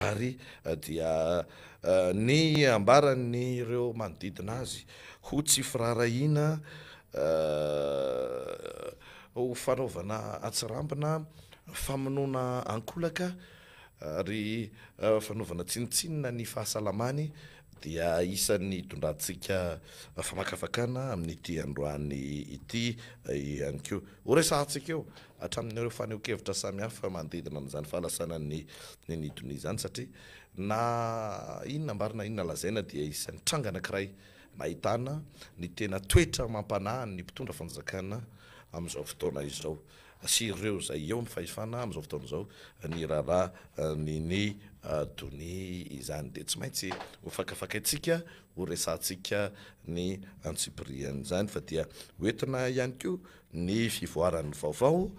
Ary dia ny ambaran'ireo manodidina azy ho tsy firaharahiana ho fanaovana antsirambina, famonoana ankolaka ary fanaovana tsinontsinona ny fahasalamany dia isan'ny itondrantsika famakafakana amin'ity androany ity ihany koa. Horesahantsika eo hatramin'ireo fanehoan-kevitra samihafa manodidina an'izany fahalasanan'i Neny Donia izany satria na inona ambara na inona lazaina dia isan'ny tranga anankiray nahitana ny tena toetra mampanahy ny mpitondra fanjakana amin'izao fotoana izao sy ireo izay eo amin'ny fahefana amin'izao fotoana izao ny raharaha Neny Donia izany dia tsy maintsy ho fakafakaintsika ho resahantsika ny antsipirian'izany fa dia hoentina ihany koa ny fivoaran'ny vaovao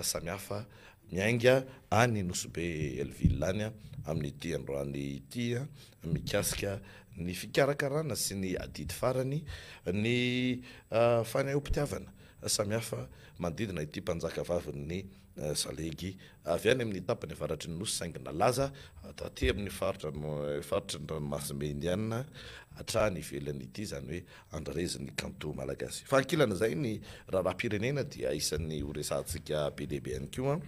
samihafa miainga any Nosy Be Hell-Ville any amin'ity androany ity mikasika ny fikarakarana sy ny adidy farany ny fanehoam-pitiavana samihafa manodidina ity mpanjaka vavin'ny Salegy avy any amin'ny tapany avaratry ny Nosy saingy nalaza taty amin'ny faritra faritry ny ranomasimbe Indiana hatrany ivelany ity, izany hoe andrarezin'ny kanto malagasy. Fa ankilan'izay ny raharaham-pirenena dia isan'ny ho resahantsika be dia be ihany koa.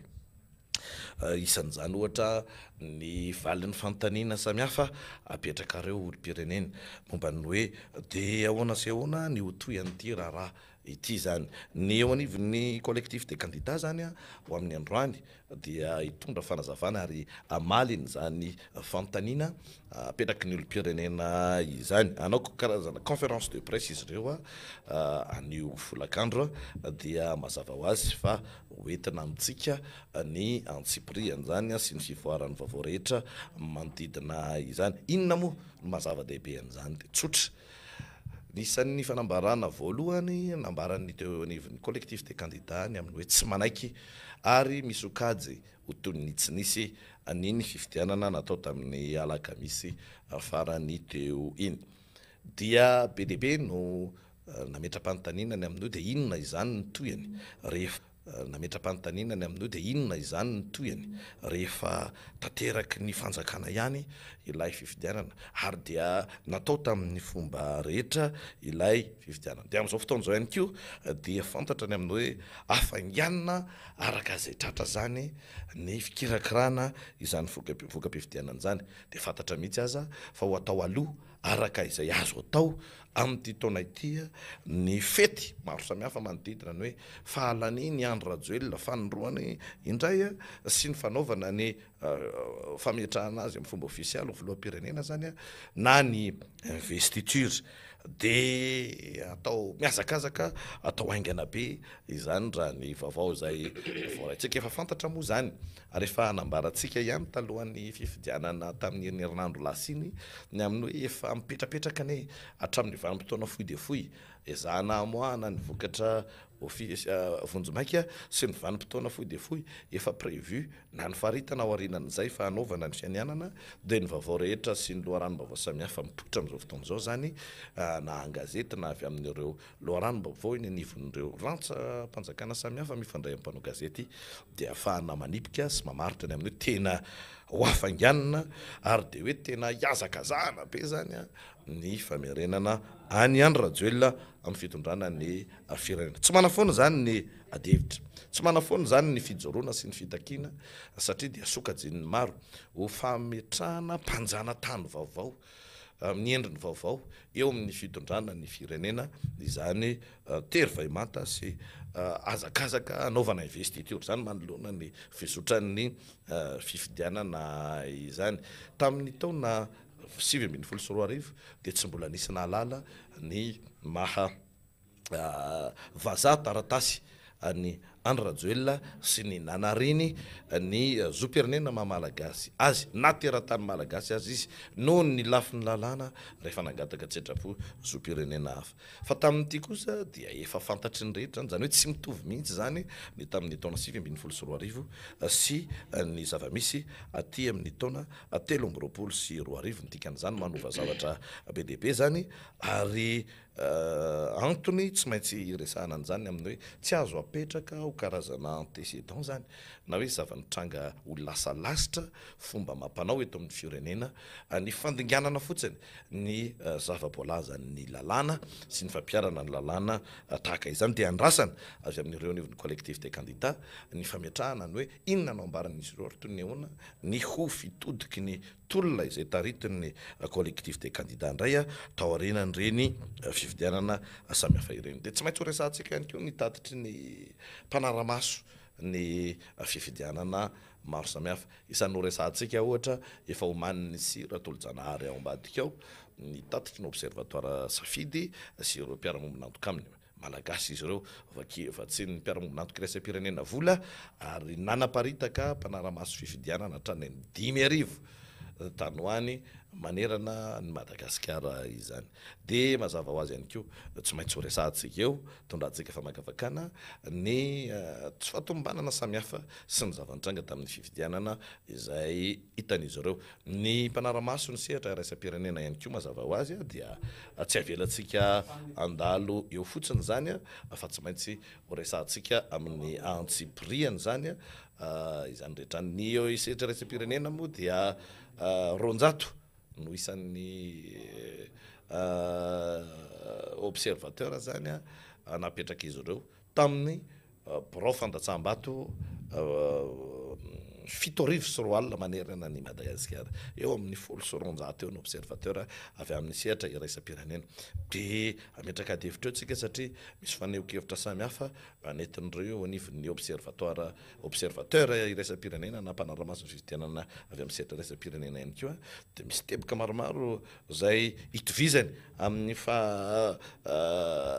Isan'izany ohatra ny valin'ny fanontaniana samihafa apetrakareo olom-pirenena momba ny hoe dia ahoana sy ahoana ny ho tohin'ity raharaha Ity izany. Ny eo anivon'ny Collectif des candidats izany ho amin'ny androany dia hitondra fanazavana ary hamaly an'izany fanontaniana apetraky ny olom-pirenena izany. Hanao karazana conférence de presse izy ireo anio folakandro dia mazava ho azy fa ho entina amintsika ny antsipirian'izany sy ny fivoaran'ny vaovao rehetra manodidina izany. Inona moa no maha zava-dehibe an'izany? Dia tsotra. Anisan'ny fanambarana voalohany nambaran'ny teo anivon'ny Collectif des candidats ny amin'ny hoe tsy manaiky ary misokajy ho toy ny tsy nisy an'iny fifidianana natao tamin'ny alakamisy farany teo iny. Dia be dia be no nametra-panontaniana ny amin'ny hoe dia inona izany ny tohiny rehefa Nametra-panontaniana ny amin'ny hoe dia inona izany ny tohiny rehefa tanteraky ny fanjakana ihany ilay fifidianana ary dia natao tamin'ny fomba rehetra ilay fifidianana. Dia amin'izao fotoana izao ihany koa dia fantatra ny amin'ny hoe hafainganina araka izay tratra izany ny fikirakirana izany voka-pifidianana izany. Dia fantatra mihitsy aza fa ho atao aloha araka izay azo atao amin'ity taona ity ny fety maro samihafa manodidina ny hoe fahalanian'i Andry Rajoelina fanindroany indray sy ny fanaovana ny fametrahana azy amin'ny fomba ofisialy ho filoham-pirenena izany na ny investiture dia atao mihazakazaka atao haingana be izany raha ny vaovao izay voaraintsika. Efa fantatra moa izany ary efa nambarantsika ihany talohan'ny fifidianana tamin'iny herinandro lasa iny ny amin'ny hoe efa mipetrapetraka anie hatramin'ny vanim-potoana fohy dia fohy ezahana hamoahana ny vokatra vonjimaika sy ny vanim-potoana fohy dia fohy efa prévu na ny faritana aorianan'izay fa hanaovana ny fianianana dia ny vaovao rehetra sy ny loharanom-baovao samihafa mipoitra amin'izao fotoana izao izany na an-gazety na avy amin'ireo Loharanom-baovao eny anivon'ireo rantsam-panjakana samihafa mifandray amin'ny mpanao gazety dia ahafahana manipika sy mamaritra ny amin'ny hoe tena ho hafainganina ary dia hoe tena hihazakazahana be izany ny famerenana an'i Andry Rajoelina amin'ny fitondrana ny firenena. Tsy manafoana izany ny adihevitra, tsy manafoana izany ny fijoroana sy ny fitakiana satria dia sokajian'ny maro ho fametrahana mpanjanatany vaovao amin'ny endriny vaovao eo amin'ny fitondrana ny firenena izany tery vahimanta sy hazakazaka hanaovana investiture izany manoloana ny fizotran'ny fifidianana izany. Tamin'ny taona 2019 dia tsy mbola nisy nahalala ny maha Vazaha taratasy an'i Andry Rajoelina sy ny nanariny ny zom-pirenena maha Malagasy azy na teratany Malagasy aza izy noho ny lafiny lalàna rehefa nangataka an-tsitrapo zom-pirenena hafa. Fa tamin'ity kosa dia efa fantatry ny rehetra izany, izany hoe tsy mitovy mihitsy izany ny tamin'ny taona 2019 sy ny zava-misy aty amin'ny taona 2023. Ny dikan'izany manova zavatra be dia be izany ary. Antony tsy maintsy iresahana an'izany ny amin'ny hoe tsy azo apetraka ho karazana antécédent izany na hoe zava-nitranga ho lasa lasitra fomba amam-panao eto amin'ny firenena ny fandinganana fotsiny ny zava-boalazan'ny lalàna sy ny fampiharana ny lalàna tahaka izany dia andrasana avy amin'ireo anivon'ny collectif des candidats ny fametrahana ny hoe inona no ambaran'izy ireo ary toy ny ahoana ny ho fitodiky ny tolona izay taritin'ny collectif des candidats indray taorianan'ireny fifidianana samihafa ireny. Dia tsy maintsy ho resahantsika ihany koa ny tatitry ny mpanara-maso ny fifidianana maro samihafa. Isan'ny ho resahantsika ohatra efa omanin'ny sy Ratolojanahary ao ambadika ao ny tatitry ny observatoire Safidy sy ireo mpiara-mombon'antoka aminy. Malagasy izy ireo, vaky vatsian'ny mpiara-miombon'antoka iraisam-pirenena vola ary nanaparitaka mpanara-maso fifidianana hatrany amin'ny 5000 tany ho any manerana an'i Madagasikara izany. Dia mazava ho azy ihany koa, tsy maintsy ho resahantsika eo, tondrantsika famakafakana ny tsy fahatomombanana samihafa sy ny zava-nitranga tamin'ny fifidianana izay hitan'izy ireo. Ny mpanara-maso ny sehatra iraisam-pirenena ihany koa mazava ho azy dia tsy avelantsika handalo eo fotsiny izany fa tsy maintsy ho resahantsika amin'ny antsipiriany izany izany rehetra izany. Ny sehatra iraisam-pirenena moa dia 200 no isan'ny observateur izany napetrak'izy ireo tamin'ny Birao fandatsaham-bato 2007 manerana an'i Madagasikara. Eo amin'ny 210 eo ny observateur avy amin'ny sehatra iraisam-pirenena. Dia hametraka adihevitra eo tsika satria misy fanehoan-kevitra samihafa nentin'ireo eo anivon'ny observatoire, observateur iraisam-pirenena na mpanara-maso ny fifidianana avy amin'ny sehatra iraisam-pirenena ihany koa. Dia misy teboka maromaro izay itovizany amin'ny fa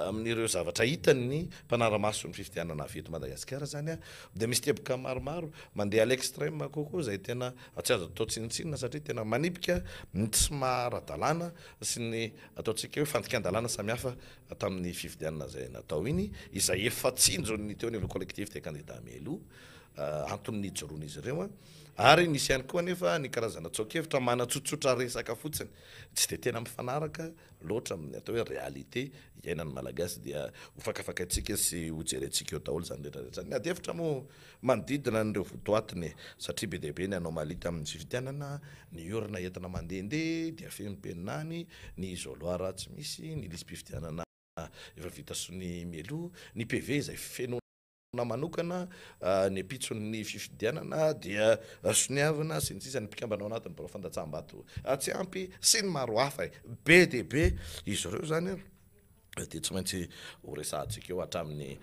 amin'ireo zavatra hitany ny mpanara-maso ny fifidianana avy eto Madagasikara izany dia misy teboka maromaro mandeha à l'extrême kokoa izay tena tsy azo atao tsinontsinona satria tena manipika ny tsy maha ara-dalàna sy ny ataontsika hoe fandikan-dalàna samihafa tamin'ny fifidianana izay natao iny izay efa tsinjon'ny teo anivon'ny collectif des candidats mialoha antony nijoroan'izy ireo ary nisy ihany koa anefa ny karazana tsoa-kevitra manatsotsotra resaka fotsiny tsy dia tena mifanaraka loatra amin'ny atao hoe réalité iainan'ny Malagasy dia ho fakafakaintsika sy ho jerentsika eo daholo izany rehetra rehetra izany. Ny adihevitra moa manodidina an'ireo votoatiny satria be dia be ny anomalie tamin'ny fifidianana, ny urne entina mandehandeha dia feno penina any, ny isoloir tsy misy, ny lisi-pifidianana efa vita sonia mialoha, ny PV izay feno manokana ny ampitson'ny fifidianana dia soniavina sy ny sisa ny mpikambana ao anatin'ny birao fandatsaham-bato tsy ampy sy ny maro hafa e! Be dia be izy ireo izany dia tsy maintsy ho resahantsika eo hatramin'ny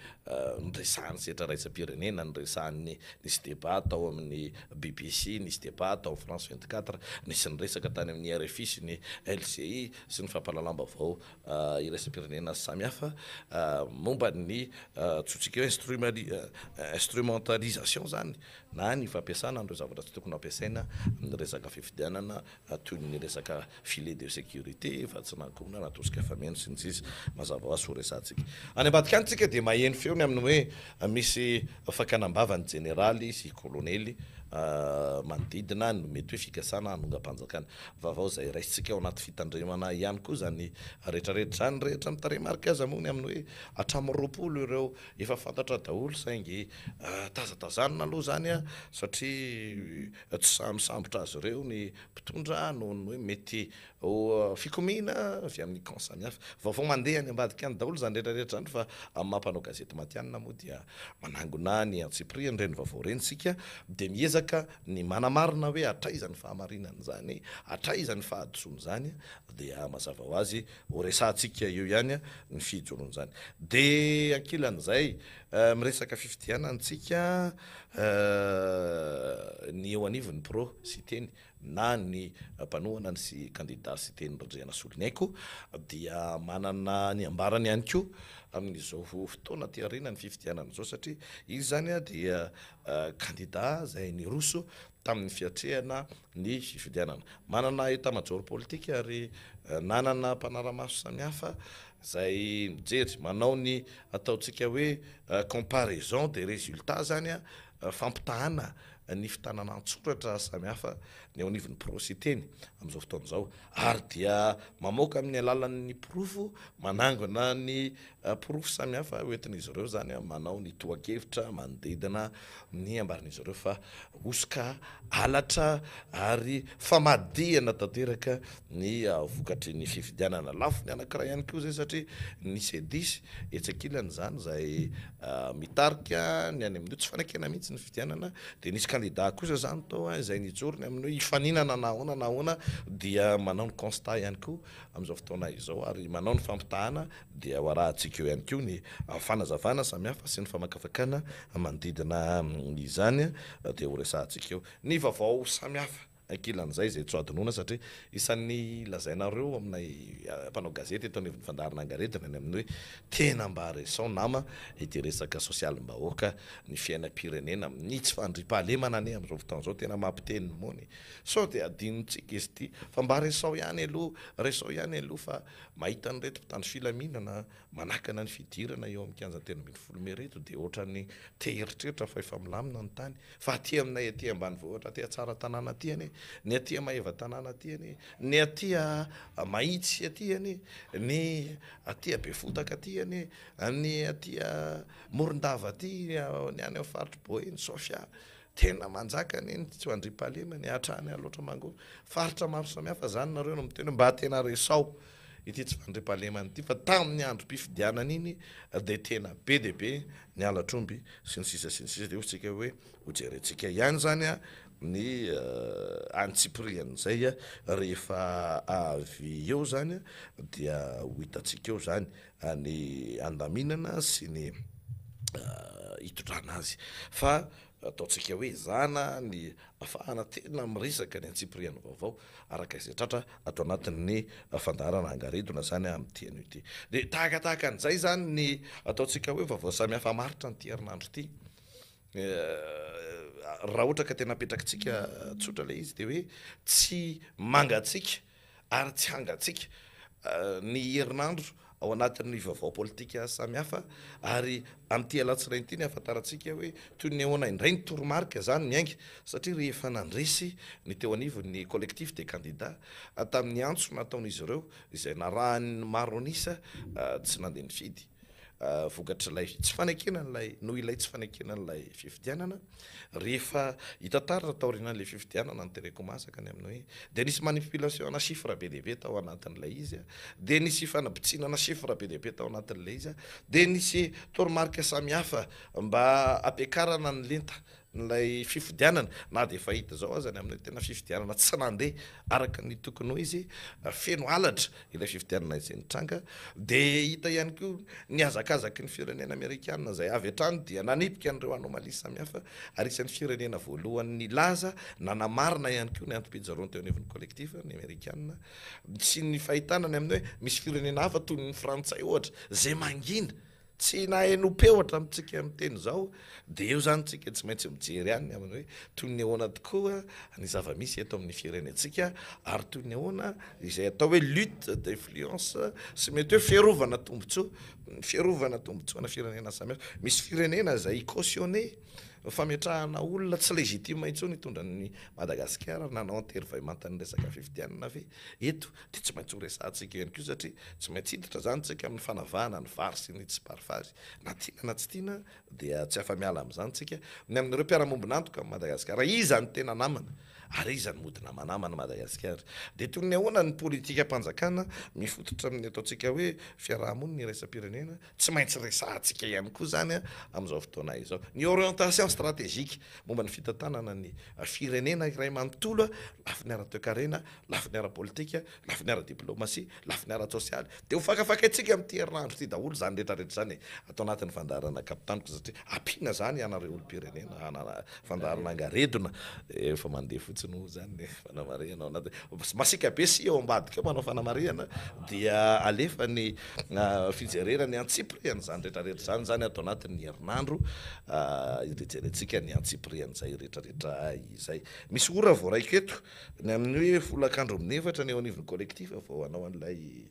niresahan'ny sehatra iraisam-pirenena, niresahan'ny nisy débat tao amin'ny BBC, nisy débat tao amin'ny France 24, nisy niresaka tany amin'ny RFI sy ny LCI sy ny fampahalalam-baovao iraisam-pirenena samihafa momba ny antsointsika hoe instrumentalisation izany na ny fampiasana an'ireo zavatra tsy tokony hampiasaina amin'ny resaka fifidianana toy ny resaka filet de sécurité, vatsin'ankohonana, tosika fameno sy ny sisa Mazava ho azy ho resahantsika. Any ambadika any tsika dia maheno feo ny amin'ny hoe misy fakana am-bava ny jeneraly sy kolonely manodidina no mety hoe fikasana hanongam-panjakana. Vaovao izay raisintsika ao anaty fitandremana ihany koa izany rehetrarehetra izany. Rehetra ny tarehimarika aza moa ny amin'ny hoe hatramin'ny 20 ireo efa fantatra daholo saingy tazatazanina aloha izany satria tsy sahy misambotra azy ireo ny mpitondra noho ny hoe mety ho fikomiana avy amin'ny camp samihafa. Vaovao mandeha any ambadika any daholo izany rehetrarehetra izany fa amin'ny maha mpanao gazety matihanina moa dia manangona ny antsipirian'ireny vaovao ireny isika dia miezaka ny manamarina hoe hatraiza ny fahamarinan'izany, hatraiza ny fahadisoan'izany dia mazava ho azy ho resahantsika eo ihany ny fijoroan'izany. Dia ankilan'izay miresaka fifidianana tsika ny eo anivon'ny pro Siteny na ny mpanohana ny sy kandida Siteny Randrianasoloniaiko dia manana ny ambarany ihany koa amin'izao fotoana aty aoriana ny fifidianana izao satria izy izany dia kandida izay niroso tamin'ny fiatrehana ny fifidianana. Manana etat-major politika ary nanana mpanara-maso samihafa izay mijery, manao ny ataontsika hoe comparaison des résultats izany, fampitahana. ny fitanana an-tsoratra samihafa ny eo anivon'ny Pro-Siteny amin'izao fotoana izao ary dia mamoaka amin'ny alalan'ny porofo, manangona ny porofo samihafa hoentin'izy ireo izany manao ny tohan-kevitra manodidina ny ambaran'izy ireo fa hosoka, halatra ary famadihana tanteraka ny vokatry ny fifidianana. Lafiny anankiray ihany koa izay satria ny Cedis etsy ankilany izany izay mitarika ny any amin'ny hoe tsy fanekena mihitsy ny fifidianana dia nisy kandida kosa izany tao izay nijoro ny amin'ny hoe hifaninana na ahoana na ahoana dia manao ny constat ihany koa amin'izao fotoana izao ary manao ny fampitahana dia ho arahantsika eo ihany koa ny fanazavana samihafa sy ny famakafakana manodidina izany dia ho resahantsika eo ny vaovao samihafa. Ankilan'izay izay tsy ho adinoina satria isan'ny lazainareo aminay mpanao gazety eto anivon'ny fandaharana Angaredona ny amin'ny hoe tena mba resao nama ity resaka sosialim-bahoaka, ny fiainam-pirenena amin'ny tsy fandriampahalemana anie amin'izao fotoana izao tena mampiteny ny moana e! Sao dia adinontsika izy ity fa mba resao ihany aloha, resao ihany aloha fa mahita an'ireto mpitandro filaminana manakana ny fidirana eo amin'ny kianja 13 mey ireto dia ohatran'ny te hieritreritra fa efa milamina ny tany. Fa aty aminay aty ambanivohitra aty Tsaratanàna aty anie, ny aty Maevatanàna aty anie, ny aty Mahitsy aty anie, ny aty Befotaka aty anie, ny aty Morondava aty, ny any amin'ny faritr'i Boeny, Sofia, tena manjaka anie ny tsy fandriampahalemana e, hatrany Alaotra Mangoro, faritra maro samihafa zany nareo no miteny hoe mba tena resao ity tsy fandriampahalemana ity fa tamin'ny androm-pifidianana iny dia tena be dia be ny halatr'omby sy ny sisa sy ny sisa dia hoy isika hoe ho jerentsika ihany izany ny antsipirian'izay rehefa avy eo izany dia ho hitantsika eo izany ny andaminana sy ny hitondrana azy fa Ataontsika hoe ezahana ny afahana tena miresaka ny antsipirian'ny vaovao araka izay tratra ato anatin'ny fandaharana Angaredona izany amin'ity anio ity. Dia tahakatahaka an'izay izany ny ataontsika hoe vaovao samihafa maharitra an'ity herinandro ity. Raha ohatra ka tena apetrakitsika tsotra ilay izy dia hoe tsy mangatsiaka ary tsy hangatsiaka ny herinandro ao anatin'ny vaovao politika samihafa ary amin'ity alatsinainy ity ny ahafantarantsika hoe toy ny ahoana indray ny toromarika izany miainga satria rehefa nandresy ny teo anivon'ny collectif des candidats tamin'ny antso nataon'izy ireo izay narahan'ny maro an'isa tsy nandeha nifidy vokatr'ilay tsy fanekena an'ilay noho ilay tsy fanekena an'ilay fifidianana rehefa hita taratra taorianan'ilay fifidianana ny tereko masaka ny amin'ny hoe dia nisy manipulation ana chiffre be dia be tao anatin'ilay izy dia nisy fanabitsinana chiffre be dia be tao anatin'ilay izy dia nisy toromarika samihafa mba hampiakarana ny lenta Ilay fifidianana, na dia efa hita izao aza ny amin'ny hoe tena fifidianana tsy nandeha araka ny tokony ho izy, feno halatra ilay fifidianana izay nitranga, dia hita ihany koa ny hazakazaky ny firenena amerikana izay avy hatrany dia nanipika an'ireo anomalies samihafa ary isan'ny firenena voalohany nilaza nanamarina ihany koa ny antom-pijoroany teo anivon'ny collectif ny amerikana sy ny fahitana ny amin'ny hoe misy firenena hafa toy ny frantsay ohatra izay mangina Tsy nahenoam-peo hatramintsika miteny izao, dia eo izany tsika tsy maintsy mijery ihany ny amin'ny hoe toy ny ahoana tokoa ny zava-misy eto amin'ny firenentsika ary toy ny ahoana izay atao hoe lutte d'influence sy mety hoe fiarovana tombontsoa, fiarovana tombontsoana firenena samihafa. Misy firenena izay hi-cautionner fametrahana olona tsy légitime intsony hitondra an'i Madagasikara nanao an-tery-vaimanta ny resaka fifidianana ve eto? Dia tsy maintsy ho resahantsika ihany koa satria tsy maintsy hiditra izany tsika amin'ny fanavahana ny vary sy ny tsiparifary. Na tiana na tsy tiana dia tsy afa-miala amin'izany tsika. Ny amin'ireo mpiara-mombon'antoka amin'i Madagasikara, iza no tena namana ary iza no mody namanaman'i Madagasikara? Dia toy ny ahoana ny politikam-panjakana mifototra amin'ny ataontsika hoe fiaraha-monina iraisam-pirenena? Tsy maintsy resahantsika ihany koa izany amin'izao fotoana izao. Ny orientation stratégique momba ny fitantanana ny firenena iray manontolo, lafiny ara-toekarena, lafiny ara-politika, lafiny ara-diplaomasia, lafiny ara-tsosialy. Dia ho fakafakaintsika amin'ity herinandro ity daholo izany rehetra rehetra izany e! Ato anatin'ny fandaharana Kapitaniko satria ampiana izany ianareo olom-pirenena hanana fandaharana angaredona. Efa mandeha fotsiny moa izany ny fanamarihana ao anaty. Masiaka be sy eo ambadika ao manao fanamarihana dia alefa ny fijerena ny antsipirian'izany rehetra rehetra izany izany ato anatin'ny herinandro hijerentsika ny antsipirian'izay rehetra rehetra izay. Misy ora voaraiko eto. Ny amin'ny hoe folakandro amin'ny efatra ny eo anivon'ny collectif vao hanao an'ilay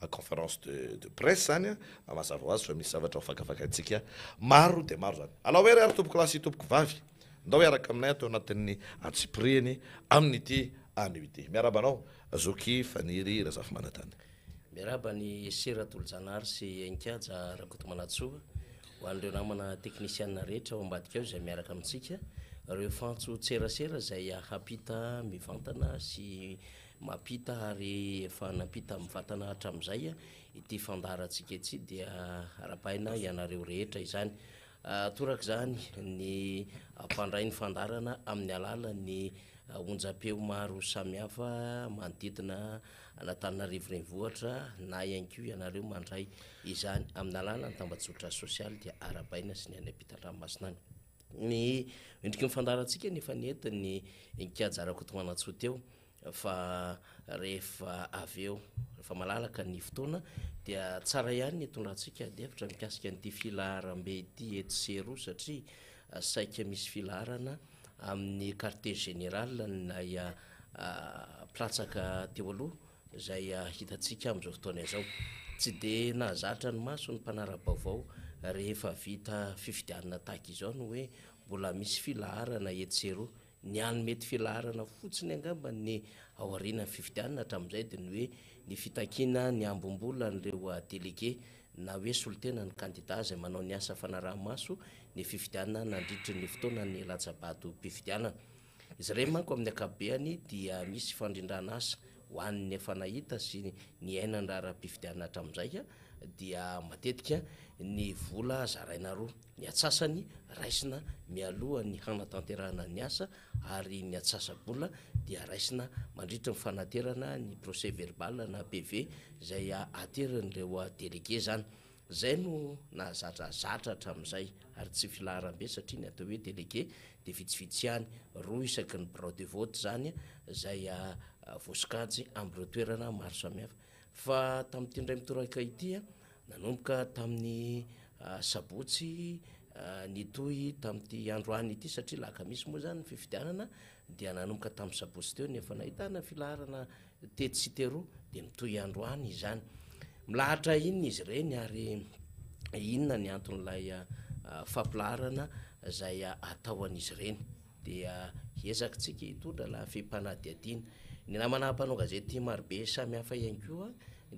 conférence de de presse zany an, mazava ho azy fa misy zavatra ho fakafakaintsika maro dia maro zany. Alao hery ary tompoko lahy sy tompoko vavy. Ndao hiaraka aminay ato anatin'ny antsipirihany amin'ity anio ity. Miarahaba anao Zoky Faniry Razafimanantany. Miarahaba an'i Sera Tolojanahary sy Enikaja Rakotomanantsoa, ho an'ireo namana teknisianina rehetra ao ambadika ao izay miaraka amintsika, ireo fantson-tserasera izay hampita mivantana sy mampita ary efa nampita mivantana hatramin'izay ity fandaharantsika ity dia arahabaina ianareo rehetra izany. Torak'izany ny mpandray ny fandaharana amin'ny alalan'ny onjam-peo maro samihafa manodidina an'Antananarivo Renivohitra na ihany koa ianareo mandray izany amin'ny alalan'ny tambajotra sosialy dia arahabaina sy ny any ampitan-dranomasina any. Ny endriky ny fandaharantsika nefa nentin'ny Ingahy Rakotomanantsoa teo fa rehefa avy eo, rehefa malalaka ny fotoana dia tsara ihany ny hitondrantsika adihevitra mikasika an'ity filaharambe ity etsy sy eroa satria saika misy filaharana amin'ny quartier général ilay mpilatsaka teo aloha izay hitantsika amin'izao fotoana izao. Tsy dia nahazatra ny maso ny mpanara-baovao rehefa vita fifidianana tahaka izao ny hoe mbola misy filaharana etsy sy eroa. Ny hany mety filaharana fotsiny angamba ny aorianan'ny fifidianana hatramin'izay dia ny hoe ny fitakiana ny ambim-bolan'ireo délégué na hoe solontenan'ny kandida izay manao ny asa fanaraha-maso ny fifidianana nandritry ny fotoanan'ny latsa-batom-pifidianana. Izy ireny manko amin'ny ankapobeany dia misy fandrindrana asa ho an'ny efa nahita sy niaina ny raharaham-pifidianana hatramin'izay dia matetika ny vola zaraina roa. Ny atsasany raisina mialoha ny hanatanterahana ny asa ary ny atsasa-bola dia raisina mandritry ny fanaterana ny procès verbal na PV izay aterin'ireo délégué izany. Izay no nahazatra zatra hatramin'izay ary tsy filaharam-be satria ny atao hoe délégué dia vitsivitsy ihany, roa isaky ny birao de vote izany izay voasokajy amin'ireo toerana maro samihafa. Fa tamin'ity indray mitoraka ity Nanomboka tamin'ny sabotsy nitohy tamin'ity androany ity satria alakamisy moa izany ny fifidianana dia nanomboka tamin'ny sabotsy teo ny efa nahitana filaharana tetsy sy teroa dia mitohy androany izany. Milahatra inona izy ireny ary inona ny anton'ilay fampilaharana izay atao an'izy ireny? Dia hiezaka tsika hitondra lafim-panadihadiana. Ny namana mpanao gazety marobe samihafa ihany koa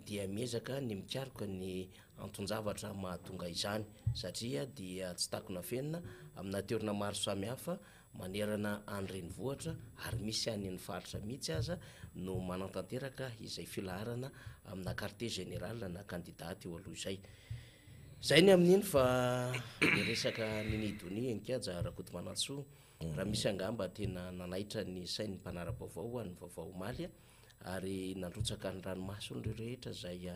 dia miezaka ny mikaroka ny anton-javatra mahatonga izany satria dia tsy takona afenina amina toerana maro samihafa manerana any renivohitra ary misy any ny faritra mihitsy aza no manantanteraka izay filaharana amina quartier général na kandida teo aloha izay. Zay ny amin'iny fa ny resaka Nini Donia Enikaja Rakotomanantsoa raha misy angamba tena nanaitra ny sain'ny mpanara-baovao ho an'ny vaovao omaly ary nandrotsaka ny ranomasony ireo rehetra izay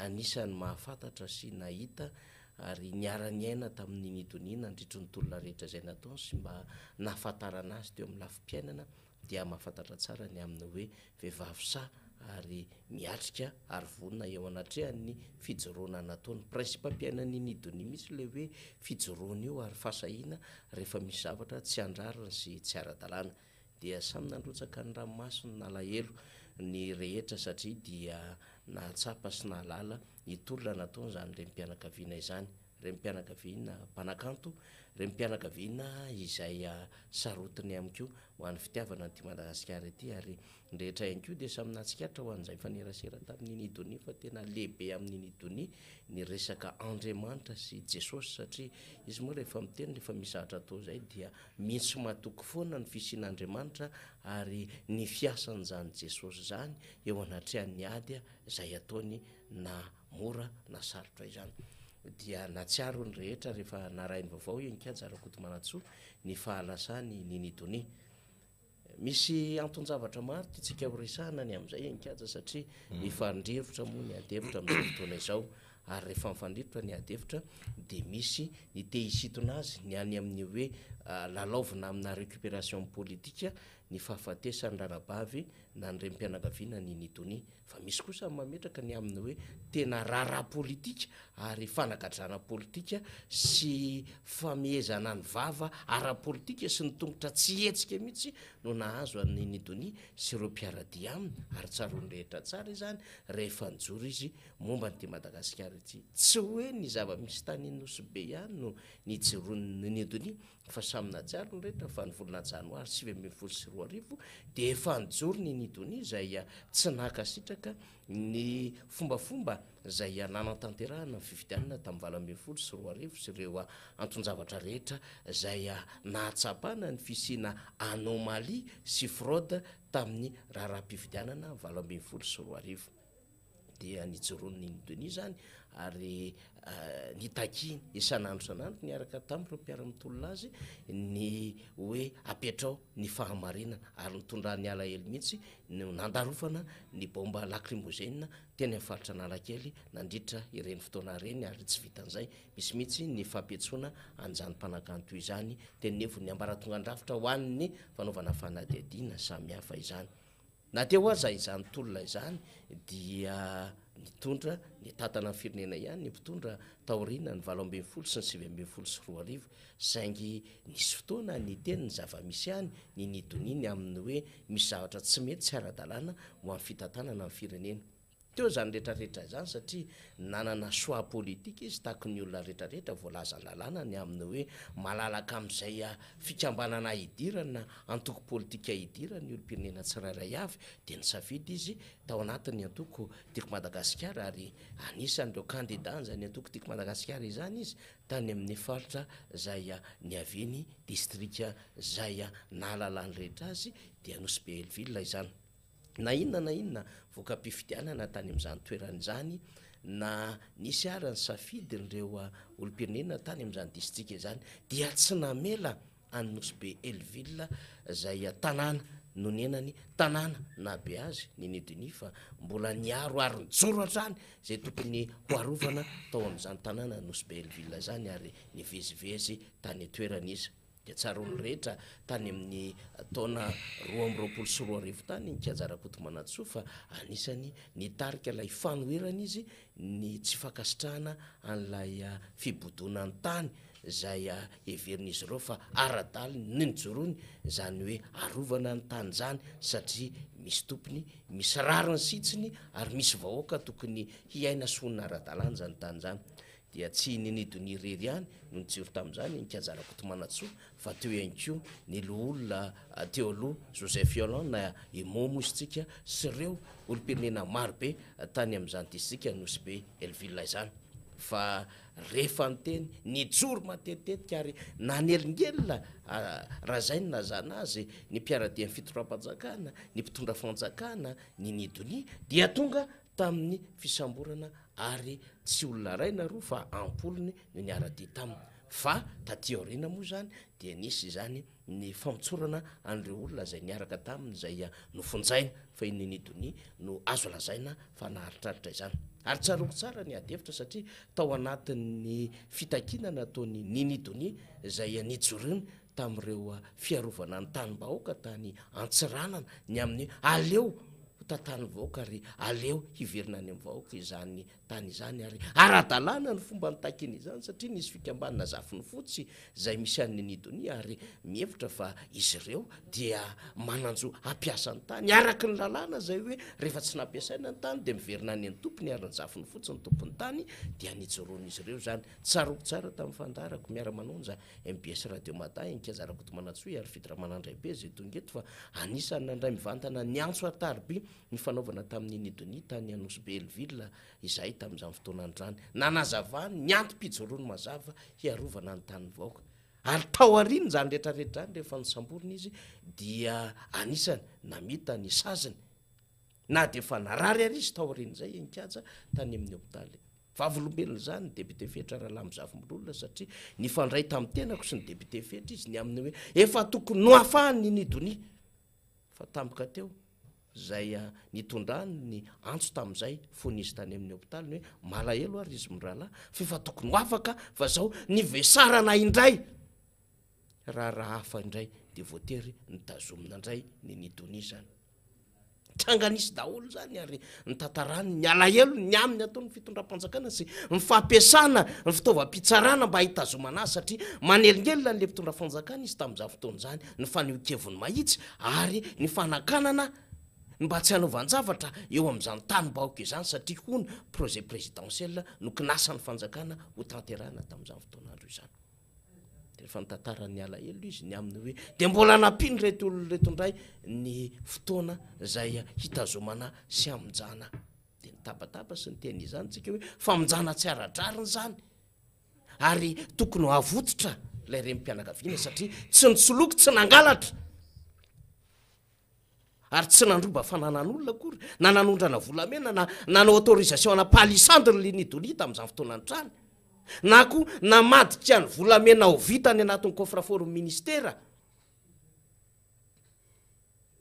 anisan'ny mahafantatra sy nahita ary niara-niaina tamin'i Nini Donia nandritry ny tolona rehetra izay nataony sy mba nahafantarana azy teo amin'ny lafim-piainana dia mahafantatra tsara ny amin'ny hoe vehivavy sahy ary miatrika ary vonona eo anatrehan'ny fijoroana nataony. Principe-mpiainan'i Nidonia mihitsy ilay hoe fijoroana io ary fahasahiana rehefa misy zavatra tsy an-drariny sy tsy ara-dalàna. Dia samy nandrotsaka ny ranomasony nalahelo ny rehetra satria dia nahatsapa sy nahalala ny tolona nataony izany renim-pianakaviana izany. Renim-pianakaviana mpanakanto, renim-pianakaviana izay sarotiny ihany koa ho an'ny fitiavana an'ity Madagasikara ity ary ny rehetra ihany koa dia samy nahatsikaritra ho an'izay nifanerasera tamin'i Nini Donia fa tena lehibe amin'i Nini Donia ny resaka Andriamanitra sy Jesosy satria izy moa rehefa miteny rehefa misy zavatra atao izay dia mino sy matoky foana ny fisian'Andriamanitra ary ny fiasan'izany Jesosy izany eo anatrehan'ny ady izay ataony na mora na sarotra izany. Dia nahatsiaro ny rehetra rehefa narahin'ny vaovao i Enikaja Rakotomanantsoa ny fahalasany Nini Donia. Misy anton-javatra maro tiantsika ho resahana ny amin'izay Enikaja satria mifandrirotra moa ny adihevitra amin'izao fotoana izao ary rehefa mifandrirotra ny adihevitra dia misy ny te hisintona azy ny any amin'ny hoe lalaovina amina récupération politique. ny fahafatesan'ny ranabavy na ny renim-pianakaviana Nini Donia. Fa misy kosa ny mametraka ny amin'ny hoe tena raharaha politika ary fanagadrana politika sy famehezana ny vava ara-politika sy ny tongotra tsy hihetsika mihitsy no nahazo an'i Nini Donia sy ireo mpiara-dia aminy ary tsaroan'ny rehetra tsara izany rehefa nijoro izy momba an'ity Madagasikara ity. Tsy hoe ny zava-misy tany Nosy Be ihany no nijoroan'i Nini Donia fa samy nahatsiaro ny rehetra fa ny volana janoary 2019 dia efa nijoro ny Nidonia izay tsy nankasitraka ny fombafomba izay nanatanterahana ny fifidianana tamin'ny 2018 sy ireo anton-javatra rehetra izay nahatsapana ny fisiana anomalie sy fraude tamin'ny raharaham-pifidianana 2018. Dia nijoroan'i Nini Donia izany ary nitakiany isan'andro isan'andro niaraka tamin'ireo mpiara-mitolona azy ny hoe apetrao ny fahamarinana ary nitondrany alahelo mihitsy no nandarofana ny baomba lakrimozena teny amin'ny faritra Analakely nandritra ireny fotoana ireny ary tsy vitan'izay misy mihitsy ny fampiantsoana an'izany mpanakanto izany teny anivon'ny ambaratongan-drafitra ho an'ny fanaovana fanadihadiana samihafa izany. Na teo aza izany tolona izany dia nitondra nitantana ny firenena ihany ny mpitondra taoriana ny 2018 sy ny 2019 saingy nisy fotoana niteny ny zava-misy ihany ny nidonia ny amin'ny hoe misy zavatra tsy mety sy ara-dalàna ho an'ny fitantanana ny firenena. Teo izany retraretra izany satria nanana choix politique izy tahaky ny olona retraretra voalazan'ny lalàna ny amin'ny hoe malalaka amin'izay fikambanana hidirany na antoko politika hidirany ny olom-pirenena tsirairay avy dia nisafidy izy tao anatin'ny antoko Tiako Madagasikara ary anisan'ireo kandida an'izany antoko Tiako Madagasikara izany izy tany amin'ny faritra izay niaviany, distrika izay nahalalan'ny rehetra azy dia Nosy Be Hell-Ville izany. Na inona na inona voka-pifidianana tany amin'izany toerana izany, na nisy ara ny safidin'ireo olom-pirenena tany amin'izany distrika izany, dia tsy namela an'i Nosy Be Hell-Ville izay tanàna nonenany, tanàna nahabe azy, Nini Denis, fa mbola niaro ary nijoro hatrany izay tokony ho arovana tao amin'izany tanàna Nosy Be Hell-Ville izany ary nivezivezy tany an-toerana izy. Dia tsaroan'ny rehetra tany amin'ny taona 2022 tany i Kaja Rakotomanantsoa fa anisany nitarika ilay fanoherana izy ny tsy fankasitrahana an'ilay fibodoana ny tany izay heverin'izy ireo fa ara-daliny ny nijoroany, izany hoe arovana ny tany izany satria misy tompony, misy rariny sy hitsiny ary misy vahoaka tokony hiaina sy honina ara-dalàna izany tany izany. Dia tsy i Nini Donia irery ihany no nijoro tamin'izany, i Kaja Rakotomanantsoa, fa teo ihany koa ny loholona teo aloha Joseph Yolland na i Momo isika sy ireo olom-pirenena marobe tany amin'izany distrika Nosy Be Hell-Ville izany. Fa rehefa niteny, nijoro matetitetika ary nanelingelina raha izay no nahazana azy ny mpiara-dia amin'ny fitondram-panjakana, ny mpitondra fanjakana, Nini Donia, dia tonga tamin'ny fisamborana ary tsy olona iray na roa fa am-polony no niara-dia taminy. Fa taty aoriana moa izany dia nisy izany ny famotsorana an'ireo olona izay niaraka taminy izay nofonjaina fa i Nini Donia no azo lazaina fa naharitraritra izany. Ary tsaroako tsara ny ady hevitra satria tao anatin'ny fitakiana nataon'i Nini Donia izay nijoroany tamin'ireo fiarovana ny tanim-bahoaka tany Antsiranana ny amin'ny hoe aleo ho tantanin'ny vahoaka ary aleo hiverina any amin'ny vahoaka izany tany izany ary ara-dalàna ny fomba nitakiana izany satria nisy fikambanana Zafinifotsy izay misy an'i Nini Donia ary mihevitra fa izy ireo dia manan-jo hampiasa ny tany araka ny lalàna izay hoe rehefa tsy nampiasaina ny tany dia miverina any amin'ny tompony ary ny Zafinifotsy ny tompon'ny tany dia nijoroan'izy ireo izany. Tsaroako tsara tamin'ny fandaharako Miara-manonja Mbs Radio Mada, Enikaja Rakotomanantsoa, i Arfidy Ramanandraibe izay tonga eto fa anisan'ny nandray mivantana ny antso an-tariby nifanaovana tamin'i Nini Donia tany Anosibe Hell-Ville izahay tamin'izany fotoana androany. Nanazavany ny antom-pijoroany mazava hiarovana ny tanin'ny vahoaka. Ary tao aorian'izany rehetrarehetra izany rehefa nosamborina izy dia anisany namita ny saziny na dia efa narary ary izy taorian'izay Enikaja tany amin'ny hopitaly. Vavolombelona izany ny député Fetra Ralamizafimbolola satria nifandray tamin'ny tenako sy ny député Fetra izy ny amin'ny hoe efa tokony nohafahany ny Nidonia fa tampoka teo izay nitondrany ny antso tamin'izay fony izy tany amin'ny hopitaly ny hoe malahelo ary izy mirahalahy fa efa tokony ho afaka fa zao nivesarana indray. Raharaha hafa indray dia voatery notazomina indray ny Nidonia izany. Tranga nisy daholo izany ary nitantarany ny alahelony ny amin'ny ataon'ny fitondram-panjakana sy ny fampiasana ny fitaovam-pitsarana mba hitazomana azy satria manelingelina an'ilay mpitondra fanjakana izy tamin'izany fotoana izany ny fanehoan-keviny mahitsy ary ny fanakanana ny mba tsy hanaovan-javatra eo amin'izany tanim-bahoaka izany satria hono projet présidentiel no kinasan'ny fanjakana ho tanterahina tamin'izany fotoan'andro izany. Dia rehefa nitantara ny alahelo izy ny amin'ny hoe dia mbola nampian'ireto olona ireto indray ny fotoana izay hitazomana sy hamonjana. Dia nitabataba sy niteny izany tsika hoe famonjana tsy ara-drariny izany ary tokony ho avototra ilay renim-pianakaviana satria tsy nisoloky, tsy nangalatra. Ary tsy nandroba fananan'olona akory, na nanondrana volamena, na nanao autorisation ana palissandre ny Linidonia tamin'izany fotoana nitrany, na koa namadika ny volamena ho vita any anatin'ny coffre-fort ny ministera,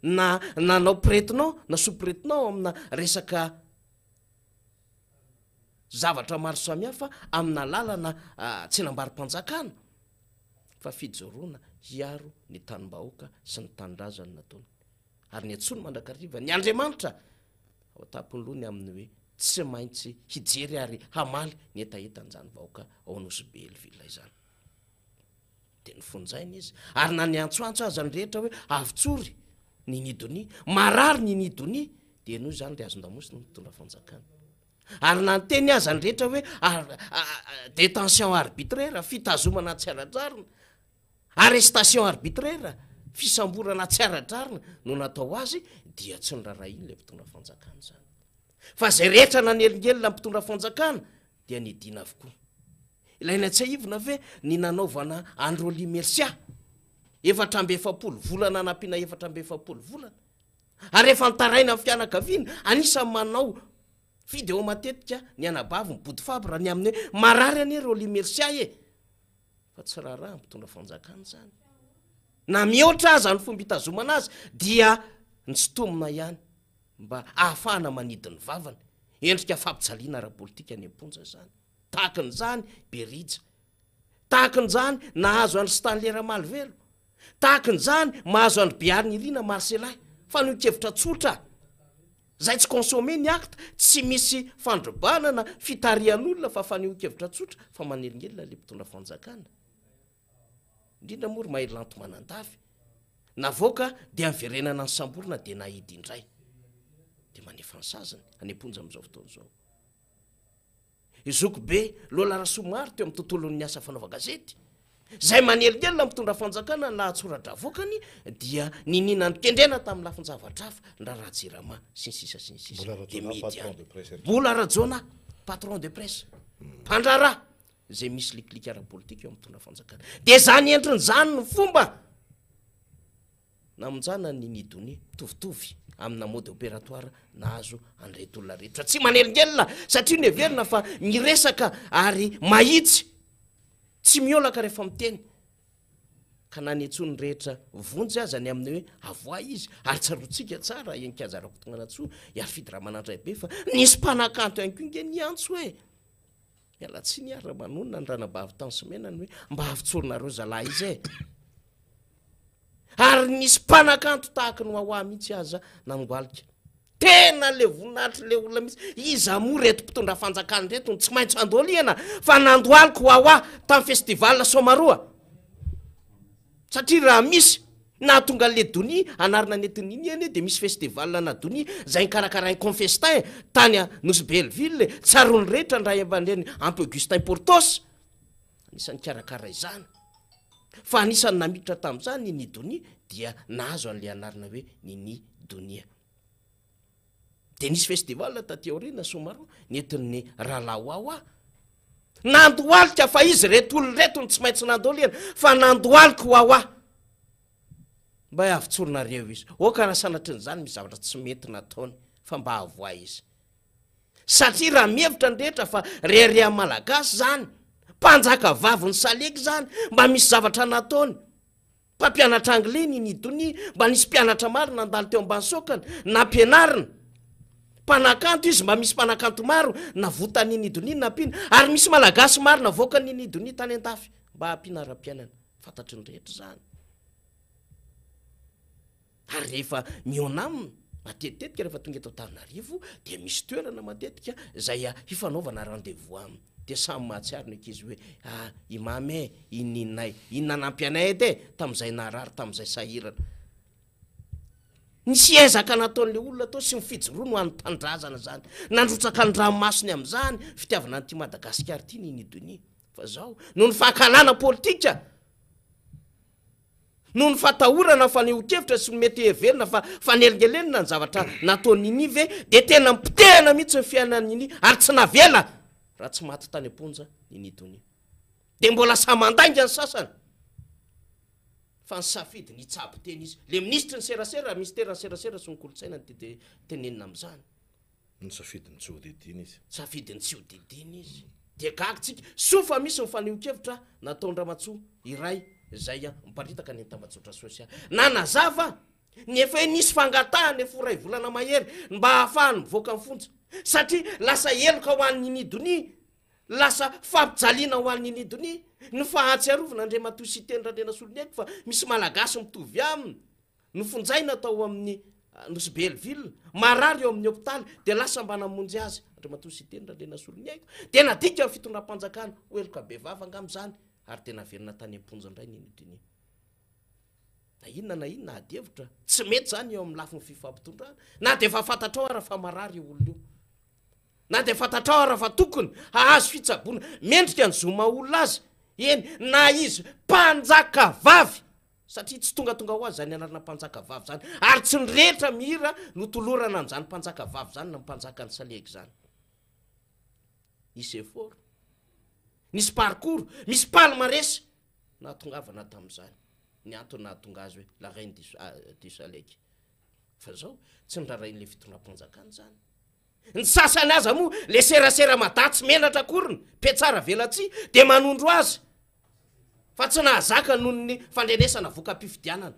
na nanao prête-nom na sous-prête-nom amina resaka zavatra maro samihafa amina lalana tsenambaro-panjakana. fa fijoroana hiaro ny tanim-bahoaka sy ny tanindrazany nataony. Ary niantsoany mandrakariva ny Andriamanitra ao an-tampon'ny lohany amin'ny hoe tsy maintsy hijery ary hamaly ny hetahetan'izany vahoaka ao Nosy Be Helleville izany. Dia nofonjaina izy, ary na niantsoantso aza ny rehetra hoe avotsory Nini Donia, marary Nini Donia, dia henoy izany ry hazon-damosina mitondra fanjakana. Ary na niteny aza ny rehetra hoe détention arbitraire, fitazomana tsy ara-drariny, arrestation arbitraire, fisamborana tsy ara-drariny no natao azy, dia tsy noraharahian'ilay mpitondra fanjakana izany. Fa izay rehetra nanelingelina ny mpitondra fanjakana dia nidina avokoa. Ilaina tsiahivina ve ny nanaovana an'i Rolly Mercia 44 volana nampiana 44 volana? Ary efa nitaraina ny fianakaviana, anisan'ny manao video matetika ny anabaviny Bodo Fabre ny amin'ny hoe marary anie Rolly Mercia e! Fa tsy raharaha mpitondra fanjakana izany. Na mihoatra aza ny fomba itazomana azy dia nsintomina ihany mba ahafahana manidy ny vavany. Endrika fampijaliana ara-politika any am-ponja izany. Tahaka an'izany Berija. Tahaka an'izany nahazo an'i Stanley Ramalivelo. Tahaka an'izany mahazo an'i Beharinirina Marcellin. Fanehoan-kevitra tsotra. Izay tsy consommer ny acte, tsy misy fandrobana na fitarihan'olona fa fanehoan-kevitra tsotra fa manelingelina ilay mpitondra fanjakana. Indrindra moa ry Maherilanto Manandafy. Navoaka dia niverenana nosamborina dia nahidy indray. Dia manefa ny saziny any am-ponja amin'izao fotoana izao. I Zokibe Lola Rasoamaro teo amin'ny tontolon'ny asa fanaovan-gazety, izay manelingelina ny mpitondra fanjakana ny lahatsoratra avoakany dia niniana notendrena tamin'ny lafin-javatra hafa, ny raharaha Jirama, sy ny sisa sy ny sisa. Mbola Dia Rajaonah mety patron ihany. de presse ery. Mbola Rajaonah, patron de presse, mpandraharaha, izay misy likilika ara-politika eo amin'ny mpitondra fanjakana. Dia izany endriny izany no fomba Namonjana ny Nidonia, mitovitovy amina mode opératoire nahazo an'ireto olona rehetra. Tsy manelingelina satria noheverina fa miresaka ary mahitsy, tsy miolaka rehefa miteny. Ka na niantsoan'ny rehetra vonjy aza ny amin'ny hoe avoahy izy, ary tsaroantsika tsara eny Kianja Rakotomanantsoa, i Harifidy Ramanandraibe fa nisy mpanakanto ihany koa nge niantso hoe miala tsiny ary raha manonona ny ranabavy Tansimena ny hoe mba avotsorinareo zalahy izy e! Ary nisy mpanakanto tahaky ny Wawa mihitsy aza nangoalika. Tena le voninahitry le olona mihitsy. Iza moa reto mpitondra fanjakana reto no tsy maintsy andohalihana fa nandohalika Wawa tamin'ny festival Somaroa. Satria raha misy nahatonga an'le Donia anarina nentin'i Nini anie dia misy festival ana Donia izay nikarakarain'i Confestin tany Nosy Belleville. Tsaroan'ny rehetra ny ray aman-dreny ampy Augustin Portos. Anisan'ny nikarakara izany. Fa anisan'ny namiditra tamin'izany i Nidonia dia nahazo an'ilay anarana hoe Nini Donia. Dia nisy festival taty aoriana Somaroa nentin'ny Rahalahy Wawa. Nandohalika fa izy ireto olona ireto no tsy maintsy nandohalihana fa nandohalika Wawa. Mba avotsorinareo izy. Oka raha sanatrin'izany misy zavatra tsy mety nataony fa mba avoahy izy. Satria raha mihevitra ny rehetra fa rehareha malagasy zany, mpanjaka vavin'ny salegy zany, mba misy zavatra nataony, mpampianatra anglais ny Nidonia, mba nisy mpianatra maro nandalo teo ambany saokany, nampianarina, mpanakanto izy, mba misy mpanakanto maro navotan'i Nidonia nampiana, ary misy malagasy maro navoakan'i Nidonia tany an-dafy mba hampiana ara-piainana. Fantatry ny rehetra izany. Ary rehefa mihaona aminy, matetitetika rehefa tonga eto Antananarivo dia misy toerana matetika izay hifanaovana rendez-vous aminy. Dia samy mahatsiaro ny ankizy hoe, ah, i Mamy e, i Ninay, iny nanampy anay edy e, tamin'izay narary, tamin'izay sahirana. Nisy ezaka nataon'ilay olona tao sy ny fijoroany ho an'ny tanindrazana izany. Nandrotsaka ny ranomasony amin'izany fitiavana an'ity Madagasikara ity Nini Donia. Fa izao, noho ny fankahalana politika, noho ny fatahorana fanehoan-kevitra sy ny mety heverina fa fanelingelenana ny zavatra nataon'i Nini ve dia tena nipotehana mihitsy ny fiainan'i Nini ary tsy navela raha tsy maty tany am-ponja Nini Donia. Dia mbola sahy mandainga ny sasany fa nisafidy ny hitsabo tena izy. Le minisitry ny serasera, minisiteran'ny serasera sy ny kolontsaina no tenenina amin'izany. Nisafidy ny tsy ho didiana izy. Nisafidy ny tsy ho didiana izy. Dia gaga tsika. Soa fa misy ny fanehoan-kevitra nataon-dramatoa iray izay miparitaka any amin'ny tambajotra sosialy. Nanazava ny efa hoe nisy fangatahana efa ho iray volana mahery ny mba hahafahany mivoaka ny fonja. Satria lasa heloka ho an'i Nini Donia, lasa fampijaliana ho an'i Nini Donia ny fahatsiarovana Andriamatoa Siteny Randrianasoloniaiko fa misy Malagasy mitovy aminy Nofonjaina tao amin'ny Nosy Belleville, marary eo amin'ny hopitaly, dia lasa mba namonjy azy Andriamatoa Siteny Randrianasoloniaiko. Dia nadika ny fitondram-panjakana ho heloka bevava angamba izany ary dia naverina tany am-ponja indray Nino Denis. Na inona na inona ady hevitra, tsy mety izany eo amin'ny lafiny fifampitondrana, na dia efa fantatrao ara fa marary io olona io. Na dia fantatrao ara fa tokony hahazo fitsaboana mendrika ny zo maha olona azy, eny na izy mpanjaka vavy Satria tsy tongatonga ho azy izany anarana mpanjaka vavy izany, ary tsy ny rehetra mihira no tolorana an'izany mpanjaka vavy izany na mpanjakan'ny salegy izany. Nisy effort, nisy parcours, misy palmarès nahatongavana tamin'izany. Ny antony nahatonga azy hoe la reine du, du salegy. Fa izao, tsy norarahin'ilay fitondram-panjakana izany. Ny sasany aza moa le serasera mada tsy menatra akoriny, mpiatsara velatsihy, dia manondro azy fa tsy nahazaka noho ny fandrenesana voka-pifidianana.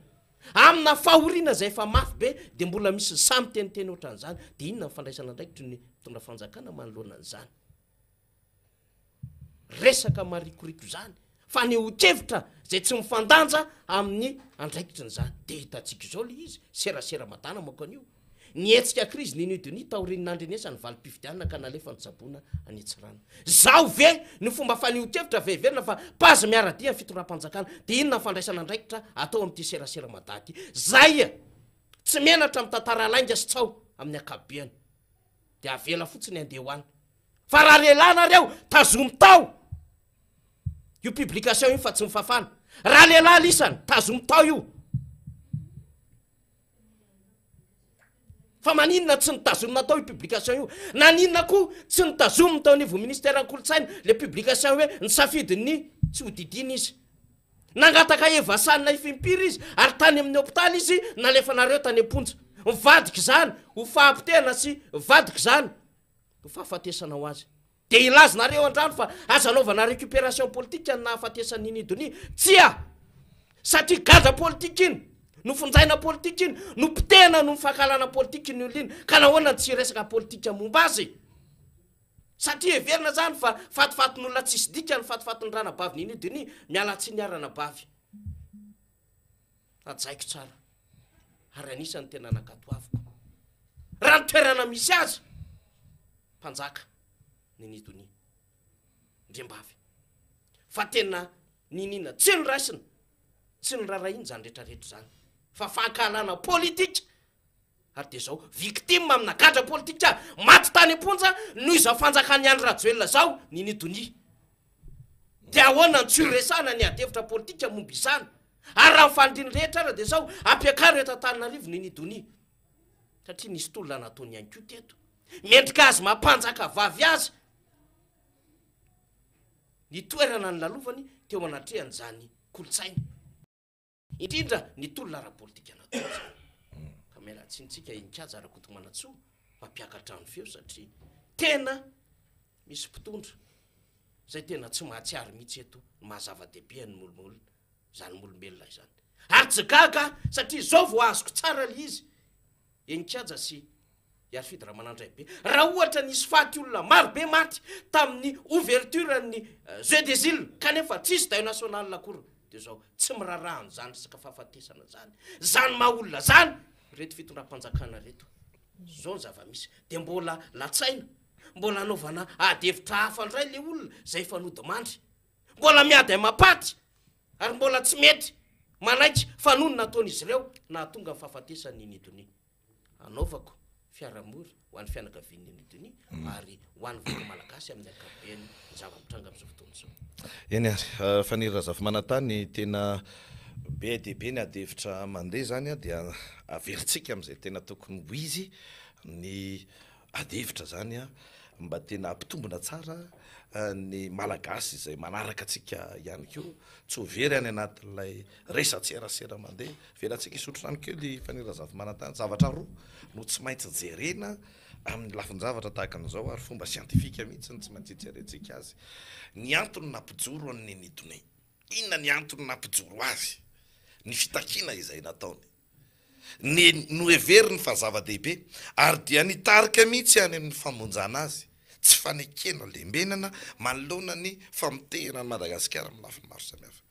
Amina fahoriana izay efa mafy be dia mbola misy sahy miteniteny ohatran'izany, dia inona ny fandraisana andraikitry ny mpitondra fanjakana manoloana an'izany? Resaka marikoriko izany, fanehoan-kevitra izay tsy mifandanja amin'ny andraikitry ny izany. Dia hitantsika izao ilay izy, serasera madana manko an'io. Nihetsika krizy Nini Donia taorian'ny nandrenesany valim-pifidianana ka nalefa nitsaboana any Antsiranana. Izao ve ny fomba fanehoan-kevitra ve heverina fa pazy miara-dia ny fitondram-panjakana? Dia inona ny fandraisana andraikitra atao amin'ity serasera madà ity? Zay tsy menatra mitantara lainga sy tsaho amin'ny ankapobeany. Dia avela fotsiny handeha ho any. Fa raha lehilahy nareo, tazomy tao io publication io fa tsy mifafana. Raha lehilahy lisany, tazomy tao io. Fa maninona tsy notazomina tao io publication io? Naninona koa tsy notazominy tao anivon'ny ministeran'ny kolontsaina le publication hoe nisafidy ny tsy ho didiana izy? Nangataka Evasan ifimpiry izy ary tany amin'ny hopitaly izy nalefanareo tany am-ponja. Nivadika izany ho fahapotehana sy nivadika izany ho fahafatesana ho azy. Dia hilaza nareo andrano fa aza anaovana récupération politique ny nahafatesan'i Nini Donia. Tsia! Satria gadra politique iny, nofonjaina politique iny, nopotehina noho ny fankahalana politique iny olona iny, ka nahoana no tsy hiresaka politique momba azy? Satria heverina zany fa fatifatin'olona tsisy dikany ny fatifatin'ny ranabavy Nini Donia, miala tsiny aho ranabavy. Hajaiko tsara ary anisan'ny tena nankatoaviko. Raha ny toerana misy azy, mpanjaka Nini Donia, ndrembavy. Fa tena niniana tsy noraisina, tsy noraharahiana izany rehetrarehetra izany, fa fankahalana politika Ary dia izao, victime amina gadra politika, maty tany am-ponja noho izao fanjakan'i Andry Rajoelina izao, Nini Donia. Dia ahoana no tsy ho resahana ny adihevitra politika momba izany? Ary raha ny fanirian'ny rehetra ara dia izao, ampiakaro eto Antananarivo Nini Donia. Satria nisy tolona nataony ihany koa teto. Mendrika azy maha mpanjaka vavy azy ny toerana nilalovany teo anatrehan'izany kolontsaina. Indrindra ny tolona ara-politika natao izany. Ka miala tsiny tsika i Nikaja Rakotomanantsoa mampiakatra ny feo satria tena misy mpitondra izay tena tsy mahatsiaro mihitsy eto ny maha zava-dehibe an'ny molomolona izany molombelona izany. Ary tsy gaga aho satria izao vao azoko tsara ilay izy i Nikaja sy i Harifidy Ramanandraibe. Raha ohatra nisy faty olona maro be maty tamin'ny ouverture ny Jeux des Iles kanefa tsisy deuil national akory. Dia izao, tsy miraharaha an'izany resaka fahafatesana izany, izany maha olona izany ireto fitondram-panjakana ireto. Izao ny zava-misy. Dia mbola latsaina, mbola anaovana ady hevitra hafa indray ilay olona izay efa nodimandry. Mbola miady amam-paty ary mbola tsy mety manaiky fa noho ny nataon'izy ireo nahatonga ny fahafatesan'i Nini Donia. Anaovako fiarahamory ho an'ny fianakavian'i Nini Donia ary ho an'ny vahoaka malagasy amin'ny ankapobeny ny zava-mitranga amin'izao fotoana izao. Eny ary, Faniry Razafimanantany, tena be dia be ny ady hevitra mandeha izany dia averintsika amin'izay tena tokony ho izy ny ady hevitra izany mba tena hampitombina tsara ny Malagasy izay manaraka antsika ihany koa, tsy ho very any anatin'ilay resa-tserasera mandeha. Avelantsika hisotro rano kely Faniry Razafimanantany. Zavatra roa no tsy maintsy jerena amin'ny lafin-javatra tahaka an'izao ary fomba siantifika mihitsy no tsy maintsy hijerentsika azy. Ny antony nampijoro an'i Nini Donia. Inona ny antony nampijoro azy? Ny fitakiana izay nataony. Ny noheveriny fa zava-dehibe ary dia nitarika mihitsy any amin'ny famonjana azy. Tsy fanekena lembenana manoloana ny famotehana an'i Madagasikara amin'ny lafiny maro samihafa.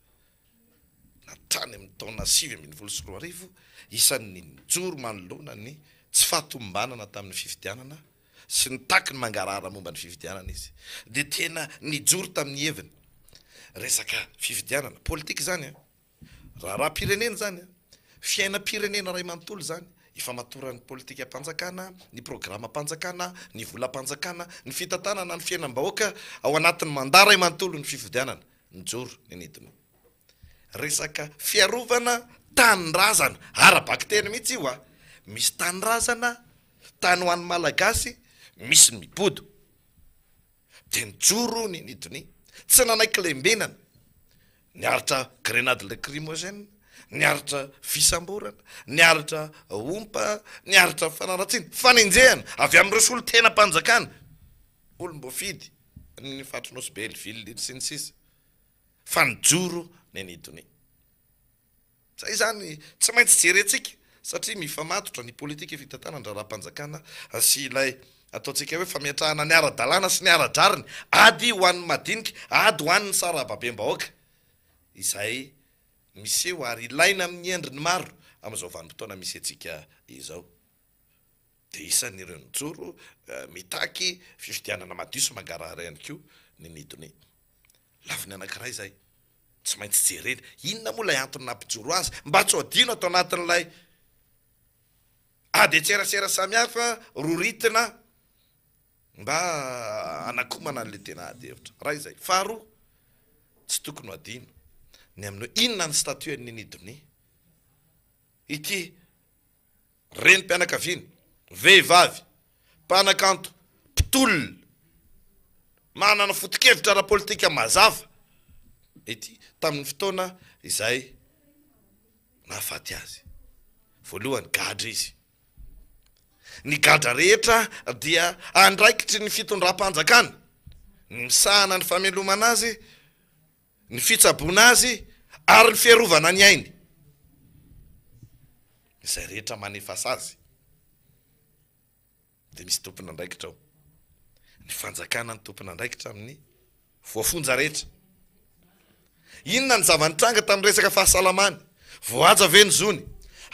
Hatrany amin'ny taona 2019, isan'ny nijoro manoloana ny tsy fahatomombanana tamin'ny fifidianana sy nitaky ny mangarahara momba ny fifidianana izy. Dia tena nijoro tamin'ny heviny. Resaka fifidianana, politika izany an! Raharaham-pirenena izany an! Fiainam-pirenena iray manontolo izany. Ifamatoran'ny politikam-panjakana, ny programam-panjakana, ny volam-panjakana, ny fitantanana ny fiainam-bahoaka ao anatin'ny mandat iray manontolo ny fifidianana. Nijoro ny nidina. Resaka fiarovana tanindrazana, ara-bakiteny mihitsy io a! Misy tanindrazana, tany ho an'ny Malagasy, misy ny mibodo. Dia nijoro ny nidina. Tsy nanaiky lembenana. Niaritra grenade lacrymogène, niaritra fisamborana, niaritra ompa, niaritra fanaratsiana, fanenjehana avy amin'ireo solontenam-panjakana, olom-boafidy. ny faritry Nosy Be, Hellville iny sy ny sisa fa nijoro Neny Donia. Zay izany tsy maintsy jerentsika satria mifamatotra ny politika fitantanan-draharaham-panjakana sy ilay ataontsika hoe fametrahana ny ara-dalàna sy ny ara-drariny, ady ho an'ny madinika, ady ho an'ny sarababem-bahoaka izay miseho ary ilaina amin'ny endriny maro amin'izao vanim-potoana misy antsika izao. Dia isan'ireo nijoro mitaky fifidianana madio sy mangarahara ihany koa ny Nidone. Lafiny anankiray izay tsy maintsy jerena. Inona moa ilay antony nampijoro azy? Mba tsy ho adino ato anatin'ilay ady an-tserasera samihafa roritina mba hanakomana an'ilay tena ady hevitra. Iray izay. Faharoa, tsy tokony ho adino ny amin'ny hoe inona ny statut an'i Nini Donia? Ity Renim-pianakaviana, vehivavy, mpanakanto, mpitolona, manana foto-kevitra ara-politika mazava ity tamin'ny fotoana izay nahafaty azy. Voalohany, gadra izy. Ny gadra rehetra dia andraikitry ny fitondram-panjakana ny misahana ny famelomana azy, ny fitsaboana azy ary ny fiarovana ny ainy. Izay rehetra manefa sazy dia misy tompon'andraikitra ao. Ny fanjakana no tompon'andraikitra amin'ny voafonja rehetra. Inona ny zava-nitranga tamin'ny resaka fahasalamany? Voahaja ve ny zony?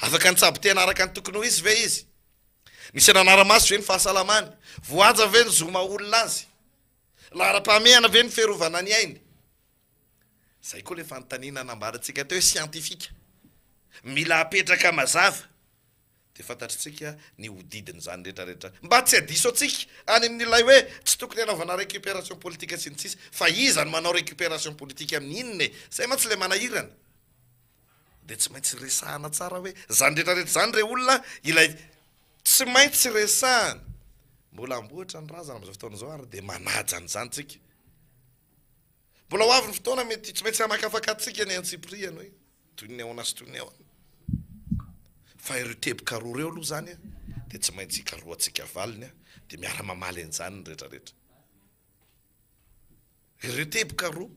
Afaka nitsabo tena araka ny tokony ho izy ve izy? Nisy nanara-maso ve ny fahasalamany? Voahaja ve ny zo maha olona azy? Laharam-pahamehana ve ny fiarovana ny ainy? Izay koa ilay fanontaniana nambarantsika teo hoe siantifika. Mila apetraka mazava dia fantatritsika ny hodidin'izany rehetra rehetra. Mba tsy hadiso antsika any amin'ilay hoe tsy tokony hanaovana récupération politique sy ny sisa. Fa iza no manao récupération politique amin'ny inona e? Izay mantsy ilay manahirana. Dia tsy maintsy resahana tsara hoe izany rehetra rehetra izany re olona ilay Tsy maintsy resahana. Mbola amboatra ny razana amin'izao fotoana izao ary dia manaja an'izany tsika. Mbola ho avy ny fotoana mety tsy maintsy hamakafaka antsika ny antsipirihany hoe toy ny ahoana sy toy ny ahoana. Fa ireo teboka roa ireo aloha izany dia tsy maintsy hikarohantsika valiny dia miara-mamaly an'izany ny rehetrarehetra. Ireo teboka roa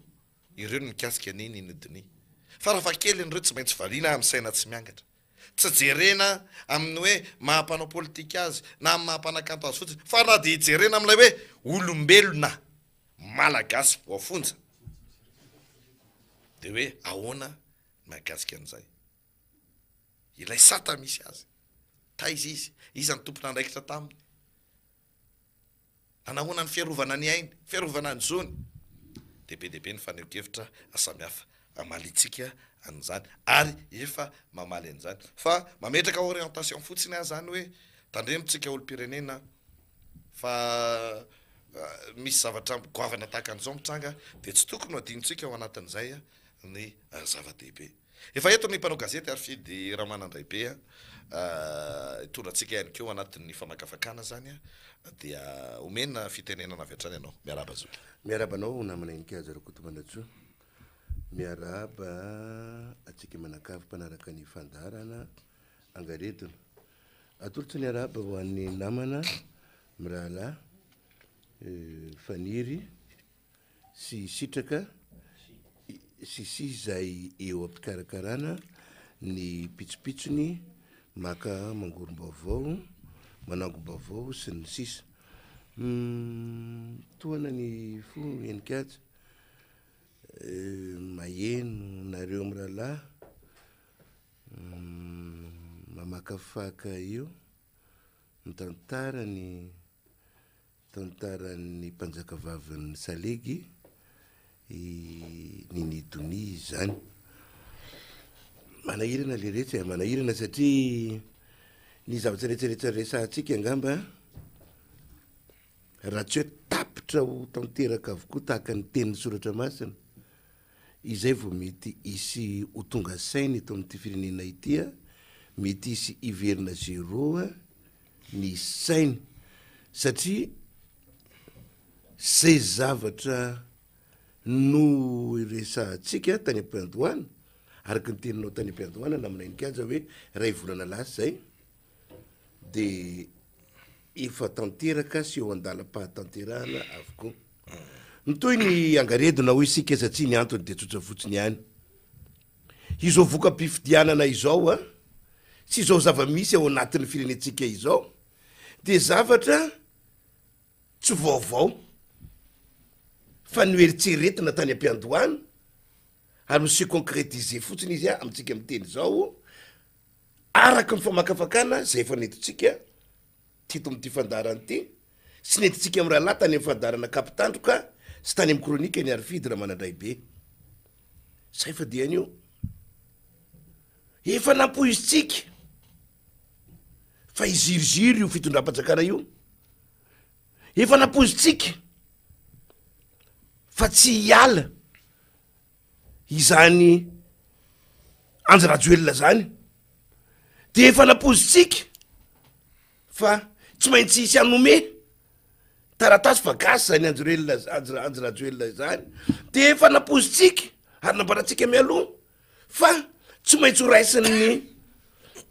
ireo no mikasika ny Nini Donia. Farafahakeliny ireo tsy maintsy valiana amin'ny saina tsy miangatra. Tsy jerena amin'ny hoe maha mpanao politika azy na amin'ny maha mpanakanto azy fotsiny fa na dia jerena amin'ilay hoe olombelona malagasy voafonja dia hoe ahoana. Mahakasika an'izay. Ilay sata misy azy. Taiza izy? Iza no tompon'andraikitra taminy? Nanahoana ny fiarovana ny ainy, fiarovana ny zony? Dia be dia be ny fanehoan-kevitra samihafa hamaliantsika an'izany ary efa mamaly an'izany. Fa mametraka orientation fotsiny aho izany hoe tandremo tsika olom-pirenena fa misy zavatra goavana tahaka an'izao mitranga dia tsy tokony ho adinontsika ao anatin'izay ny zava-dehibe. Efa eto ny mpanao gazety Harifidy Ramanandraibe hitondra antsika ihany koa anatin'ny famakafakana izany dia omena fitenenana avy hatrany ianao. Miarahaba zoky. Miarahaba anao namana Heninkaja Rakotomanantsoa. Miarahaba antsika manakavy mpanaraka ny fandaharana Angaredona. Atolotro ny arahaba ho an'ny namana mirahalahy Faniry. sy Sitraka sy sy izay eo am-pikarakarana ny pitsopitsony maka mangorom-baovao, manangom-baovao sy ny sisa Tohana ny fo henin-kaja, maheno nareo mirahalahy mamakafaka io, mitantara ny Tantaran'ny mpanjakavavin'ny Salegy, i Nini Donia izany. Manahirana le retsy e, manahirana satria ny zavatra rehetra rehetra resahantsika angamba raha tsy hoe tapitra ho tanteraka avokoa tahaka ny tenin'ny soratra masina, izay vao mety hisy ho tonga saina eto amin'ity firenena ity, mety hisy hiverina zéro ny sainy satria zay zavatra noresahantsika tany am-piandohana, araka ny teninao tany am-piandohana namana Heninkaja hoe iray volana lasa izay de efa tanteraka sy eo an-dalam-pahatanterahana avokoa. Mitohy ny angaredona hoy isika satria ny antony de tsotra fotsiny ihany. Izao voka-pifidianana izao sy izao zava-misy ao anatin'ny firenentsika izao dia zavatra tsy vaovao fa noeritreretina tany am-piandohana ary mi-se concretiser fotsiny izy amintsika miteny izao araka ny famakafakana izay efa nentintsika teto amin'ity fandaharana ity sy nentintsika mirahalahy tany amin'ny fandaharana Kapitandroka sy tany amin'ny Chronique ny Harifidy Ramanandraibe. Zay fa dia anio. Efa nampoizintsika fa hiziriziry io fitondram-panjakana io. Efa nampoizintsika fa tsy hiala izany Andry Rajoelina zany. Dia efa nampoizintsika fa tsy maintsy hisy hanome taratasy fa gasy zany Andry Rajoelina, Andry Rajoelina izany. Dia efa nampoizintsika ary nambarantsika mialoha fa tsy maintsy ho raisin'ny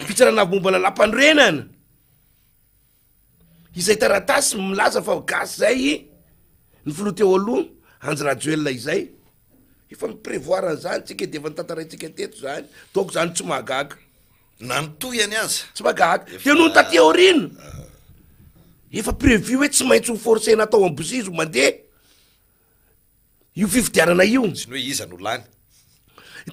fitsarana avo momba lalàmpanorenana izay taratasy milaza fa gasy zay ny filoha teo aloha Andry Rajoelina izay. Efa mi-prevoir an'izany tsika dia efa notantaraintsika teto zany, donc zany tsy mahagaga. Na ny tohiny aza. Tsy mahagaga. Dia nony taty aoriana, efa prévu hoe tsy maintsy ho forcer-na atao am-bozizo mandeha io fifidianana io. Sy ny hoe iza no lany.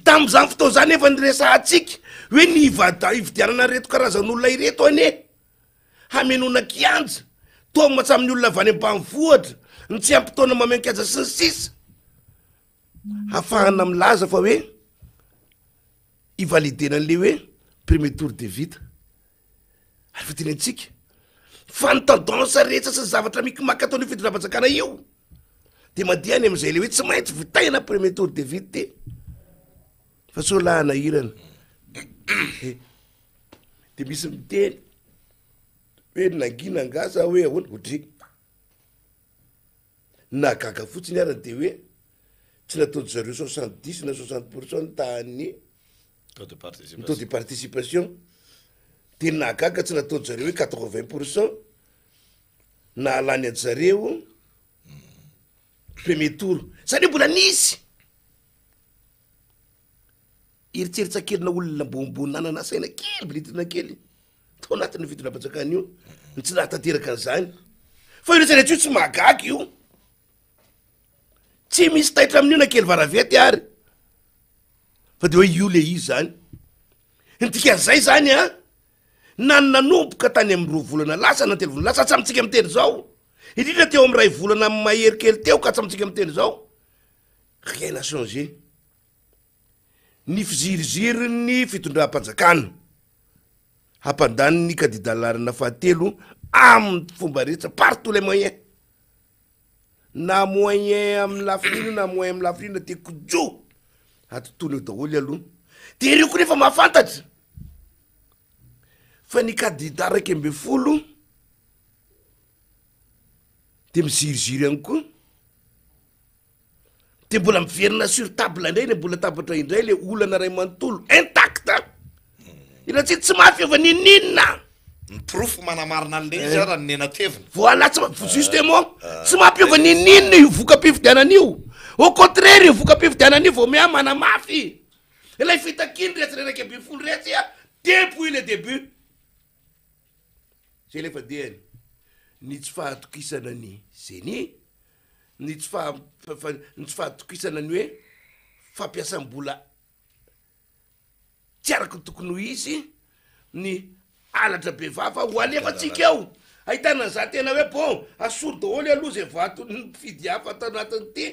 Tamin'izany fotoana izany efa niresahantsika hoe ny hivada- hividianana ireto karazan'olona ireto anie hamenoana kianja, taoma tsy amin'ny olona avy any ambanivohitra, ny tsy ampy taona mameno kianja sy ny sisa. Hafahana milaza fa hoe hi-valider-na an'le hoe premier tour de vita. Ary fa tenentsika fa ny tendance rehetra sy ny zavatra mikimaka ataon'io fitondram-panjakana io de mandeha any am'izay le hoe tsy maintsy vitaina premier tour de vita ty fa sao lahy hanahirana. De misy miteny hoe nangina angaha sa hoe ahoana, ohatry ny nahagaga fotsiny ary de hoe tsy nataon-dry zareo 70 na 60% ny tahan'ny Taux de ny taux de participation. De ny nahagaga tsy nataon-dry zareo hoe 80% nahalany an-dry zareo premier tour. Zany hoe mbola nisy eritreritsa kelina olona mbo mbo nanana saina kely, bilitina kely tao anatin'io fitondram-panjakana io ny tsy nahatanteraka an'izany. Fa io rehetra rehetra io tsy mahagaga io. Tsy misy taitra amin'io na kely varavety ary. Fa de hoe io le izy zany. Ny dikan'izay zany an, na ny nanomboka tany amin'ny roa volana lasa na telo volana lasa hatramintsika miteny izao, indrindra teo amin'ny iray volana mahery kely teo ka hatramintsika miteny izao, rien n'a changé. Ny fizirizirin'ny fitondram-panjakana hampandany ny kandida laharana fahatelo amin'ny fomba rehetra par tous les moyens. Na moyen amin'ny lafiny ino na moyen amin'ny lafiny inona de kojo atontolo eo daholo aloha. De ireo koa nefa mahafantatra fa ny kandida 11 de miziriziry ihany koa. De mbola miverina sur table indray le mbola tabatra indray le olana ray manontolo intact. Ila tsy tsy mahafiova ninoninona. Ny porofo manamarina an'le izy ara ny nenatevina. Voilà, tsy ma- justement, tsy mampiova ninoninona io voka-pifidianana io. Au contraire io voka-pifidianana io vao miha manamafy ilay fitakiany retsy 11 retsy a depuis le début. Zay le fadehany. Ny tsy fahatokisana ny Ceni, ny tsy faha- ny tsy fahatokisana ny hoe fampiasam-bola tsy araka ny tokony ho izy, ny halatra bevava ho alefantsika eo. Ahitana an'izany tena hoe bon, asory daholo aloha izay vaton'ny mpifidy hafa ato anatin'ity.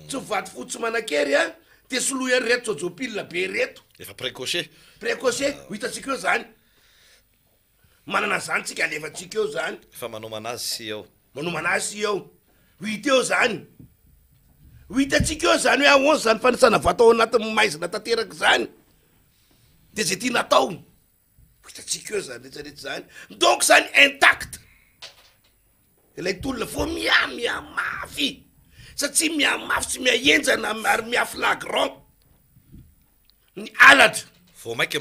Tsy vato fotsy manan-kery an, dia soloy an'ireto jojopile be ireto. Efa précoché. Précoché, ho hitantsika eo izany. Manana an'izany tsika, alefantsika eo izany. Efa manomana azy sy eo. Manomana azy sy eo. Ho hita eo izany. Ho hitantsika eo izany hoe ahoana izany fanisana vato ao anatin'ny maizina tanteraka izany. Dia izay tiana atao. Ho hitantsika eo izany rehetra rehetra izany. Donc izany intact. Ilay tolona vao miha miha mafy. Satria miha mafy sy miha henjana ary miha flagrant. Ny halatra. Vao mainka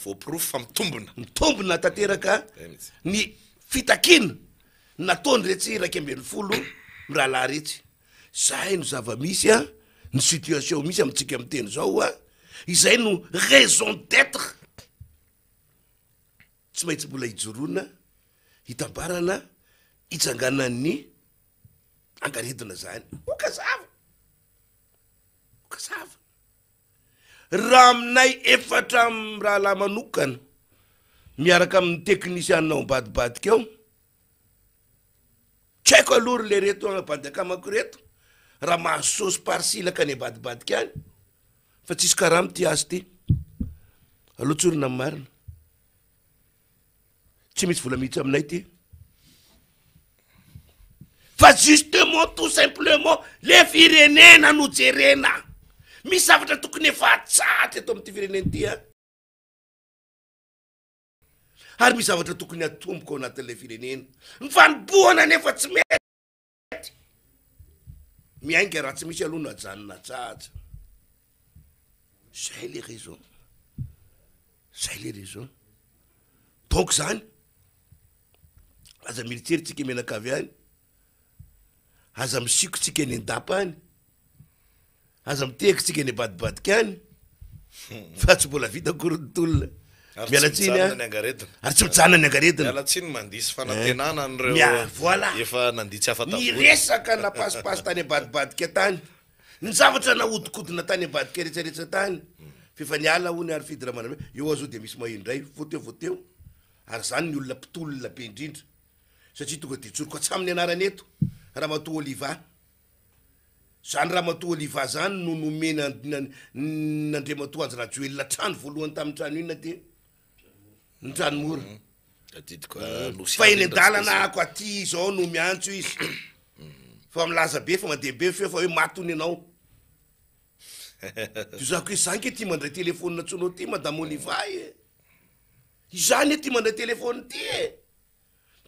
voaporofo fa mitombina. Mitombina tanteraka ny fitakiana nataon'iretsy 11 mirahalahy iretsy. Izay no zava-misy an, ny situation misy amintsika miteny izao an, izay no raison d'etre tsy maintsy mbola ijoroana, hitambarana, hitsanganan'ny angaredona izany. Okazava! Okazava! Raha aminay efatra mirahalahy manokana, miaraka amin'ny teknisianina ao ambadibadika ao, tsy haiko aloha ry lereto bandy akamako ireto raha mahazo saosy parsilaka any ambadibadika any, fa tsisy karama ity asa ity. Aleo tsorina ny marina. Tsy misy vola mihitsy aminay ity. Fa justement tout simplement le firenena no jerena. Misy zavatra tokony efa atsahatra eto amin'ity firenena ity a. Ary misy zavatra tokony atomboka ao anatin'ilay firenena. Ny fanombohana nefa tsy mety. Miainga raha tsy misy aloha no ajanona atsahatra. Zay le raison. Zay le raison. Donc zany, aza mieritreritra tsika mianakavy any, aza misiko tsika eny an-dapa any, aza mitehaka tsika eny ambadibadika any, fa tsy mbola vita akory ny tolona. Ary Miala tsy tsiny mijanona an. ny angaredona. Ary tsy mijanona ny angaredona. Miala tsiny mandiso fanantenana an'ireo Mia- voilà. efa nandia tsy Ny afa-tavony. resaka napasipasy tany ambadibadika tany, Ny zavatra nahodinkodina tany ambadika rehetra rehetra tany, f'efa niala hono ary Fidy Ramanambe, eo aho zao dia misy maheno indray, vao teo vao teo, ary zany ny olona mpitolona be indrindra, satria tonga dia tsoriko hatramin'ny anarany eto, Ramatoa Oliva, zany Ramatoa Oliva zany no nomena an'Andriamatoa Andry Rajoelina trano voalohany tamin'ny trano inona ty? Ny trano mora. Tadidiko Nosy Fa eny Andrindra tsy an-dalana misy. ako aty izao no miantso izy. Fa milaza be fa mandeha be ny feo fa hoe maty hono ianao. Dia za ko hoe za nge ty mandray telephone antsonao ty madame Oliva e. Izaho anie ty mandray telephone ty e.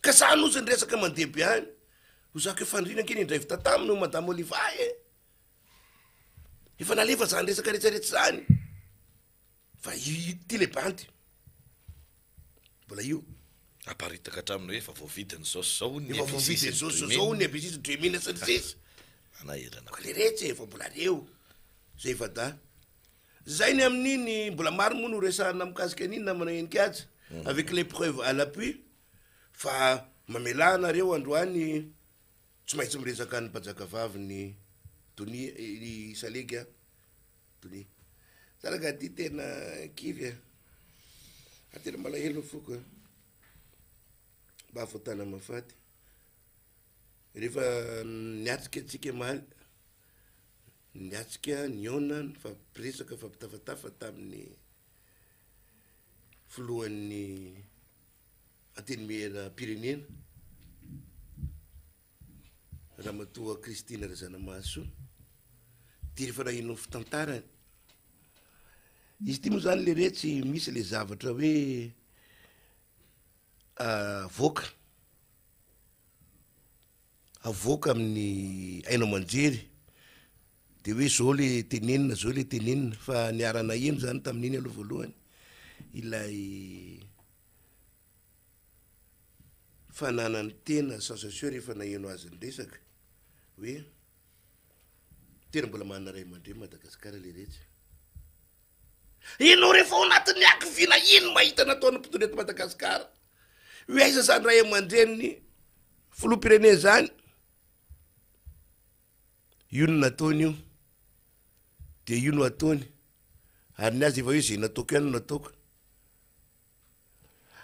Ka za no ozy ny resaka mandeha be any. Ho za ko hoe faniriana nge ny indray vita taminy madame Oliva e. Efa nalefa zany resaka rehetra rehetra zany. Fa ity le bandy mbola io. Aparitaka hatramin'ny hoe efa voavidiny zao sy zao hono ny Efa ABC voavidiny sy ny zao sy Dreaming. zao hono ny ABC sy ny Dreaming sy ny sisa. Manahirana Ka be. le retsy e, efa mbola reo. Zay efa da. Zay ny amin'iny, mbola maro moa no resahana mikasika an'iny namana Heninkaja, avec les preuves à l'appui, fa mamelà anareo androany tsy maintsy miresaka an'ny mpanjakavavy ny donia, i Salegy a. Donia. Za rangahy ty tena kivy a! Ary tena malahelo ny foko a! Mba voatana mahafaty. Rehefa niatrika antsika omaly, niatrika, nihaona, nifampiresaka, nifampitafatafa tamin'ny filohan'ny Antenimieram-pirenena, Ramatoa Christine Razanamahasoa, dia rehefa naheno ny fitantarany, izy ity moa zany leretsy misy le zavatra hoe avoaka, avoaka amin'ny haino aman-jery, de hoe zao le tenenina, zao le tenenina, fa niara-naheno zany tamin'iny aloha voalohany ilay fananany tena sensation rehefa naheno azy niresaka hoe tena mbola manana ray aman-dreny Madagasikara leretsy. Ianao rehefa ao anatin'ny hakiviana iny mahita nataon'ny mpitondra eto Madagasikara. Hoe aiza zany ray aman-dreniny filoham-pirenena zany? Io no nataony io. Dia io no ataony. Ary ny azy efa hoe zay nataoko ihany no nataoko.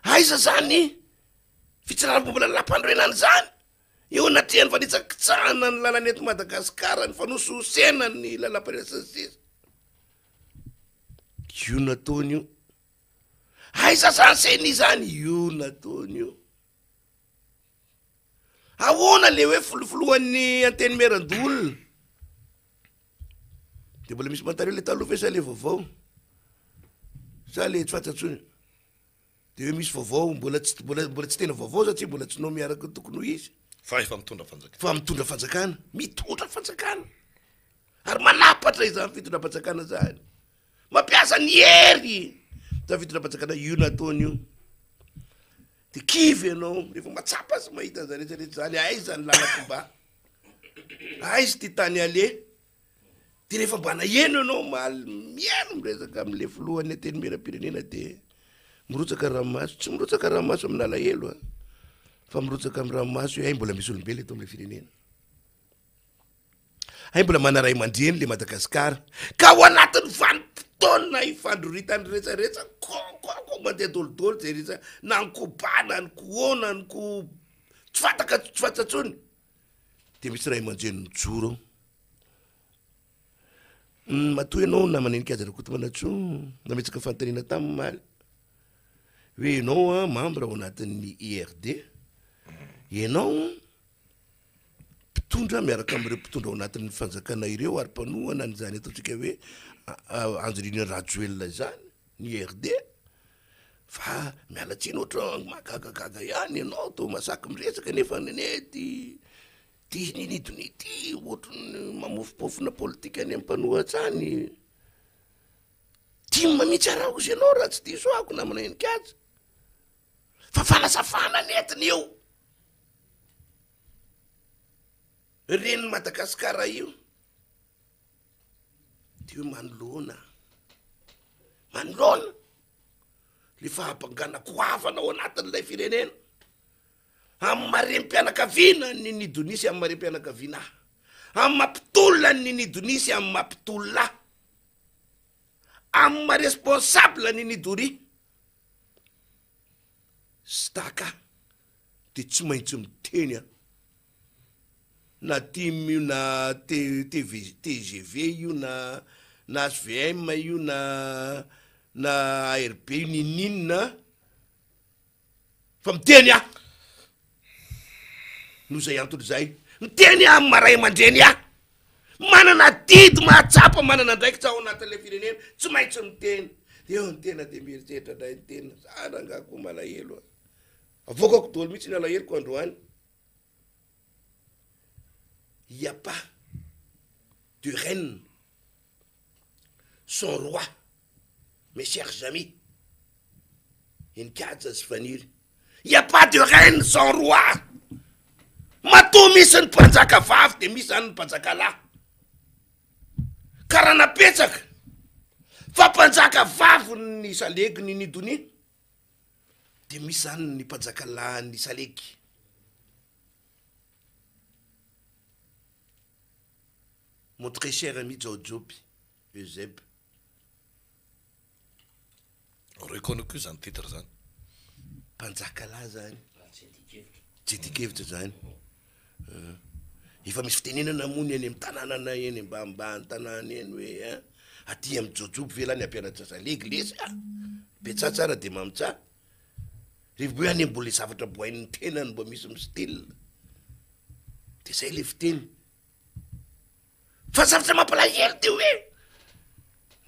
Aiza zany fitsirara-momba lalàmpanorenana zany? Eo anatrehan'ny fanitsakitsahana ny lalana eto Madagasikara, ny fanosihosena ny lalàmpanorenana sy ny sisa. Io nataony io. Aiza zany ceni zany? Io nataony io. Ahoana le hoe filohan'ny antenimierandoholona? De mbola misy manontany hoe le taloha ve sa le vaovao? Sa le tsy fantatra intsony? De hoe misy vaovao mbola tsy mbola mbola tsy tena vaovao satria mbola tsy nommé araka ny tokony ho izy. Fa efa mitondra fanjakana. Fa mitondra fanjakana, mitondra fanjakana. Ary manapatra izany fitondram-panjakana izany. Mampiasa ny hery izany fitondram-panjakana io nataony io. De kivy ianao rehefa mahatsapa sy mahita an'izany rehetra rehetra izany, aiza ny lalako mba? Aiza ity tany aleha? De rehefa mba naheno ianao omaly mihaino miresaka amin'le filohan'ny antenimierampirenena de mirotsaka ranomaso, tsy mirotsaka ranomaso amin'alahelo a, fa mirotsaka amin'ny ranomaso hoe hay mbola misy olombelona eto amin'le firenena. Hay mbola mana ray aman-dreny le Madagascar. Ka ao anatin'ny vanim-potoana ifandroritan'ny resaretra kôkôkô mandeha dôlidôly zay rehetra na ny koba na ny koô na ny ko tsy fantaka tsy fantatra intsony de misy ray aman-dreny mijoro ao. Matoa ianao namana Heninkaja Rakotomanantsoa nametraka fanontaniana taminy omaly hoe ianao an membre ao anatin'ny IRD, ianao mpitondra miaraka amin'ireo mpitondra ao anatin'ny fanjakana ireo ary mpanohana an'izany ataontsika hoe Andry Nirina Rajoelina izany, ny IRD, fa miala tsiny ohatra mahagagagaga ihany ianao toa masaky miresaka nefa anie ty ty ninidonia ity ohatran'ny mamofompofona politika any amin'ny mpanohatra any. Tim mihitsy araozy ianao raha tsy diso ako namana Heninkaja. Fa fanazavana nentiny io. Renin'i Madagasikara io de hoe manoloana, manoloana le fahabangana goavana ao anatin'ilay firenena, amin'ny maha renim-pianakaviana an'i Nini Donia sy amin'ny maha renim-pianakaviana ahy, amin'ny maha mpitolona an'i Nini Donia sy amin'ny maha mpitolona ahy, amin'ny maha responsable an'i Nini Doria sy tahaka ahy. de tsy maintsy miteny aho, na tim io na TV tgv io na na hvm io na na ARB io ninoninona fa miteny aho, noho izay antony izay, miteny aho amin'ny maha ray aman-dreny ahy, manana adidy mahatsapa manana andraikitra ao anatin'ilay firenena, tsy maintsy miteny, de eo ny tena de mieritreritra indray ny tena, za rangahy koa malahelo a. Avoakako daholo mihitsy ny alaheloko androany. Il y a pas de reine sans roi mes chers amis. Heninkaja sy Faniry. Il y a pas de reine sans roi. Matoa misy ny mpanjaka vavy de misy zany ny mpanjaka lahy. Ka raha napetsaka fa mpanjaka vavy ny salegy ny nidonia. Dia misy zany ny mpanjaka lahin'ny salegy. Mon très cher ami Jaojoby Eusèbe. Reconnu koa izany titre izany. Mpanjaka lahy zany. Tsy adin-kevitra zany. Efa misy fitenenana moa ny any amin'ny tanànana eny ambanimbany tanàna eny hoe ein, aty amin'ny Jojoby ve lahy ny hampianatra salegy lesy a! Betsaha tsara dia mamintsaha. Rehefa hoe any mbola le zavatra bohain'ny tenany mba misy mi-style. Dia zay le fiteny. Fa ny zavatra mampalahelo dia hoe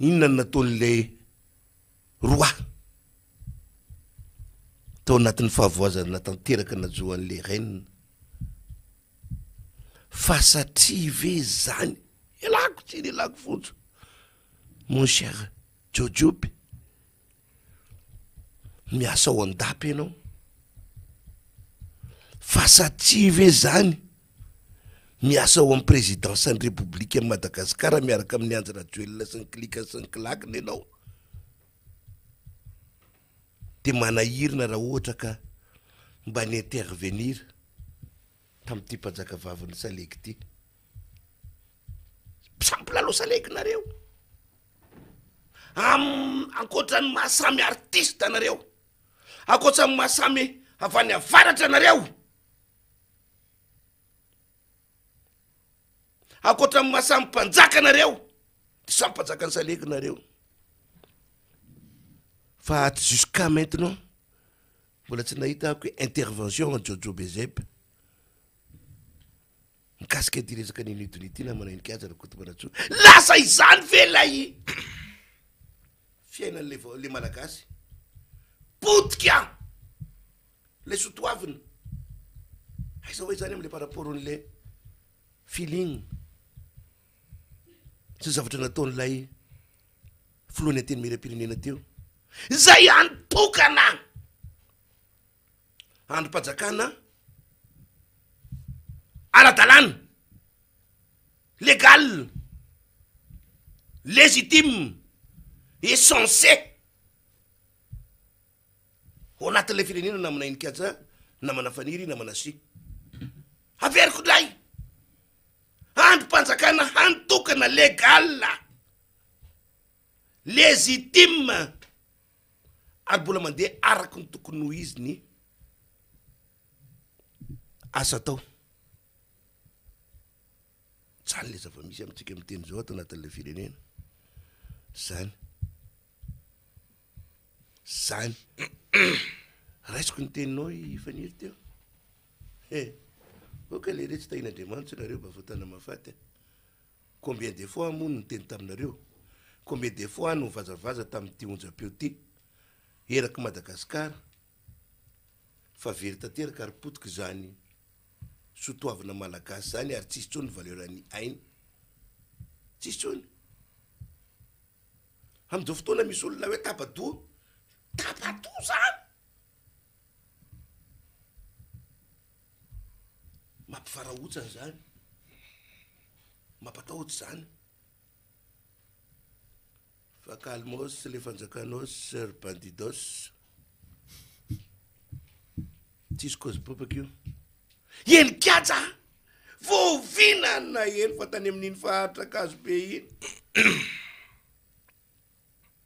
inona no nataon'ilay roi tao anatin'ny fahavoazana tanteraka najo an'ilay reine. Fa satria ve izany, ialako tsiny, ialako vonjo, mon cher Jojoby, miasa ao an-dapa ianao, fa satria ve zany miasa ao amin'ny présidence ny Repoblikan'i Madagasikara miaraka amin'i Andry Rajoelina sy ny clique sy ny claque-ny ianao, de manahirana raha ohatra ka mba ni-intervenir tamin'ity mpanjaka vavin'ny salegy ity. Samy mpilalao salegy nareo. Am ankoatra ny maha samy artiste anareo, ankoatra ny maha samy avy any avaratra anareo, ankoatra ny maha samy mpanjaka anareo, de samy mpanjakan'ny salegy nareo. Fa jusqu'à maintenant mbola tsy nahita ako hoe intervention an'i Jojo Bezeb. Mikasika ity resaka Nini Donia ity namana Heninkaja Rakotomanantsoa, lasa izany ve ilay fiainan'ilay vao- ilay Malagasy? Potika ilay soatoavina. Aiza ho aiza izany amin'ilay par rapport an'ilay feeling sy ny zavatra nataon'ilay filohan'ny Antenimierampirenena teo. Izay hany tokana! Andrim-panjakana ara-dalàna, légal, légitime et censé ao anatin'ilay firenena namana Heninkaja, namana Faniry, namana Sy. Averiko indray, andrim-panjakana hany tokana légal, légitime. ary mbola mandeha araka ny tokony ho izy ny asa atao. Zany le zava-misy amintsika miteny zao ato anatin'ilay firenena. Zany. Zany. Raisiko ny teninao i Faniry teo. He. Ok le retsy tahin'Andriamanitra nareo Bafotana mahafaty a. Combien de fois aho moa no niteny taminareo? Combien de fois aho no nivazavaza tamin'ity onjam-peo ity erak'i Madagasikara fa very tanteraka ary potika izany soatoavina malagasy izany ary tsisy intsony ny valeur-n'ny aina. Tsisy intsony. Amin'izao fotoana misy olona hoe tapa-doha. Tapa-doha izany! Mampivarahontsana izany. Mampatahotra izany. Fa calmos le fanjakanao ry bandidos. Tsisy cause bobaka io. Eny kianja! Voaviana naheno fa tany amin'iny faritra Ankazobe iny.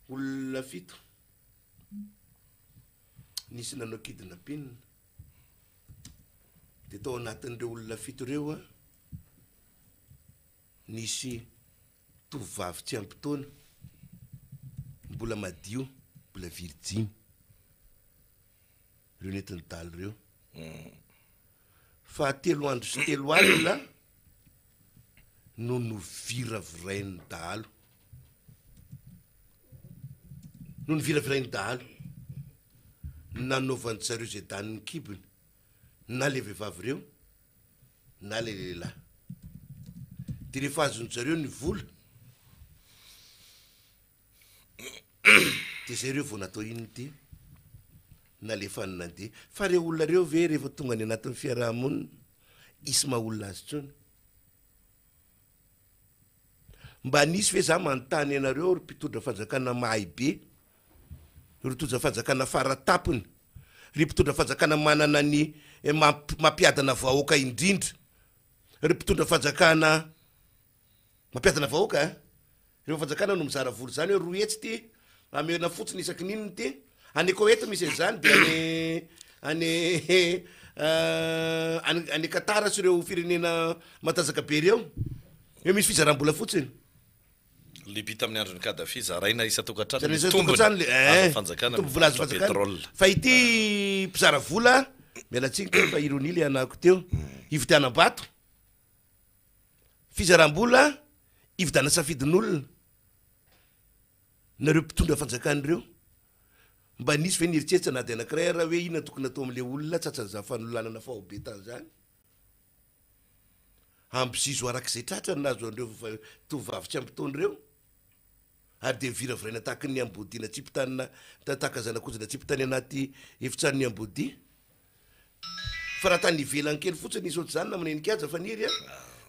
Olona fito nisy nanao kidnapping. Dia tao anatin'ireo olona fito ireo an, nisy tovovavy tsy ampy taona, mbola madio, mbola virjiny, ireo nentin'ny dahalo ireo. Fa telo andro sy telo alina no noviravirain'ny dahalo. No noviravirain'ny dahalo. Nanaovan-dry zareo izay danin'ny kibony, na ilay vehivavy ireo, na ilay lehilahy. Dia rehefa azon-dry zareo ny vola, dia izay ireo vao natao inona ity? Nalefany nandeha. Fa ireo olona ireo ve rehefa tonga any anatin'ny fiaraha-monina, hisy maha olona azy intsony? Mba nisy ve za manontany anareo ry mpitondra fanjakana mahay be, ry mpitondra fanjakana faratapony, ry mpitondra fanjakana manana ny mampiadana vahoaka indrindra, ry mpitondra fanjakana mampiadana vahoaka eh? Rehefa fanjakana no mizara vola izany hoe 200 ity. Amena fotsiny isaky ny inona ity? Any Koety misy an'izany dia any any any any Qatar sy ireo firenena matanjaka be ireo. Eo misy fizaram-bola fotsiny. Libya tamin'ny andron'i Kadhafi, zaraina isan-tokantrano Zaraina ny isan-tokantrano tombony le eh, azon'ny fanjakana tombony vola azon'ny mivarotra fanjakana. pétrole. Fa ity mpizara vola, miala tsiny kay fa ironie le anahako teo, hividianam-bato, fizaram-bola hividianana safidin'olona. Nareo mpitondra fanjakana ireo, mba nisy ve nieritreritra na dia anakiray ara hoe inona tokony atao amin'ilay olona tratran'izany fanolanana faobe tany izany? Ampizizo arak'izay tratra ny nahazo an'ireo tovovavy tsy ampy taona ireo, ary dia viraviraina tahaky ny ambodia natsipy tany na tahaka zanak'onjy natsipy tany anaty efitranon'ny ambodia. Fa raha tany ivelany kely fotsiny nisy ohatr'izany namana Heninkaja Faniry a!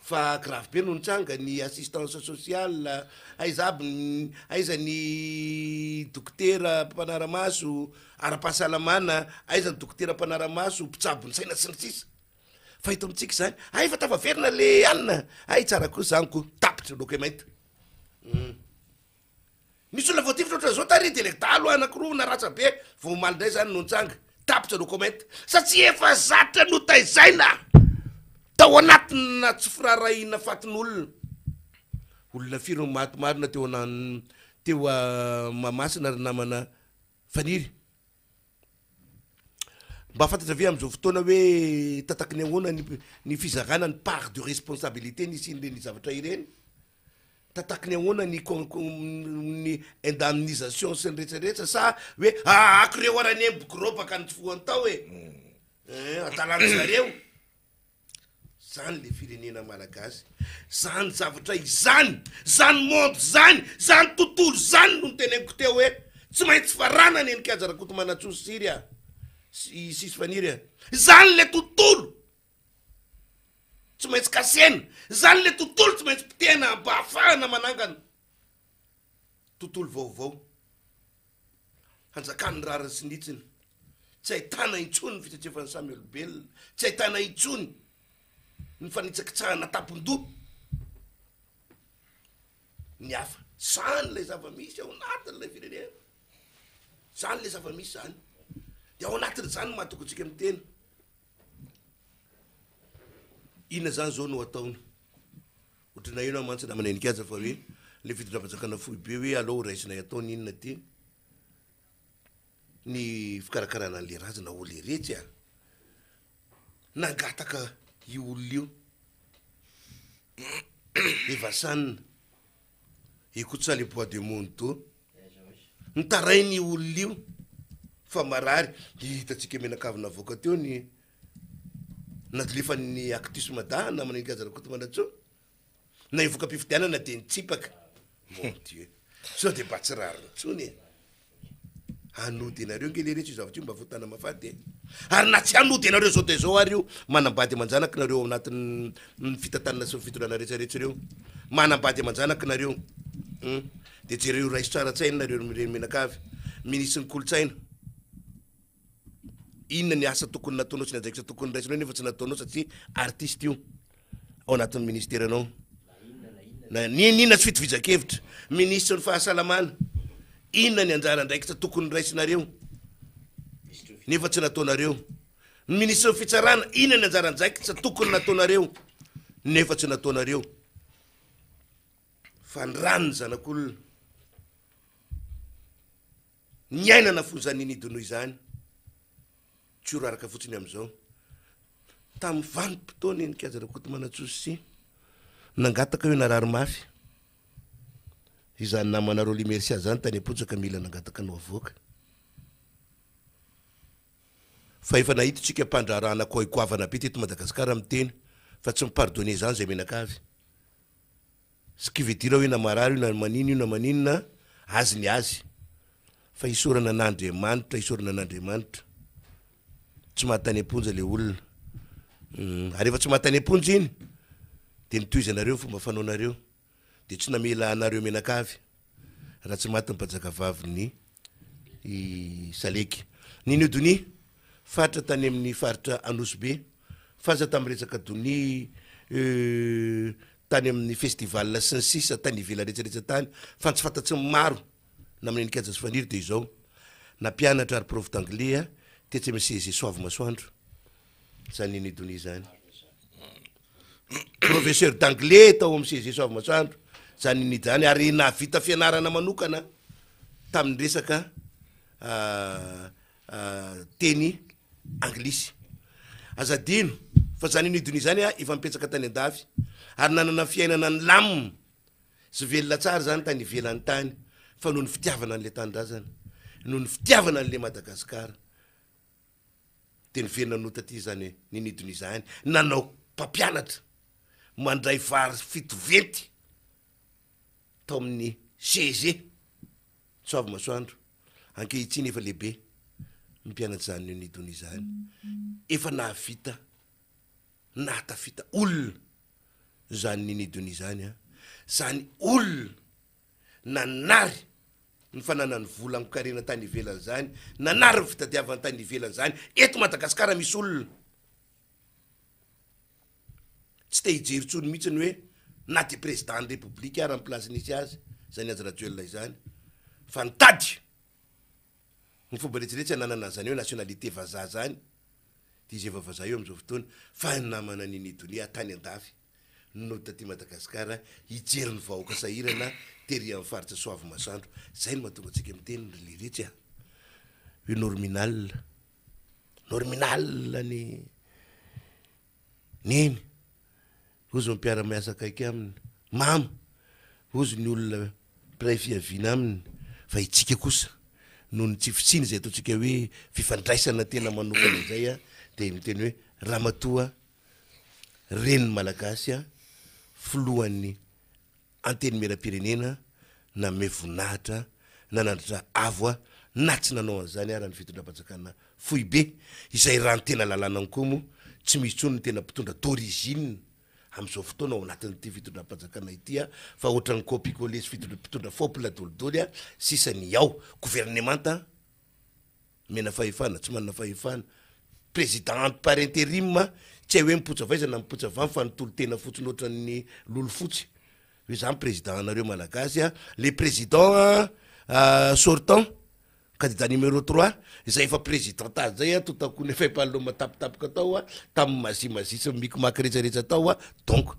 Fa grave be no nitranga, ny assistance sociale, aiza aby ny, aiza ny dokotera mpanara-maso ara-pahasalamana, aiza ny dokotera mpanara-maso mpitsabo ny saina sy ny sisa. Fa eto amintsika izany, hay efa tafaverina le alina, hay tsara kosa izany ko, tapitra document. Hum. Nisy olona voatifitra ohatran'izao tary dia ilay dahalo anakiroa naratra be vao omaly indray zany no nitsanga. Tapitra no comment. Satria efa zatra notaizaina tao anatina tsy firaharahiana fatin'olona. Olona firy no maty marina teo anan teo Mahamasina ry namana Faniry? Mba fantatra ve amin'izao fotoana hoe tataky ny ahoana ny ny fizarana ny part de responsabilité nisian'ireny zavatra ireny? Tataky ny ahoana ny ny indemnisation sy ny rehetra rehetra sa hoe ahako reo ara anie mikorobaka ny tsy voany tao e! Eh, adalan'ny zareo. Zany le firenena malagasy. Zany zavatra izany, zany monde zany, zany tontolo zany no noteneniko teo hoe tsy maintsy faranana eny Kianja Rakotomanantsoa sy Siry a! Sy Sisy Faniry a! Zany le tontolo! Tsy maintsy kasena. Izany le tontolo tsy maintsy potehina mba hahafahana manangana tontolo vaovao. Hanjakan'ny rariny sy ny hitsiny. Tsy ahitana intsony ny fitsetsefan'ny samy olombelona. Tsy ahitana intsony ny fanitsakitsahana tampon-doha ny hafa. Izany ilay zava-misy ao anatin'ilay firenena. Izany ilay zava-misy izany. Dia ao anatin'izany no mahatonga antsika miteny. Inona zany zao no ataony? Ohatry naheno aho mantsy namana Heninkaja fa hoe le fitondram-panjakana foibe hoe aleo ho raisinay atao ny inona ty ny fikarakarana an'le razana ô leretsy a! Nangataka io olona io Evasan écoute ça les bois de mon dos Nitaraina io olona io fa marary, dia hitantsika mianakavy navoaka teo ny nalefan'ny Actus Mada namana Ingaja Rakotomanantsoa, na io voka-pifidianana dia nitsipaka. Mon Dieu! Sao dia mba tsy rariny intsony e! Hanody anareo nge lery io zavatra io mba voatana mafaty e! Ary na tsy hanody anareo zao dia zao ary io, manambady aman-janaka nareo ao anatin'ny fitantanana sy ny fitondrana rehetra rehetra ireo, manambady aman-janaka nareo, hum, dia jereo raiso tsara an-tsaina nareo ireny mianakavy, minisitry ny kolontsaina, inona ny asa tokony nataonao sy ny andraikitra tokony raisinao nefa tsy nataonao satria artiste io ao anatin'ny ministeranao. Na n'inona tsy fitovizan-kevitra. Minisitry ny fahasalamana, inona ny anjara andraikitra tokony raisinareo nefa tsy nataonareo? Ny minisitry ny fitsarana, inona ny anjara andraikitra tokony nataonareo nefa tsy nataonareo? Fa ny ran'ny zanak'olona niainana fony izany ninidonoa izany, tsy ho raraka fotsiny amin'izao. Tamin'ny vanim-potoana eny Kianja Rakotomanantsoa sy nangataka hoe narary mafy izany namana Rolly Mercia izany tany am-ponja ka mila nangataka ny ho avoaka. Fa efa nahita isika mpandraharaha anakoi goavana be teto Madagasikara miteny fa tsy mi-pardonner izany izay mianakavy. Ce qui veut dire hoe na marary io na manina io na maninona, azy ny azy. Fa isaorana an'Andriamanitra, isaorana an'Andriamanitra. Tsy maty tany am-ponja le olona. Ary rehefa tsy maty tany am-ponja iny, dia notohizanareo ny fomba fanaonareo. Dia tsy namela anareo mianakavy raha tsy maty ny mpanjakavavin'ny i Salegy. Nino Donia, faritra tany amin'ny faritra Anosibe, fantatra tamin'ny resaka donia tany amin'ny festival sy ny sisa tany ivelany rehetra rehetra tany, fa ny tsy fantatry ny maro. Naman'i Nikaja sy Faniry dia izao, nampianatra ary prof d'anglais tetsy amin'ny CEG Soavimasoandro izany Nini Donia izany. Professeur d'anglais tao amin'ny CEG Soavimasoandro izany Nini izany ary nahavita fianarana manokana tamin'ny resaka teny anglisy. Aza adino fa izany Nini Donia izany efa nipetraka tany an-dafy ary nanana fiainana nilamina sy velona tsara izany tany ivelany tany fa noho ny fitiavana an'ilay tanindrazana, noho ny fitiavana an'ilay Madagasikara dia niverina nody taty izany Nini Donia izany, nanao mpampianatra mandray vary fitoventy tao amin'ny CEG Soavimasoandro, ankehitriny efa lehibe ny mpianatra izany Nini Donia izany, efa nahavita nahatafita olona izany Nini Donia izany an, izany olona nanary ny fananany vola amin-karena tany ivelany izany, nanary ny fitadiavany tany ivelany izany, eto Madagasikara misy olona tsy te hijery intsony mihitsy ny hoe na dia président ny République ara ny place nisy azy, izany Andry Rajoelina izany, fa nitady ny fomba rehetrarehetra hananana an'izany hoe nationalité vazaha izany, dia izy efa vazaha io amin'izao fotoana, fa ny namana Nini Donia tany an-dafy no taty Madagasikara hijery ny vahoaka sahirana tery amin'ny faritra Soavimasoandro. Izay no mahatonga antsika miteny ry leretsy a! hoe norminal, norminal ny Neny, hozy ny mpiara-miasa akaiky aminy, Mama, hozy ny olona mpiray fiaviana aminy, fa itsika kosa, noho ny tsy fisiany izay ataontsika hoe fifandraisana tena manokana izay, dia miteny hoe Ramatoa Renin'ny Malagasy, Filohan'ny Antenimierampirenena nanome voninahitra, nanandratra avo na tsy nanao an'izany ara ny fitondram-panjakana foibe, izay raha ny tena lalàna koa moa tsy misy intsony ny tena mpitondra d'origine amin'izao fotoana ao anatin'ity fitondram-panjakana ity fa ohatran'ny copie coller sy fitondra mpitondra fopla dolidoly sisa ny ao governemanta. Omena fahefana, tsy manana fahefana. Président par interim, tsy hay hoe mipotsa avy aiza na mipotsa avy any fa nitolo-tena fotsiny ohatran'ny lolo fotsy. Hoe za président anareo Malagasy a. Le président sortant, candidat numéro 3, izay efa président tady zay a, tout à coup nefa efa aloma tapitapoka tao a, tamin'ny mazia mazia sy micmac rehetra rehetra tao a, donc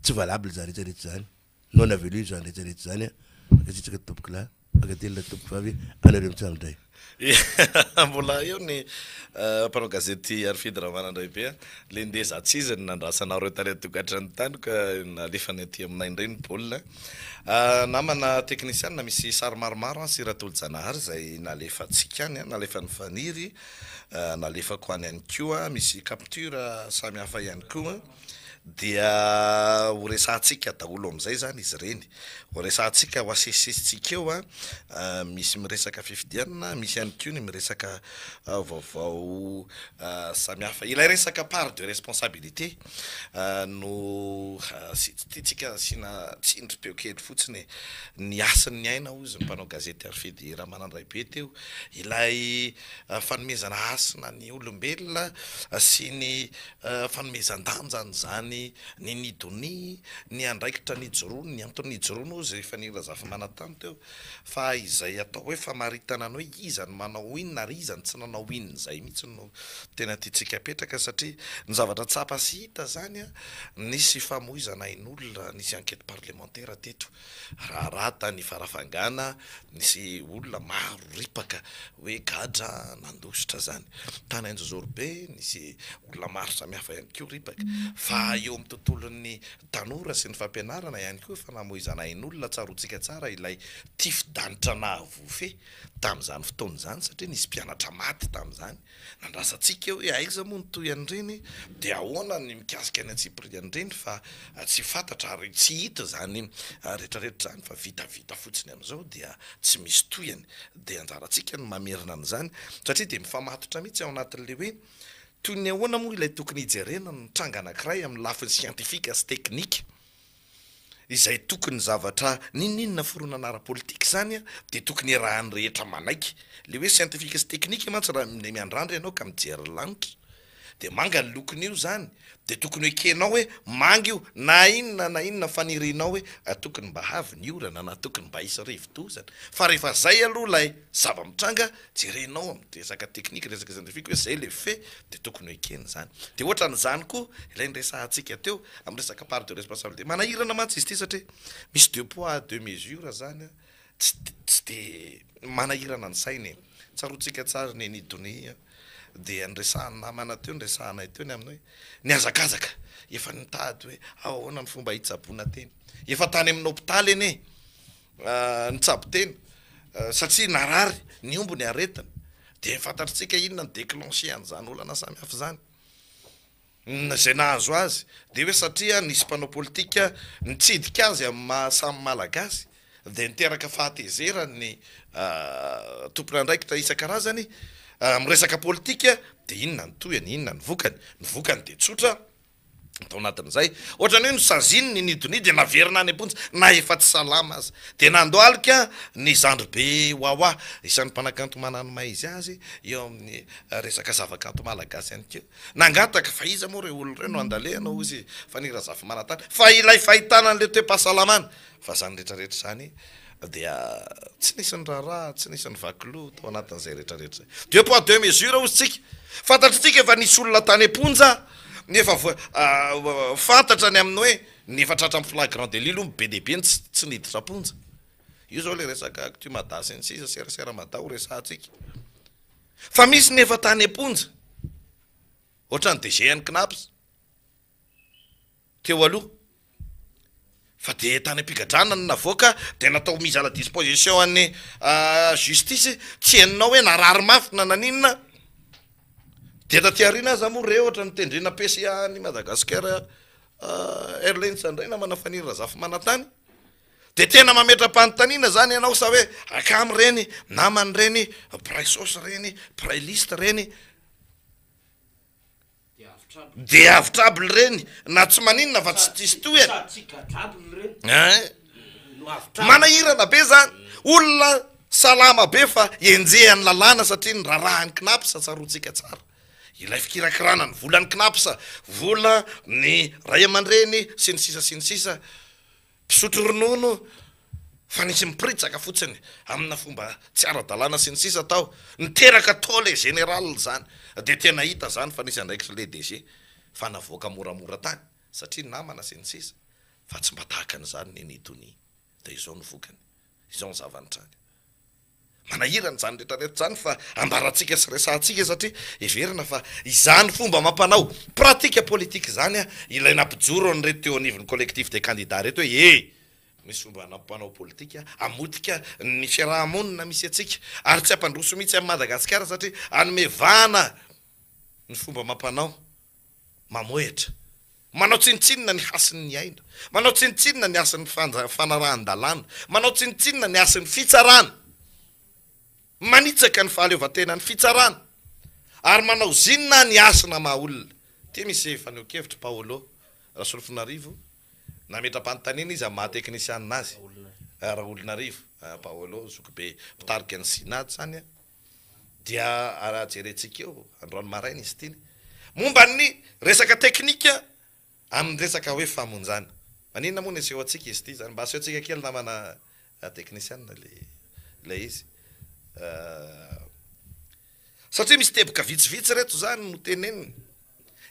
tsy valable zany rehetra rehetra zany. Non avelu zany rehetra rehetra zany a. Mankasitraka tompokolahy. Mankatelina tompokovavy anareo mitsam-dray. Mbola eo ny mpanao gazety Harifidy Ramanandraibe a! Le ndeha za tsy izy no nandrasanareo tany an-tokantrano tany ka nalefany aty aminay indray ny baolina. Namana teknisianina misy sary maromaro sy Ratolojanahary izay nalefantsika any, nalefan'i Faniry, nalefako any ihany koa, misy capture samihafa ihany koa. Dia ho resahantsika daholo amin'izay izany izy ireny. Ho resahantsika, ho asesisesintsika eo an, misy miresaka fifidianana, misy ihany koa ny miresaka vaovao samihafa. Ilay resaka part de responsabilité no tiantsika asiana tsindrim-peo kely fotsiny e. Ny hasin'ny aina hozy ny mpanao gazety Harifidy Ramanandraibe teo, ilay fanomezana hasina ny olombelona sy ny Fanomezan-danja an'izany ny nidonia, ny andraikitra nijoroany, ny antony nijoroany hozy efa nila Razafimanantany teo, fa izay atao hoe famaritana ny hoe iza no manao inona ary iza no tsy nanao inona izay mihitsy no tena tiantsika apetraka satria ny zavatra tsapa sy hita izany an, nisy famoizana ain'olona, nisy enquête parlementaire teto. Raharaha tany Farafangana, nisy olona maro ripaka hoe gadra nandositra zany. Tany Anjozorobe nisy olona maro samihafa ihany koa ripaka. Fa eo amin'ny tontolon'ny tanora sy ny fampianarana ihany koa efa namoizana ain'olona, tsaroantsika tsara ilay tifi-danitra nahavoafehy tamin'izany fotoana izany satria nisy mpianatra maty tamin'izany. Nandrasantsika hoe aiza moa ny tohy an'ireny dia ahoana ny mikasika ny antsipirian'ireny fa tsy fantatra ary tsy hita izany rehetrarehetra izany fa vitavita fotsiny amin'izao dia tsy misy tohiny dia anjarantsika ny mamerina an'izany satria dia mifamatotra mihitsy ao anatin'ilay hoe toy ny ahoana moa ilay tokony hijerena ny tranga anankiray amin'ny lafiny siantifika sy teknika. Izay tokony zavatra n'inon'inona fironana ara-politika izany dia tokony iarahan'ny rehetra manaiky. Ilay hoe scientifique sy technique mantsy raha miandrandra ianao ka mijery lanitra De manga ny lokon'io zany, de tokony ho ekenao hoe manga io, na inona na inona fanirianao hoe tokony mba havy ny orana na tokony mba hisy rivodoza, fa rehefa zay aloha ilay zava-mitranga, jerenao amin'ny resaka teknika, resaka scientifique hoe zay le fait de tokony ho ekena izany. De ohatran'izany koa ilay niresahantsika teo amin'ny resaka part de responsabilité, manahirana mantsy izy ity satria misy deux poids deux mesures zany an, tsy tsy de manahirana ny saina e! Tsaroantsika tsara ny an'i Donia dia niresahan'ny namana teo, niresahanay teo ny amin'ny hoe nihazakazaka, efa nitady hoe ahoana ny fomba hitsaboana tena, efa tany amin'ny hopitaly anie nitsabo tena satria narary, nihombo ny aretina, dia fantatritsika inona ny declencher an'izany olana samihafa izany. Izay nahazo azy dia hoe satria nisy mpanao politika nitsidika azy amin'ny maha samy Malagasy dia niteraka fahatezerany ny tompon'andraikitra isan-karazany amin'ny resaka politika dia inona ny tohiny, inona ny vokany? Ny vokany dia tsotra, tao anatin'izay, ohatran'ny hoe nosaziany ny nidonia dia naverina any am-ponja na efa tsy salama aza. Dia nandohalika ny zandribe Wawa, isan'ny mpanakanto manana ny maha izy azy eo amin'ny resaka zavakanto malagasy ihany koa. Nangataka, fa iza moa ireo olona ireo no andalehana hozy Faniry Razafimanantany, fa ilay fahitana an'ilay toe-pahasalamana, fa izany rehetra rehetra izany dia tsy nisy ny raharaha, tsy nisy ny vaky loha tao anatin'izay rehetra rehetra izay. Deux poids deux mesures hozy tsika. Fantatritsika fa nisy olona tany am-ponja, nefa fantatra ny amin'ny hoe ny efa tratra amin'ny flagrant délit aloha be dia be ny tsy niditra am-ponja. Io izao ilay resaka Actu Mada sy ny sisa, serasera Mada ho resahantsika. Fa misy ny efa tany am-ponja, ohatran'ny DG an'ny Cnaps teo aloha, fa dia tany am-pigadrana no navoaka dia natao mise à la disposition an'ny justice, tsy henonao hoe narary mafy na naninona, dia taty aoriana aza moa re ohatra notendrena PCA an'i Madagascar Airlines indray namana Faniry Razafimanantany. Dia tena mametra-panontaniana izany ianao sa hoe akama ireny, namana ireny, mpiray saosy ireny, mpiray liste ireny, dia avotrable ireny na tsy maninona fa tsy tsisy tohiny. Ein! Manahirana be izany. Olona salama be fa enjehan'ny lalàna satria ny raharahan'ny Cnaps tsaroantsika tsara. Ilay fikirakirana ny volan'ny Cnaps, vola ny ray aman-dreny sy ny sisa sy ny sisa. Mpisotro ronono fa nisy miporitsaka fotsiny amina fomba tsy ara-dalàna sy ny sisa tao, niteraka tôle général izany, dia tena hita izany fa nisy andraikitry le DG fa navoaka moramora tany satria namana sy ny sisa fa tsy mba tahaka an'izany Neny Donia, dia izao no vokany, izao ny zava-nitranga. Manahirana izany rehetra rehetra izany fa ambarantsika sy resahantsika satria heverina fa izany fomba amam-panao, pratique politique, izany ilay nampijoro an'ireto teo anivon'ny collectif des candidats ireto hoe e! misy fomba amam-panao politika hamotika ny fiaraha-monina misy antsika ary tsy hampandroso mihitsy an'i Madagasikara satria hanome vahana ny fomba amam-panao mamohehitra. Manao tsinontsinona ny hasin'ny aina. Manao tsinontsinona ny hasin'ny fanarahan-dalàna. Manao tsinontsinona ny hasin'ny fitsarana. Manitsaka ny fahaleovantenan'ny fitsarana. Ary manao zinona ny hasina maha olona. Ity misy fanehoan-kevitr'i Paolo Rasolofonarivo, nametra-panontaniana izy amin'ny maha teknisianina azy. Raolonarivo Paolo, zokibe mpitarika ny Synad izany. Dia raha jerentsika eo, androany maraina izy ity, momba ny resaka teknika amin'ny resaka hoe famonjana. Maninona moa no asehoantsika izy ity izany? Mba asehontsika kely namana teknisiana ilay izy. Satria misy teboka vitsivitsy ireto izany no teneniny,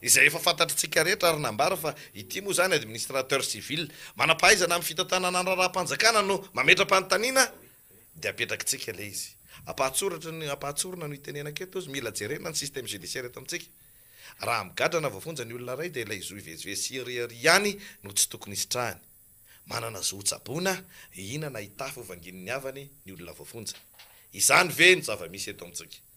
izay efa fantatritsika rehetra ary nambara fa ity moa izany administrateur civil, manam-pahaizana amin'ny fitantanana ny raharaham-panjakana no mametra-panontaniana Dia apetrakitsika ilay izy. Ampahatsoratra ny, ampahatsorina no itenenako eto, mila jerena ny système judiciaire eto amintsika. Raha migadra na voafonja ny olona iray dia ilay zo hivezivezy sy hiriaria ihany no tsy tokony hisitrahany. Manana zo hotsaboina, hihinana, hitafy, hovangian'ny havany ny olona voafonja. Izany ve no zava-misy eto amintsika?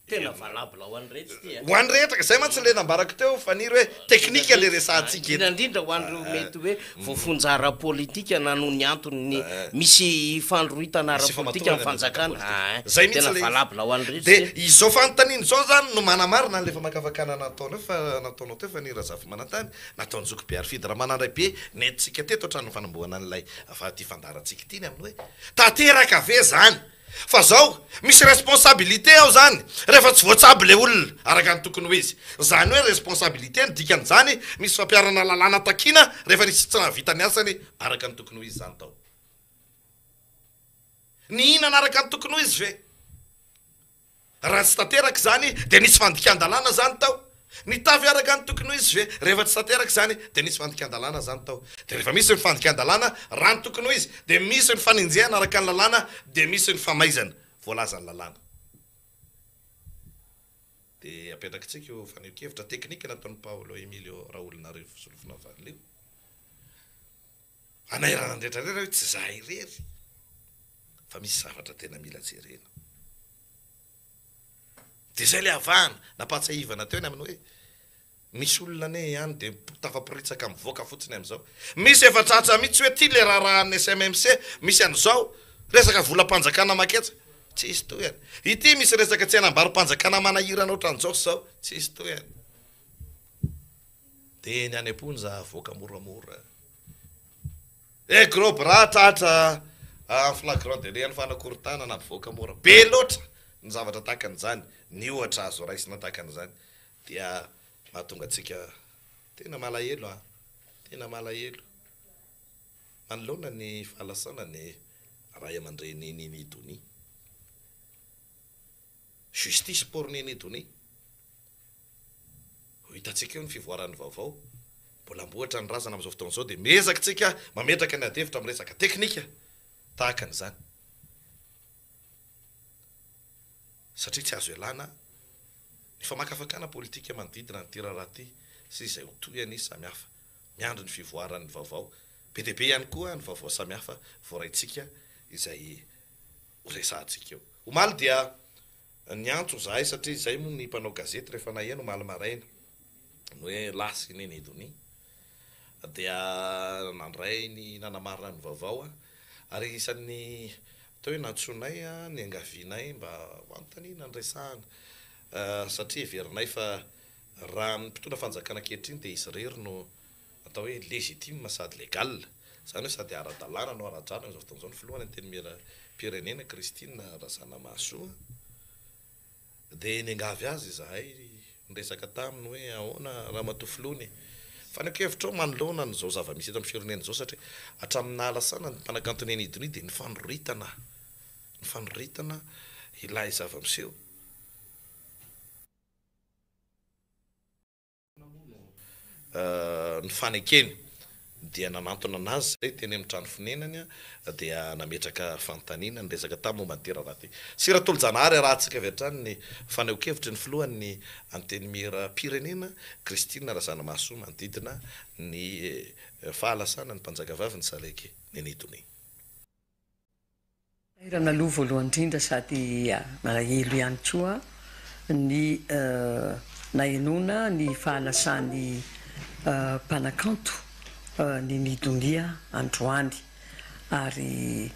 Tena valable ho an'ny rehetra ity a. Ho an'ny rehetra, ka zay mantsy le nambarako teo Faniry hoe teknika le resahantsika eto. Indrindra indrindra ho an'ireo mety hoe voafonja ara-politika na noho ny antony misy fandroritana ara-politika amin'ny fanjakana. Aa, Zay mihitsy tena le izy. valable ho an'ny rehetra De ity. izao fanontaniana izao zany no manamarina an'le famakafakana nataonao fa nataonao teo Faniry Razafimanantany, nataon'i Zoky Be Harifidy Ramanandraibe nentintsika teto hatramin'ny fanombohana an'ilay fa ity fandaharantsika ity ny amin'ny hoe tanteraka ve zany? Fa zao, misy responsabilité ao zany rehefa tsy voatsabo le olona araka ny tokony ho izy. Zany hoe responsabilité ny dikan'izany, misy fampiharana lalàna takiana rehefa nisy tsy nahavita ny asany araka ny tokony ho izy zany tao. Nihinana araka ny tokony ho izy ve? Raha tsy tanteraka izany dia nisy fandikan-dalàna izany tao. Nitafy araka ny tokony ho izy ve? Rehefa tsy tanteraka izany dia nisy fandikan-dalàna izany tao. Dia rehefa misy ny fandikan-dalàna raha ny tokony ho izy dia misy ny fanenjehana araka ny lalàna dia misy ny famaizana voalazan'ny lalàna. Dia apetrakitsika io fanehoan-kevitra teknika nataon'i Paolo Emilio Raholinarivo Solofonavalona io. Hanairana ny rehetra rehetra hoe tsy za irery fa misy zavatra tena mila jerena. Dia izay ilay avahana, nampahatsiahivana teo ny amin'ny hoe misy olona anie ihany dia tafaporitsaka mivoaka fotsiny amin'izao. Misy efa tratra mihitsy hoe ity ilay raharahan'ny SMMC, misy an'izao, resaka volam-panjakana maketsa, tsy hisy tohiny. Ity misy resaka tsenam-baro-panjakana manahirana ohatran'izao sy izao, tsy hisy tohiny. Dia ny any am-ponja avoaka moramora. Eh gros bras tratra en flagrant délit any fanakorontanana avoaka mora. Be loatra ny zavatra tahaka an'izany, ny ohatra azo raisina tahaka an'izany dia mahatonga antsika tena malahelo an, tena malahelo manoloana ny fahalasana ny ray aman-dreny Nini Donia. Justice pour Nini Donia. Ho hitantsika eo ny fivoaran'ny vaovao. Mbola ambohitra ny razana amin'izao fotoana izao dia miezaka isika mametraka ny adihevitra amin'ny resaka teknika tahaka an'izany. Satria tsy azo ialana ny famakafakana politika manodidina an'ity raharaha ity sy izay ho tohiny samihafa. Miandry ny fivoaran'ny vaovao. Be dia be ihany koa ny vaovao samihafa voaraintsika izay ho resahantsika eo. Omaly dia niantso izahay satria izay moa ny mpanao gazety rehefa naheno omaly maraina ny hoe lasa i Neny Donia dia nandray ny nanamarina ny vaovao ary isan'ny atao hoe nantsoinay niangavianay mba ho anontaniana niresahana satria heverinay fa raha ny mpitondra fanjakana ankehitriny dia izy irery no atao hoe légitime sady légal, izany hoe sady ara-dalàna no ara-drariny amin'izao fotoana izao ny filohan'ny Antenimierampirenena Christine Razanamahasoa dia niangavy azy izahay niresaka taminy hoe ahoana ramatoa filoha ny fanehoan-kevitrao manoloana an'izao zava-misy eto amin'ny firenena izao satria hatramin'ny nahalasana ny mpanakanto Neny Donia dia nifanoritana nifanoritana ilay zava-miseho. Ny fanekeny dia nanantona anazy izay teny amin'ny trano fonenany dia nametraka fanontaniana niresaka taminy momba an'ity raharaha ity. Sy Ratolojanahary arahantsika avy hatrany ny fanehoan-kevitry ny filohan'ny Antenimieram-pirenena Christine Razanamahasoa manodidina ny fahalasana ny mpanjakavavin'i Salegy Neny Donia. Tairana aloha voalohany indrindra sady malahelo ihany koa ny nahenoana ny fahalasan'ny mpanakanto Nini Donia androany ary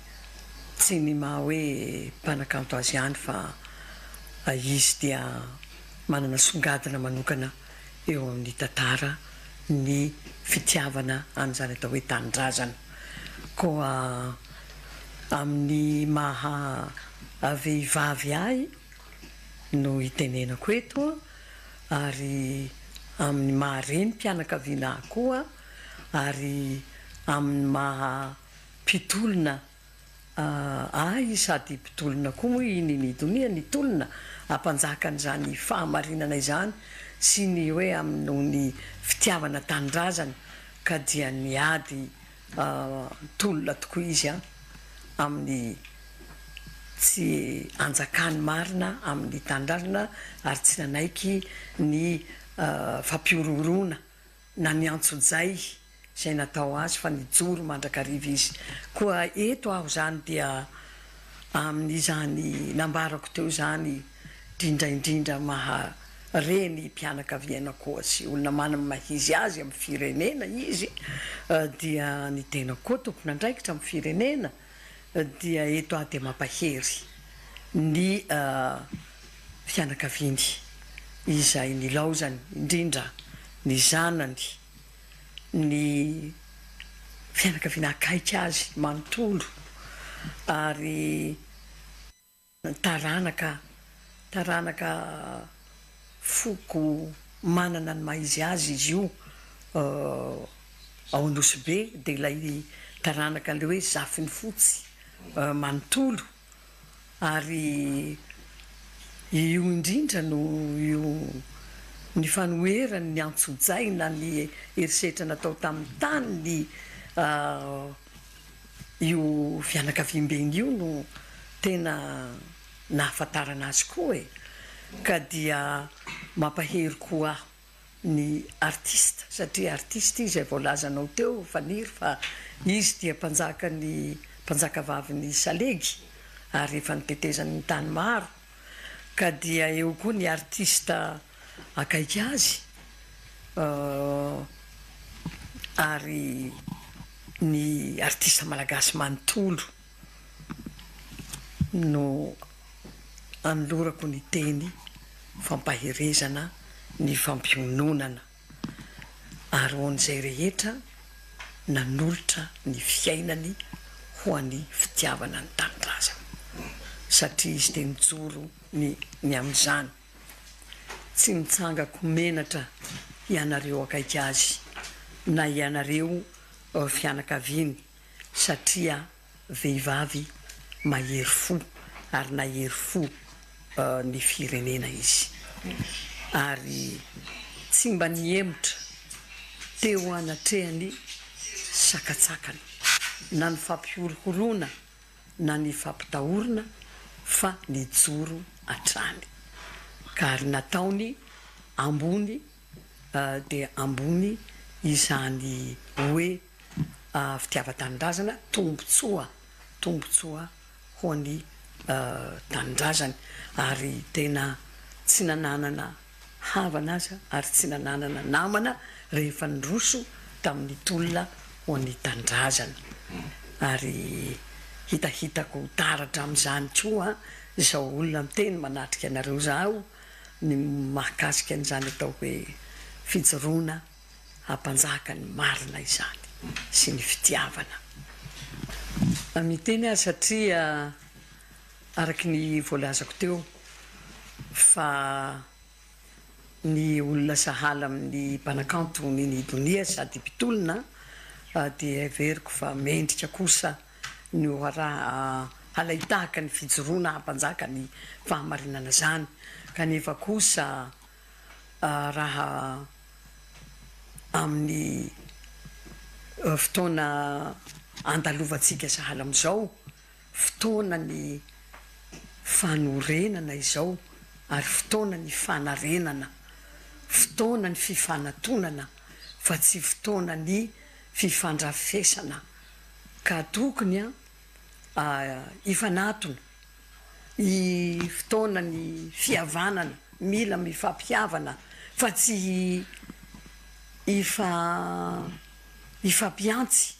tsy ny maha hoe mpanakanto azy ihany fa izy dia manana songadina manokana eo amin'ny tantara ny fitiavana an'izany atao hoe tanindrazana. Koa amin'ny maha vehivavy ahy no itenenako eto ary amin'ny maha renim-pianakaviana ahy koa ary amin'ny maha mpitolona ahy sady mpitolona koa moa i Nini Donia nitolona hampanjaka an'izany fahamarinana izany sy ny hoe noho ny fitiavana tanindrazana ka dia niady tolona tokoa izy amin'ny tsy hanjakany marina amin'ny tanindrazana ary tsy nanaiky ny fampihorohoroana na ny antsojay izay natao azy fa nijoro mandrakariva izy. Koa eto aho izany dia amin'izany nambarako teo izany indrindra indrindra maha reny mpianakaviana koa sy olona manana ny maha izy azy amin'ny firenena izy dia ny tenako koa tompon'andraikitra amin'ny firenena dia eto aho dia mampahery ny fianakaviany izay nilaozany indrindra ny zanany, ny fianakaviana akaiky azy manontolo ary. Taranaka, taranaka foko manana ny maha izy azy izy io ao Nosy Be dia ilay taranaka ilay hoe Zafinifotsy manontolo ary io indrindra no io ny fanoherany ny antsojay na ny herisetra natao tamin'ny tany Io fianakaviambeny io no tena nahafantarana azy koa e! Ka dia mampahery koa aho ny artiste satria artiste izy izay voalazanao teo Faniry fa izy dia mpanjakan'ny mpanjakavavin'ny salegy ary efa nitetezany ny tany maro ka dia eo koa ny artiste akaiky azy ary ny artista malagasy manontolo no anolorako ny teny fampaherezana ny fampiononana ary ho an'izay rehetra nanolotra ny fiainany ho an'ny fitiavana ny tanindrazana satria izy dia nijoro ny ny amin'izany. Tsy mitsangako menatra ianareo akaiky azy na ianareo fianakaviany satria vehivavy mahery fo ary nahery fo ny firenena izy ary tsy mba nihemotra teo anatrehany sakatsakana na ny fampihorohoroana na ny fampitahorina fa nijoro hatrany ka ary nataony ambony dia ambony izany hoe fitiavan-tanindrazana tombotsoa tombotsoa ho an'ny tanindrazany ary tena tsy nananana havana aza ary tsy nananana namana rehefa niroso tamin'ny tolona ho an'ny tanindrazana. Ary hitahitako taratra amin'izany koa izao olona miteny manatrika anareo izao ny mahakasika an'izany atao hoe fijoroana hampanjaka ny marina izany sy ny fitiavana. Miteny aho satria Araka ny voalazako teo fa ny olona sahala amin'ny mpanakanto Nini Donia sady mpitolona dia heveriko fa mendrika kosa ny ho halain-tahaka ny fijoroana hampanjaka ny fahamarinana izany kanefa kosa raha amin'ny fotoana andalovantsika sahala amin'izao Fotoana ny fanorenana izao ary fotoana ny fanarenana, fotoana ny fifanatonana fa tsy fotoana ny fifandrafesana ka tokony hifanatona, fotoana ny fihavanana, mila mifampihavana fa tsy hifampihantsy.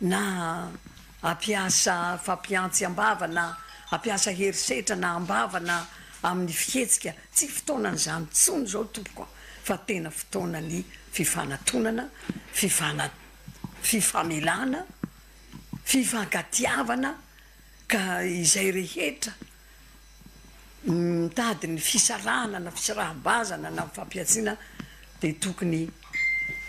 na hampiasa fampihantsy am-bava na hampiasa herisetra na am-bava na amin'ny fihetsika, tsy fotoanan'izany intsony izao tompoko a, fa tena fotoanan'ny fifanatonana, fifana, fifamelana, fifankatiavana, ka izay rehetra mitady ny fisarahana na fisaraham-bazana na fampihantsiana dia tokony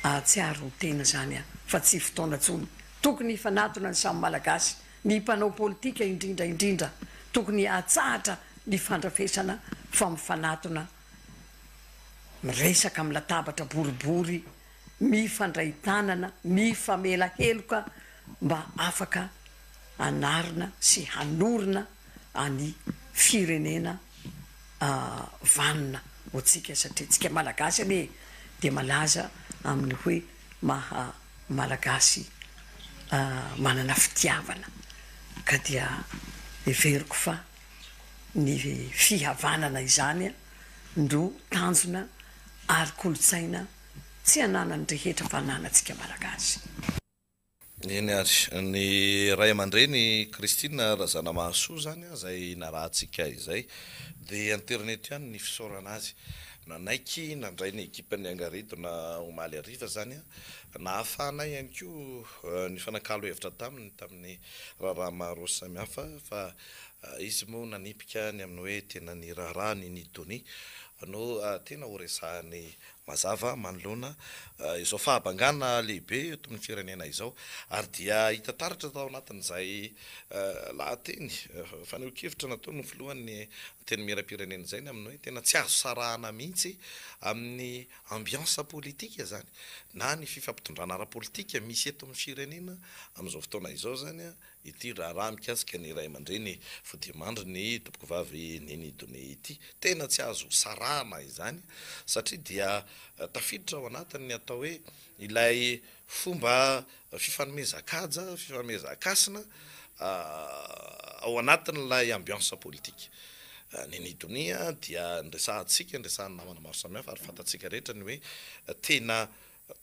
hahatsiaro ho tena izany fa tsy fotoana intsony. Tokony hifanatona ny samy Malagasy, ny mpanao politika indrindra indrindra tokony hahatsahatra ny fandrafesana fa mifanatona miresaka amin'ny latabatra boribory, mifandray tanana, mifamela heloka mba afaka hanarina sy hanorina any firenena vanona ho antsika satria tsika malagasy anie dia malaza amin'ny hoe maha malagasy manana fitiavana ka dia heveriko fa ny fihavanana izany no tanjona ary kolontsaina tsy ananan'ny rehetra fa ananantsika malagasy. Eny ary, ny ray aman-dreny Christine Razanamahasoa izany izay narahantsika izay dia internet ihany ny fisaorana azy. Nanaiky nandray ny ekipan'ny Angaredona omaly hariva izany, nahafahanay ihany koa nifanakalo hevitra taminy tamin'ny raharaha maro samihafa fa izy moa nanipika ny amin'ny hoe tena ny raharaha Nini Donia no tena horesahany mazava manoloana izao fahabangana lehibe eto amin'ny firenena izao ary dia hita taratra tao anatin'izay lahateny fanehoan-kevitra nataon'ny filohan'ny Antenimierampirenena izay ny amin'ny hoe tena tsy azo sarahana mihitsy amin'ny ambiance politika izany na ny fifampitondrana ara-politika misy eto amin'ny firenena amin'izao fotoana izao izany Ity raharaha mikasika ny ray aman-dreny fodiamandry ny tompokovavy Neny Donia ity. Tena tsy azo sarahana izany satria dia tafiditra ao anatin'ny atao hoe ilay fomba fifanomezan-kaja, fifanomezan-kasina ao anatin'ilay ambiance politique. Neny Donia dia niresahantsika, niresahan'ny namana maro samihafa ary fantatsika rehetra ny hoe tena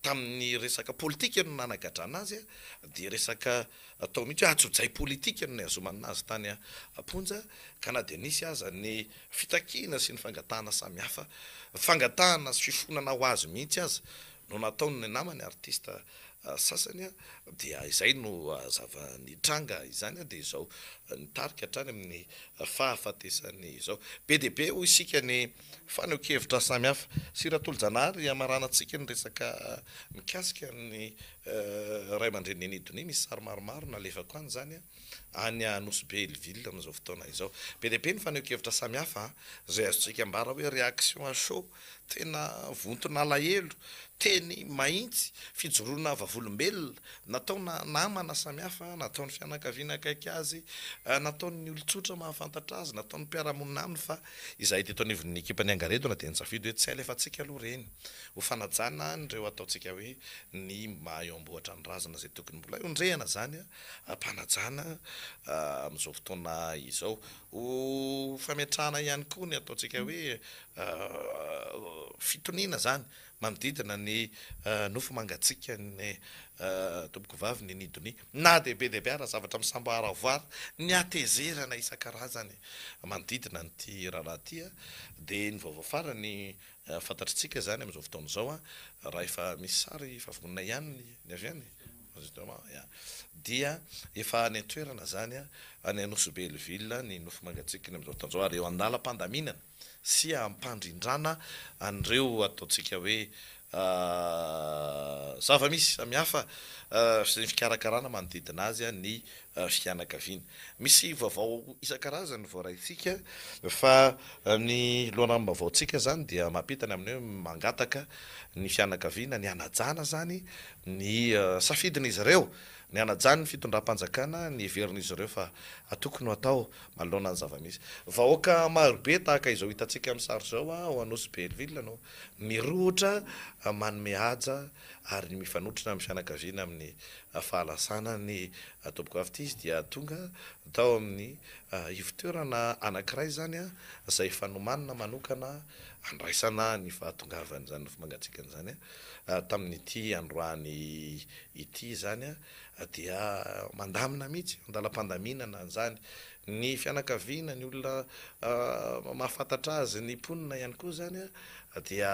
tamin'ny resaka politika no nanagadrana azy dia resaka atao mihitsy hoe antsojay politika no nihazomana azy tany am-ponja ka na dia nisy aza ny fitakiana sy ny fangatahana samihafa, fangatahana sy fifonana ho azy mihitsy aza no nataon'ny namany artista sasany dia izay no zava-nitranga izany dia izao nitarika hatrany amin'ny fahafatesany izao. Be dia be hoy isika ny Fanehoan-kevitra samihafa. Sy Ratolojanahary hamaranantsika ny resaka mikasika ny ray aman-dreny Neny Donia. Misy sary maromaro nalefako any izany any Nosy Be Hellville amin'izao fotoana izao. Be dia be ny fanehoan-kevitra samihafa izay azontsika ambara hoe réaction à chaud, tena vonton'alahelo, teny mahitsy, fijoroana vavolombelona nataona namana samihafa, nataon'ny fianakaviana akaiky azy, nataon'ny olon-tsotra mahafantatra azy, nataon'ny mpiara-monina aminy fa Izahay teto anivon'ny ekipan'ny Angaredona dia nisafidy hoe tsy alefantsika aloha ireny, ho fanajana an'ireo ataontsika hoe ny maha eo am-bohitra ny razana izay tokony mbola hondrehana izany am-panajana amin'izao fotoana izao. Ho fametrahana ihany koa ny ataontsika hoe fitoniana izany manodidina ny nofo mangatsiakan'ny tompokovavy Nini Donia. Na dia be dia be ara zavatra misamboaravoara, ny hatezerana isan-karazany manodidina an'ity raharaha ity dia ny vaovao farany fantatritsika izany amin'izao fotoana izao raha efa misy sary efa vonona ihany ny avy any justement ya dia efa any an-toerana izany any Anosibe Hellville ny nofo mangatsiakiny amin'izao fotoana izao ary eo an-dalam-pandaminana sy hampandrindrana an'ireo ataontsika hoe zava-misy samihafa sy ny fikarakarana manodidina azy ny fianakaviana. Misy vaovao isan-karazany voaraintsika fa ny loharanom-baovaontsika izany dia mampita ny amin'ny hoe mangataka ny fianakaviana ny hanajana izany ny safidin'izy ireo, ny hanajany ny fitondram-panjakana ny heverin'izy ireo fa tokony ho atao manoloana ny zava-misy. Vahoaka marobe tahaka izao hitantsika amin'ny sary izao ao Anosy Belleville no mirohotra manome haja ary mifanotrona amin'ny fianakaviana amin'ny fahalasana ny tompokovavy ity izy dia tonga tao amin'ny ivotoerana anankiray izany izay efa nomanina manokana handraisana ny fahatongavan'izany nofo mangatsiakany izany tamin'ity androany ity izany. dia mandamina mihitsy, andalam-pandaminana an'izany. Ny fianakaviana, ny olona mahafantatra azy, ny mponina ihany koa izany dia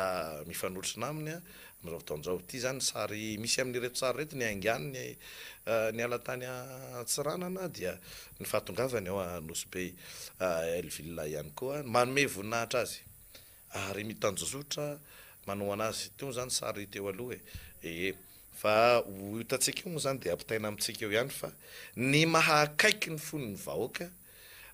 mifanotrona aminy amin'izao fotoana izao. Ity izany sary misy amin'ireto sary ireto, niaingàny niala tany Antsiranana dia ny fahatongavany ao Nosy Be Hellville ihany koa, manome voninahitra azy ary mitanjozotra manohana azy. Itony izany sary teo aloha e. Ee. Fa ho hitantsika eo moa izany dia ampitaina amintsika eo ihany fa ny maha akaiky ny fon'ny vahoaka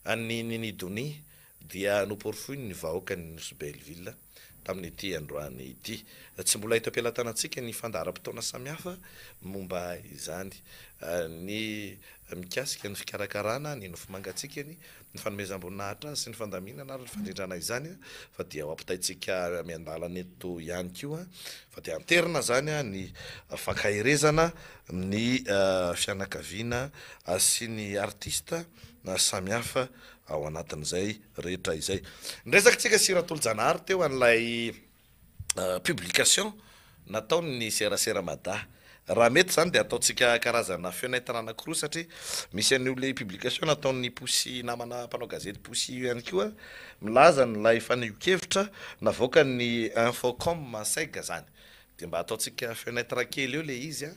an'i Nini Donia dia noporofoiny ny vahoakan'i Nosy Belleville tamin'ity androany ity. Tsy mbola eto am-pelatanantsika ny fandaharam-potoana samihafa momba izany. Ny mikasika ny fikarakarana ny nofo mangatsiakany, ny fanomezam-boninahitra azy sy ny fandaminana ary ny fandrindrana izany fa dia ho ampitaintsika miandalana eto ihany koa fa dia anterina izany ny fankaherezana ny fianakaviana sy ny artista samihafa ao anatin'izay rehetra izay. Niresaka tsika sy Ratolojanahary teo an'ilay publication nataon'ny serasera Mada. Raha mety izany dia ataontsika karazana fenêtre anankiroa satria misy an'io le publication nataon'ny Poussy namana mpanao gazety Poussy io ihany koa milaza an'ilay fanehoan-kevitra navoakan'ny Infocom Seg izany. Dia mba ataontsika fenêtre kely eo le izy an,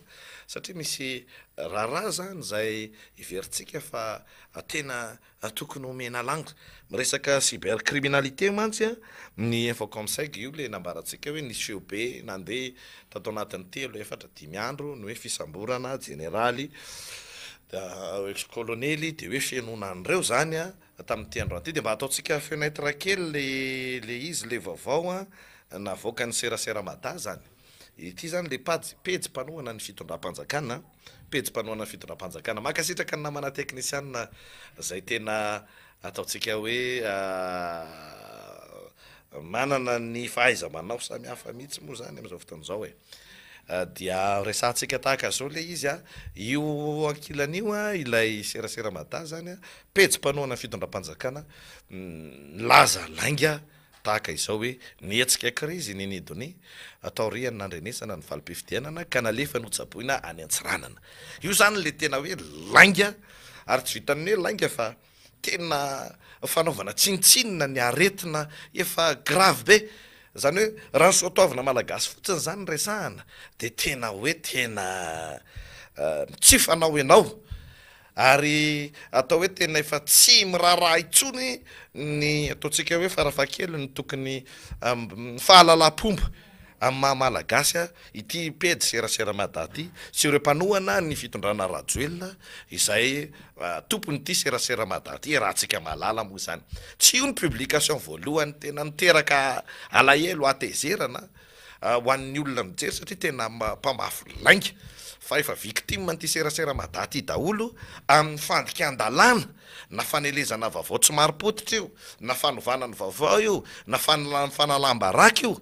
satria misy raharaha izany izay heverintsika fa tena Tokony homena lanja. Miresaka cybercriminalité mantsy ny Infocomseg io le nambarantsika hoe nisy feo be nandeha tato anatin'ny telo, efatra, dimy andro ny hoe fisamborana jeneraly, ex kolonely de hoe fenoana an'ireo zany tamin'ity androany ity de mba ataontsika fenêtre kely le le izy le vaovao navoakan'ny serasera mada zany. Ity zany le pajy pejy mpanohana ny fitondram-panjakana. Pejy mpanohana ny fitondram-panjakana. Mankasitraka ny namana teknisianina izay tena ataontsika hoe manana ny fahaiza-manao samihafa mihitsy moa izany amin'izao fotoana izao e. Dia resahantsika tahaka izao ilay izy a, io ankilany io a, ilay serasera mada izany a, pejy mpanohana ny fitondram-panjakana milaza lainga Tahaka izao hoe nihetsika krizy i Nini Donia taorian'ny nandrenesana ny valim-pifidianana ka nalefa notsaboina any Antsiranana. Io izany ilay tena hoe lainga ary tsy vitan'ny hoe lainga fa tena fanaovana tsinontsinona ny aretina efa grave be. Izany hoe raha ny soatoavina malagasy fotsiny izany no resahana dia tena hoe tena tsy fanao ianao. Ary atao hoe tena efa tsy miraharaha intsony ny ataontsika hoe farafahakeliny tokony fahalalam-pomba amin'ny maha Malagasy ity pejy serasera Mada ity sy ireo mpanohana ny fitondrana Rajoelina izay tompon'ity serasera Mada ity iarahantsika mahalala moa izany. Tsy io ny publication voalohany tena niteraka alahelo, hatezerana ho an'ny olona mijery satria tena mpamafy lainga fa efa victime an'ity serasera mada ty daholo amin'ny fandikan-dalàna na fanelezana vaovao tsy marim-pototra io na fanovana ny vaovao io na fanalam-baraka io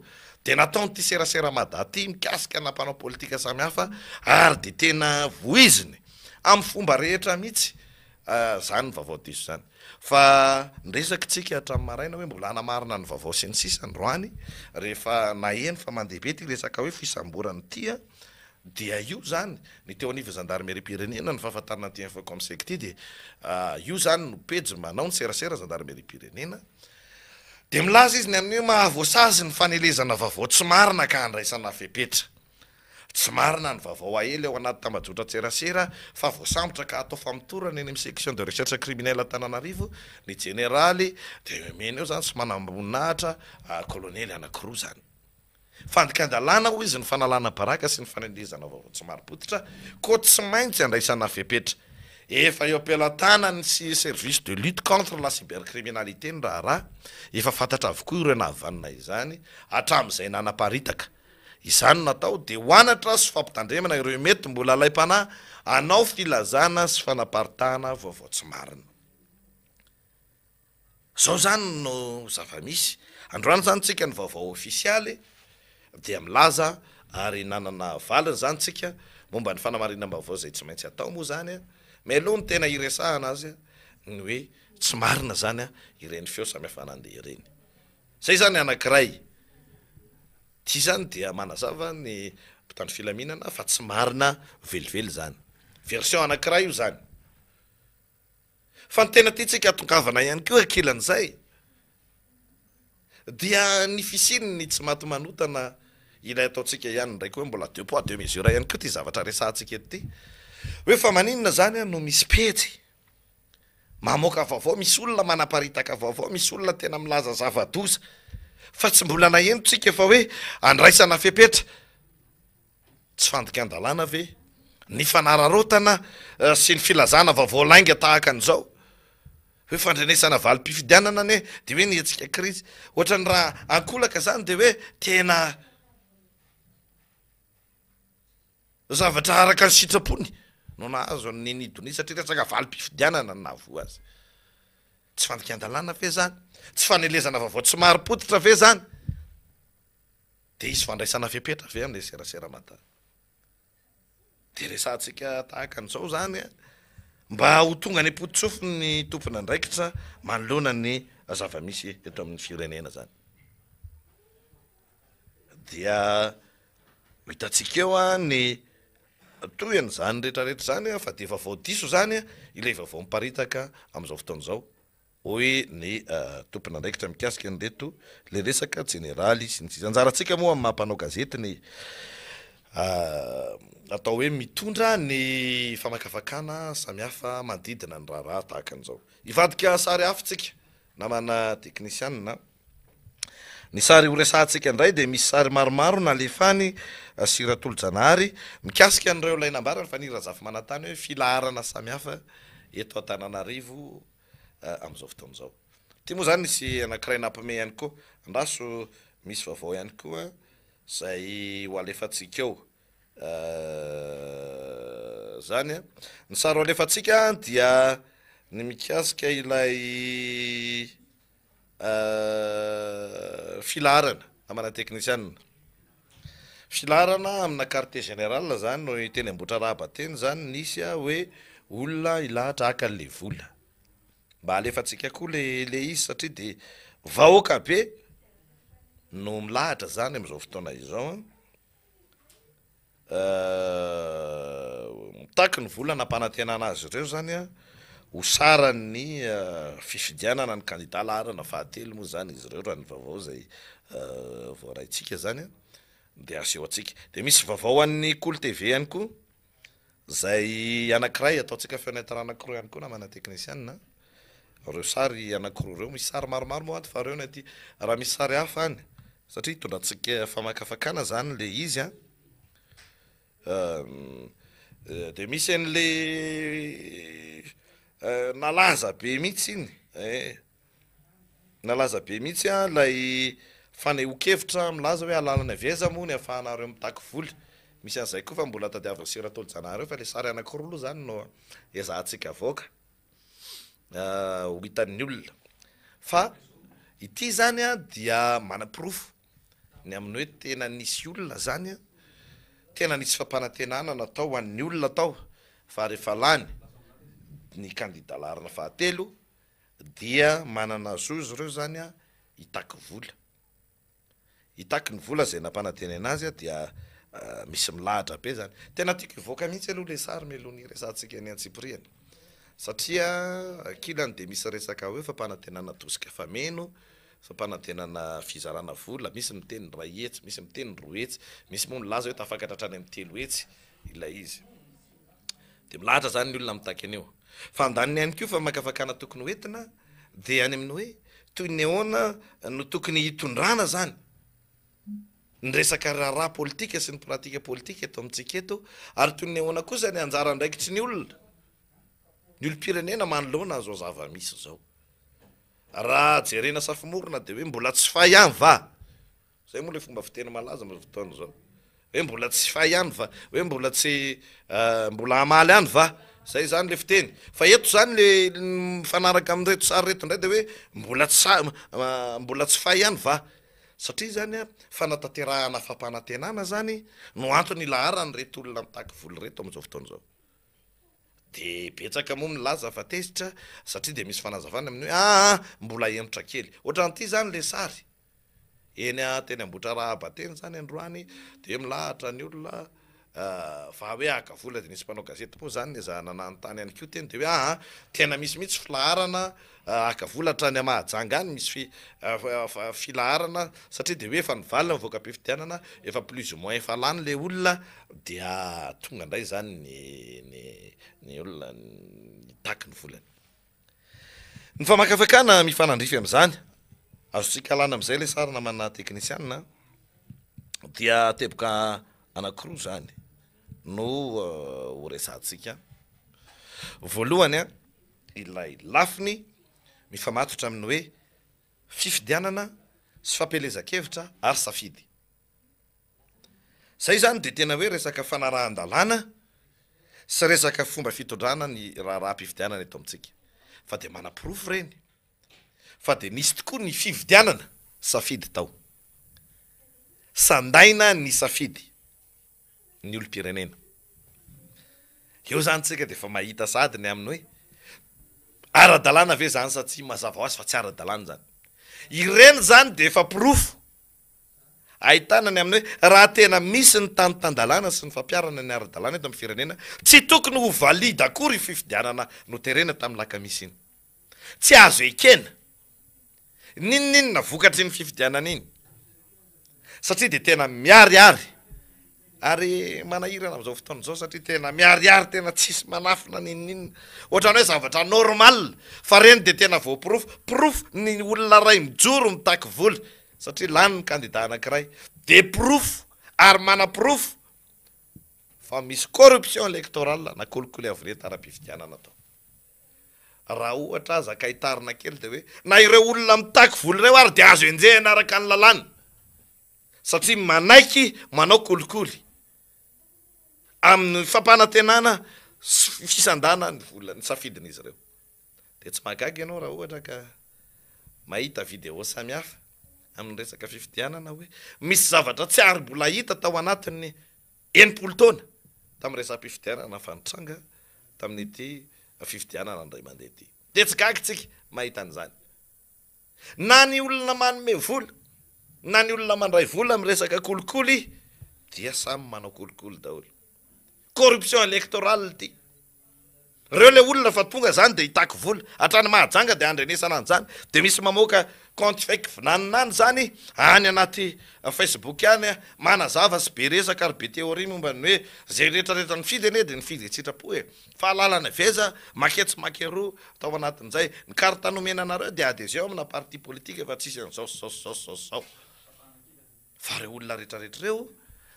dia nataon'ity serasera mada ty mikasika na mpanao politika samihafa ary dia tena voiziny amin'ny fomba rehetra mihitsy Zany ny vaovao diso zany. Fa niresaka tsika hatramin'ny maraina hoe mbola hanamarina ny vaovao sy ny sisa androany rehefa naheno fa mandeha be ty resaka hoe fisamborana ity a, dia io zany ny teo anivon'ny zandarimeriam-pirenena ny fahafantarana an'ity infocomsec ity dia io zany no pejy manao ny serasera zandarimeriam-pirenena dia milaza izy ny amin'ny hoe mahavoasazy ny fanelezana vaovao tsy marina ka handraisana fepetra. Tsy marina ny vaovao aely ao anaty tambajotran-tserasera fa voasambotra ka atao famotorana eny amin'ny section de recherche criminelle Antananarivo ny jeneraly dia omena eo zany sy manamboninahitra kolonely anakiroa zany. Fandikan-dalàna hoy izy ny fanalana baraka sy ny fanelezana vaovao tsy marim-pototra koa tsy maintsy andraisana fepetra. Efa eo am-pelatanan'ny service de lutte contre la cybercriminalité ny raharaha, efa fantatra avokoa ireo nahavanona izany hatramin'izay nanaparitaka Izany no natao dia ho anatra sy fampitandremana ireo mety mbola alaim-panahy hanao filazana sy fanaparitahana vaovao tsy marina. Izao izany no zava-misy. Androany izany tsika ny vaovao ofisialy dia milaza ary nanana valiny izany tsika momba ny fanamarinam-baovao izay tsy maintsy atao moa izany mialoha ny tena hiresahana azy ny hoe tsy marina izany ireny feo samihafa nandeha ireny. Zay zany anakiray. Ty zany dia manazava ny mpitandro filaminana fa tsy marina velively zany. Version anakiray io zany. Fa ny tena tiantsika hatongavana ihany koa ankilan'izay dia ny fisian'ny tsy maty manotana ilay ataontsika ihany ndraiky hoe mbola deux poids deux mesures ihany koa ty zavatra resahantsika eto ty. Hoe fa maninona zany no misy pejy Mamoaka vaovao, misy olona manaparitaka vaovao, misy olona tena milaza zava-doza fa tsy mbola naheno tsika fa hoe andraisana fepetra. Tsy fandikan-dalàna ve ny fanararaotana sy ny filazana vaovao lainga tahaka an'izao? Hoe fandrenesana valim-pifidianana anie dia hoe ny hetsika krizy. Ohatran'ny raha ankolaka izany dia hoe tena. Zavatra araka ny sitrapony no nahazo an'i Nini Donia satria resaka valim-pifidianana no nahavoa azy. Tsy fandikan-dalàna ve izany? Tsy fanelezana vaovao tsy marim-pototra ve izany? Dia hisy fandraisana fepetra ve amin'ilay serasera mada? Dia resahantsika tahaka an'izao izany mba ho tonga any am-pototsofin'ny tompon'andraikitra manoloana ny zava-misy eto amin'ny firenena izany. Dia ho hitantsika eo ny Tohin'izany rehetrarehetra izany fa dia vaovao diso izany ilay vaovao miparitaka amin'izao fotoana izao, hoy ny tompon'andraikitra mikasika an'ireto ilay resaka jeneraly sy ny sisa. Anjarantsika moa amin'ny maha mpanao gazety ny atao hoe mitondra ny famakafakana samihafa manodidina ny raharaha tahaka an'izao. Hivadika sary hafa isika namana teknisianina. Ny sary horesahantsika indray dia misy sary maromaro nalefany sy Ratolojanahary mikasika an'ireo ilay nambarany fa ny Razafimanantany hoe filaharana samihafa eto Antananarivo amin'izao fotoana izao. Ity moa izany nisy anankiray nampime ihany koa. Andraso misy vaovao ihany koa izay ho alefantsika eo. Zany an. Ny sary ho alefantsika dia ny mikasika ilay Filaharana namana teknisianina. Filaharana amina quartier général zany no teny Ambohitrarahaba teny zany nisy hoe olona hilahatra haka an'le vola. Mba alefantsika koa le le izy satria de vahoaka be no milahatra zany am'zao fotoana izao an. Mitaky ny vola nampanantenana azy ireo izany ho saran'ny fifidianana ny kandida laharana fahatelo moa izany izy ireo raha ny vaovao izay voaraintsika izany dia aseho antsika. Dia misy vaovao an'ny Kolo TV ihany koa izay anankiray ataontsika fenêtre anankiroa ihany koa namana teknisianina. Ireo sary anankiroa ireo, misy sary maromaro moa ato fa ireo no aty, raha misy sary hafa any satria hitondrantsika famakafakana izany ilay izy an, dia misy an'ilay nalaza be mihitsy iny eh, nalaza be mihitsy an ilay fanehoan-kevitra milaza hoe alalana avy aiza moa ny ahafahanareo mitaky vola, misy an'izay koa fa mbola tadiavin'i Sera Tolojanahary eo fa ilay sary anankiroa aloha izany no ezahantsika avoaka. ho hitan'ny olona. Fa ity izany dia manaporofo ny amin'ny hoe tena nisy olona izany, tena nisy fampanantenana natao ho an'ny olona tao fa rehefa lany ny kandida laharana fahatelo dia manana zo izy ireo izany hitaky vola. Hitaky ny vola izay nampanantenaina azy dia misy milahatra be zany. Tena tiako hivoaka mihitsy aloha le sary mialoha ny hiresahantsika ny antsipirihany satria ankilany dia misy resaka hoe fampanantenana tosika fameno, fampanantenana fizarana vola, misy miteny iray hetsy, misy miteny 200, misy moa milaza hoe tafakatra hatrany amin'ny 300 ilay izy. Dia milahatra zany ny olona mitaky an'io. Fa andaniny ihany koa famakafakana tokony ho entina dia any amin'ny hoe toy ny ahoana no tokony hitondrana zany ny resaka raharaha politika sy ny pratika politika eto amintsika eto ary toy ny ahoana kosa ny anjara andraikitry ny olona, ny olom-pirenena manoloana an'izao zava-misy izao. Raha jerena safomorona dia hoe mbola tsy fay ihany va? Zay moa le fomba fiteny malaza amzao fotoana zao. Hoe mbola tsy fay ihany va? Hoe mbola tsy mbola hamaly ihany va? Zay zany le fiteny. Fa eto zany le mifanaraka amin'ireto sary ireto indray de hoe mbola tsy sa mbola tsy fay ihany va? Satria zany a fanatanterahana fampanantenana zany no antony ilaharan'ireto olona mitaky vola ireto amzao fotoana zao. De betsaka moa milaza fa tezitra satria de misy fanazavana amin'ny hoe aa mbola hemotra kely. Ohatran'ity zany le sary. Eny teny Ambohitrarahaba teny izany androany dia milahatra ny olona fa hoe haka vola dia nisy mpanao gazety moa izany niezahana nanontany ihany koa teny dia hoe aa tena misy mihitsy filaharana haka vola hatrany Mahajanga any misy filaharana satria dia hoe efa nivaly ny voka-pifidianana efa plus ou moins efa lany ilay olona dia tonga indray izany ny ny olona nitaky ny volany. Ny famakafakana mifanandrify amin'izany, azontsika alana amin'izay ilay sary namana teknisianina a, dia teboka anankiroa izany no ho resahantsika. Voalohany a, ilay lafiny mifamatotra amin'ny hoe fifidianana sy fampielezan-kevitra ary safidy. Zay zany dia tena hoe resaka fanarahan-dalàna sy resaka fomba fitondrana ny raharaham-pifidianana eto amintsika. Fa dia manaporofo ireny fa dia nisy tokoa ny fividianana safidy tao. Sandaina ny safidy ny olom-pirenena. Eo zany tsika dia efa mahita sahady ny amin'ny hoe ara-dalàna ve zany sa tsia, mazava ho azy fa tsy ara-dalàna izany. Ireny zany dia efa porofo. Ahitana ny amin'ny hoe raha tena misy ny tany tan-dalàna sy ny fampiharana ny ara-dalàna eto amin'ny firenena, tsy tokony ho valide akory io fifidianana noterena tamin'ny lakamisy iny. Tsy azo ekena n'inon'inona vokatr'iny fifidianana iny satria dia tena miharihary ary manahirana amin'izao fotoana izao satria tena miharihary tena tsisy manafina n'inon'inona. Ohatran'ny hoe zavatra normal fa ireny dia tena voaporofo, porofo ny olona iray mijoro mitaky vola satria lany ny kandida anankiray dia porofo ary manaporofo fa misy corruption électorale na kolikoly avo lenta ara-pifidianana tao. Raha ohatra aza ka hitarina kely dia hoe na ireo olona mitaky vola ireo ary dia azo enjehina araka ny lalàna satria manaiky manao kolikoly amin'ny fampanantenana sy fisandana ny vola ny safidin'izy ireo. Dia tsy mahagaga ianao raha ohatra ka mahita vidéo samihafa amin'ny resaka fifidianana hoe misy zavatra tsy ary mbola hita tao anatin'ny 60 taona tamin'ny resa-pifidianana fa nitranga tamin'ity fifidianana indray mandeha ity. Dia tsy gaga isika mahita an'izany. Na ny olona manome vola na ny olona mandray vola amin'ny resaka kolikoly dia samy manao kolikoly daholo. Corruption électorale ity. Reo le olona fa tonga zany de hitaky vola, hatrany Mahajanga de andrenesana an'zany, de misy mamoaka compte fake vinaninany zany any anaty Facebook any manazava sy be resaka ary be théorie momba ny hoe zay rehetra rehetra nifidy anie de nifidy an-tsitrapo e, fahalalana avy aiza, maketsy makeroa tao anatin'izay, ny carte nomena anareo de adhesion amina parti politique fa tsisy an'zao sy zao sy zao sy zao sy zao. Fa reo olona retraretra reo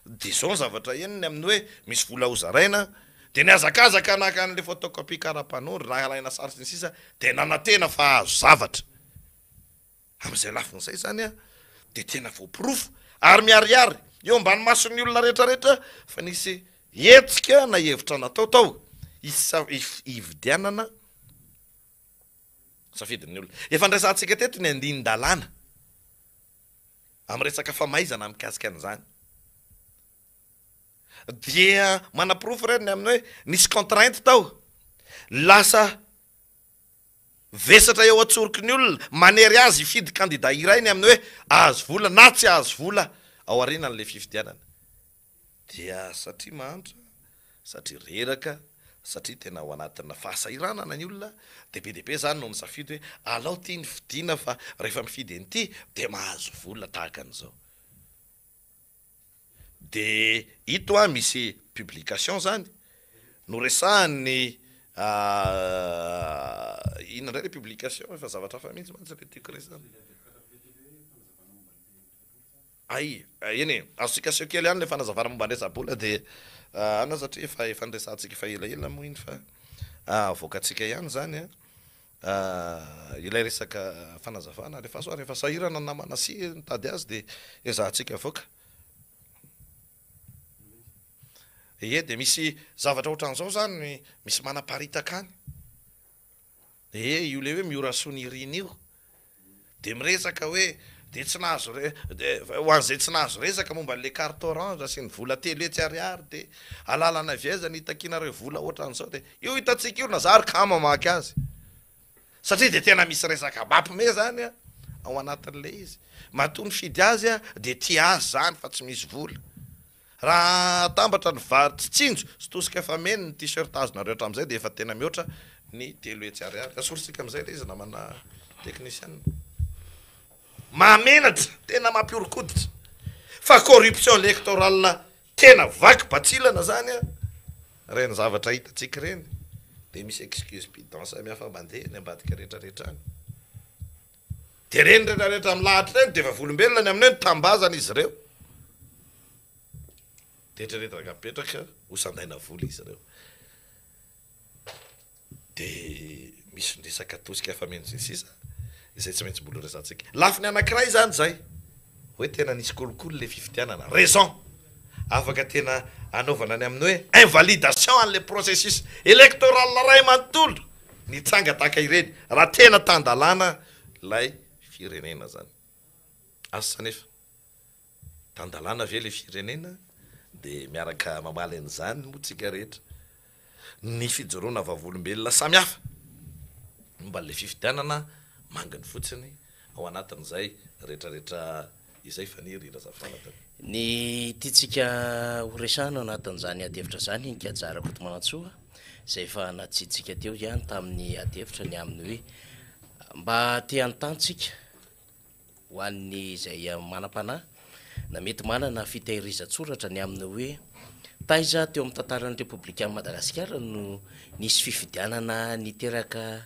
de zao ny zavatra henony amin'ny hoe misy vola ho zaraina de nihazakazaka naka an'le photocopie karapanondro nalaina sary sy ny sisa de nanantena fa hahazo zavatra. Amin'izay lafiny izay zany an de tena voaporofo ary miharihary eo ambany mason'ny olona retraretra fa nisy hetsika na hevitra natao tao hividianana safidin'ny olona. Efa ndraisantsika teto ny andinin-dalàna. amin'ny resaka famaizana mikasika an'izany dia manaporofo ireny ny amin'ny hoe nisy contrainte tao, lasa vesatra eo an-tsoroky ny olona, manery azy hifidy kandida iray ny amin'ny hoe ahazo vola na tsy ahazo vola ao aorianan'ilay fifidianana. Dia satria mahantra, satria reraka, satria tena ao anatina fahasahiranana ny olona dia be dia be zany no misafidy hoe alao ty ny fidiana fa rehefa mifidy an'ity dia mahazo vola tahaka an'izao. Dia ito an misy publication zany noresahan'ny inona indray le publication efa zavatra hafa mihitsy mantsy le tiako resahana. Hay, eny e, azontsika aseho kely ihany ilay fanazavana momba ny resa-bola dia ana satria efa efa niresahantsika efa elaela moa iny fa avoakantsika ihany izany an, ilay resaka fanazavana, alefaso ary efa sahirana ny namana sy nitady azy dia ezahantsika avoaka. Ie, dia misy zavatra ohatran'izao izany misy manaparitaka any. Ee io le hoe Miora Sonirina io de miresaka hoe de tsy nahazo re de ho an'izay tsy nahazo resaka momba an'le carte orange sy ny vola 300 ariary de alalana avy aiza ny hitakianareo vola ohatran'izao de io hitantsika io na za ary kamo hamaky azy satria de tena misy resaka mampime zany a ao anatin'le izy matoa nifidy azy a de tia azy zany fa tsy misy vola Raha atambatra ny vary tsy tsinjo sy tosika fameno ny t-shirt azonareo hatramin'izay dia efa tena mihoatra ny 300 ariary. Asorintsika amin'izay ilay izy namana technician. Mahamenatra, tena mampihoron-koditra fa corruption électorale tena vaky batsilana zany an! Ireny zavatra hitantsika ireny dia misy excuse bidon samihafa mandeha any ambadika rehetrarehetra any. Dia ireny rehetrarehetra milahatra ireny dia vavolombelona ny amin'ny hoe nitambazana izy ireo. Dia eritreretina ka mipetraka ho sandaina vola izy ireo. Dia misy ny resaka tosika fameno sy ny sisa izay tsy maintsy mbola horesahantsika. Lafiny anankiray izany izay hoe tena nisy kolikoly ilay fifidianana. Raison afaka tena anaovana ny amin'ny hoe invalidation an'ilay processus électoral iray manontolo nitranga tahaka ireny raha tena tan-dalàna ilay firenena izany. Asa anefa. Tan-dalàna ve ilay firenena? Dia miaraka mamaly an'izany moa tsika rehetra. Ny fijoroana vavolombelona samihafa momba an'ilay fifidianana manginy fotsiny ao anatin'izay rehetrarehetra. Izay Faniry Razafimanantana. Ny tiantsika ho resahana ao anatin'izany adihevitra izany Ingaja Rakotomanantsoa, izay efa natsiditsika teo ihany tamin'ny adihevitra ny amin'ny hoe mba te hanontany tsika ho an'ny izay manam-panahy na mety manana fitahirizan-tsoratra ny amin'ny hoe taiza teo amin'ny tantaran'ny Repoblikan'i Madagasikara no nisy fifidianana niteraka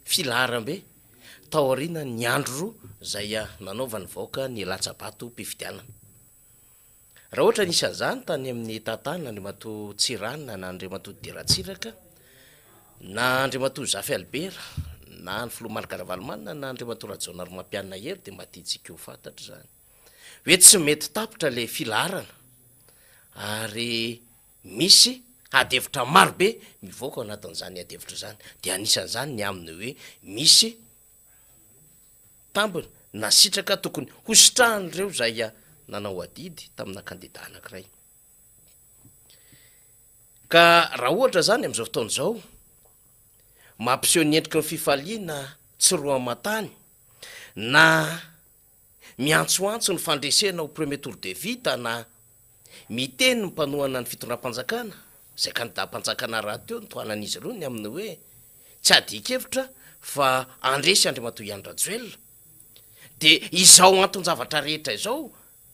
filaharam-be tao aorianan'ny andro roa izay nanaovan'ny vahoaka ny latsa-batom-pifidianana. Raha ohatra nisy an'izany tany amin'ny Tatana Andriamatoa Tsiranana na Andriamatoa Didier Ratsiraka na Andriamatoa Zafy Albert na ny Filoha Marc Ravalomanana na Andriamatoa Rajaonarimampianina Hery dia mba tiantsika ho fantatra izany hoe tsy mety tapitra ilay filaharana ary misy adihevitra marobe mivoaka ao anatin'izany adihevitra izany dia anisan'izany ny amin'ny hoe misy Tambiny na sitraka tokony hositrahan'ireo izay nanao adidy tamina kandida anankiray. Ka raha ohatra izany amin'izao fotoana izao, mampiseho ny endriky ny fifaliana tsy roa aman-tany na miantsoantso ny fandresena ho premier tour de vita na Miteny ny mpanohana ny fitondram-panjakana, izay kandidam-panjakana rahateo no tohanan'izy ireo ny amin'ny hoe tsy adin-kevitra fa handresy Andriamatoa Andry Rajoelina. Dia izao anton-javatra rehetra izao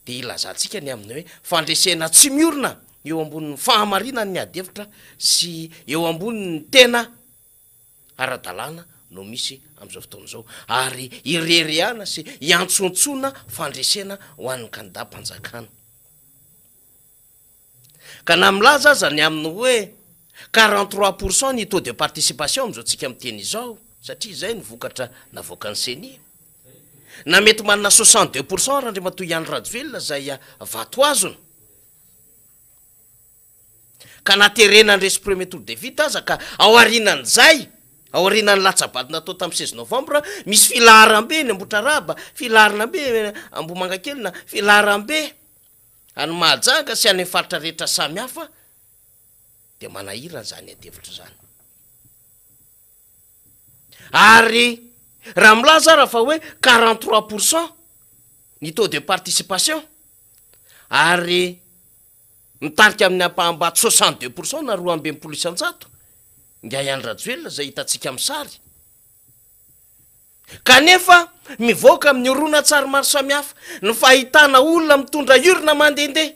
dia ilazantsika ny amin'ny hoe fandresena tsy miorina eo ambonin'ny fahamarinan'ny adihevitra sy eo ambonin'ny tena ara-dalàna no misy amin'izao fotoana izao ary ireharehana sy iantsoantsoana fandresena ho an'ny kandidam-panjakana. Ka na milaza aza ny amin'ny hoe 43 pour cent ny taux de participation amin'izao tsika miteny izao, satria izay ny vokatra navoakan'ny Ceni, na mety manana 62 pour cent Randriamatoa Andry Rajoelina izay vato azony, Ka na terena handresy premier tour de vita aza ka aorianan'izay, aorianan'ny latsa-bato natao tamin'ny 16 novembre, misy filaharam-be eny Ambohitrarahaba, filaharanambe Ambohimangakely na filaharam-be any Mahajanga sy any amin'ny faritra rehetra samihafa dia manahirana izany adihevitra izany. Ary raha milaza ara fa hoe 43 pour cent ny taux de participation ary Mitarika amin'ny ampaham-bato 62% na 62%, ingahy Andry Rajoelina izay hitantsika amin'ny sary. Kanefa mivoaka amin'ny horonantsary maro samihafa ny fahitana olona mitondra urne mandehandeha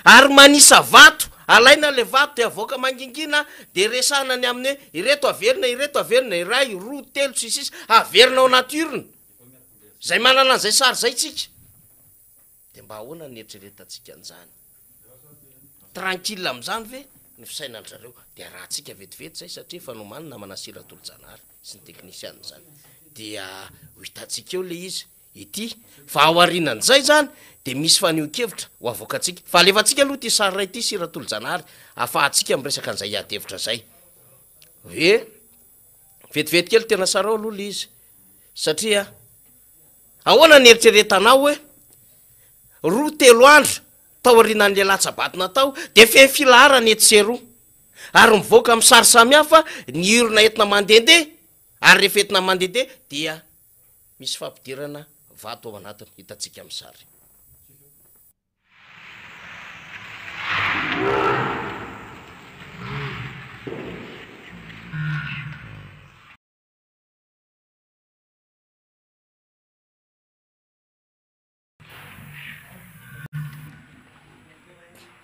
ary manisa vato, alaina ilay vato dia avoaka mangingina dia resahana ny amin'ny hoe ireto averina, ireto averina, iray, roa, telo, sy ny sisa, averina ao anaty urne. Izay manana an'izay sary izay tsika. Dia mba ahoana ny eritreretantsika an'izany? Tranquille amin'izany ve ny fisainan-dry zareo? Dia arahantsika vetivety izay satria efa nomanina namana Sira Tolojanahary sy ny teknisianina izany. Dia ho hitantsika eo ilay izy ity. Fa ao aorianan'izay izany dia misy fanehoan-kevitra ho avoakantsika. Fa alefantsika aloha ity sary iray ity Sira Tolojanahary ahafahantsika miresaka an'izay ady hevitra izay. Hoe vetivety kely tena sarao aloha ilay izy satria Ahoana ny eritreretanao hoe roa telo andro taorianan'ilay latsa-bato natao dia feno filaharana etsy sy eroa ary mivoaka amin'ny sary samihafa ny urne entina mandehandeha ary rehefa entina mandehandeha dia misy fampidirana vato ao anatiny hitantsika amin'ny sary.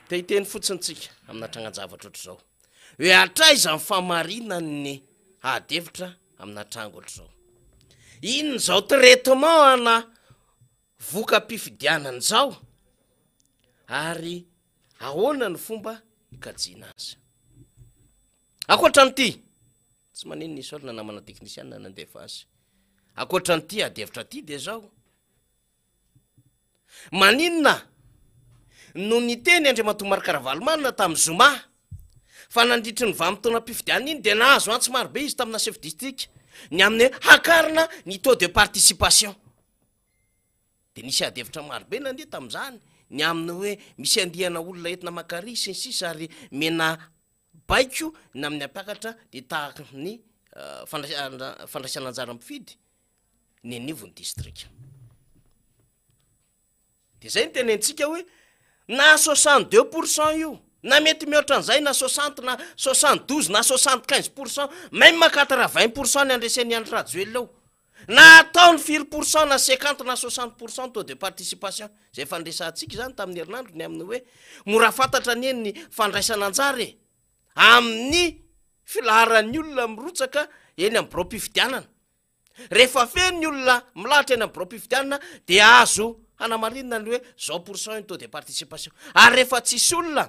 Te hiteny fotsiny tsika amina trangan-javatra ohatr'izao hoe hatraiza ny famarinan'ny ady hevitra amina tranga ohatr'izao. Inona izao traitement ana voka-pifidianana izao ary ahoana ny fomba hikajiana azy. Ankoatra an'ity, Tsy maninona isaorana namana teknisianina nandefa azy. Ankoatra an'ity ady hevitra ity dia izao, maninona no niteny Andriamatoa Marc Ravalomanana tamin'ny zoma fa nandritry ny vanim-potoanam-pifidianana iny dia nahazo antso marobe izy tamina chef district ny amin'ny hoe hakarina ny taux de participation. Dia nisy ady hevitra marobe nandeha tamin'izany ny amin'ny hoe misy andiana olona entina maka ry sy ny sisa ary mena Baiko ny amin'ny hampiakatra ny tahaky ny fandraisana anjara mpifidy ny anivon'ny distrika. Dia izay no tenenitsika hoe na 62% io, na mety mihoatra an'izay na 60 na 72 na 75%, même 80% ny andresen'i Andry Rajoelina eo. Na ataony firy pour cent na 50 na 60% taux de participation, izay efa niresahantsika izany tamin'ny herinandro ny amin'ny hoe mora fantatra anie ny fandraisana anjara e! amin'ny filaharan'ny olona mirotsaka eny amin'ny biraom-pifidianana. Rehefa feno ny olona milahatra eny amin'ny biraom-pifidianana dia azo hanamarinina ny hoe zao pour cent ny taux de participation. Ary rehefa tsisy olona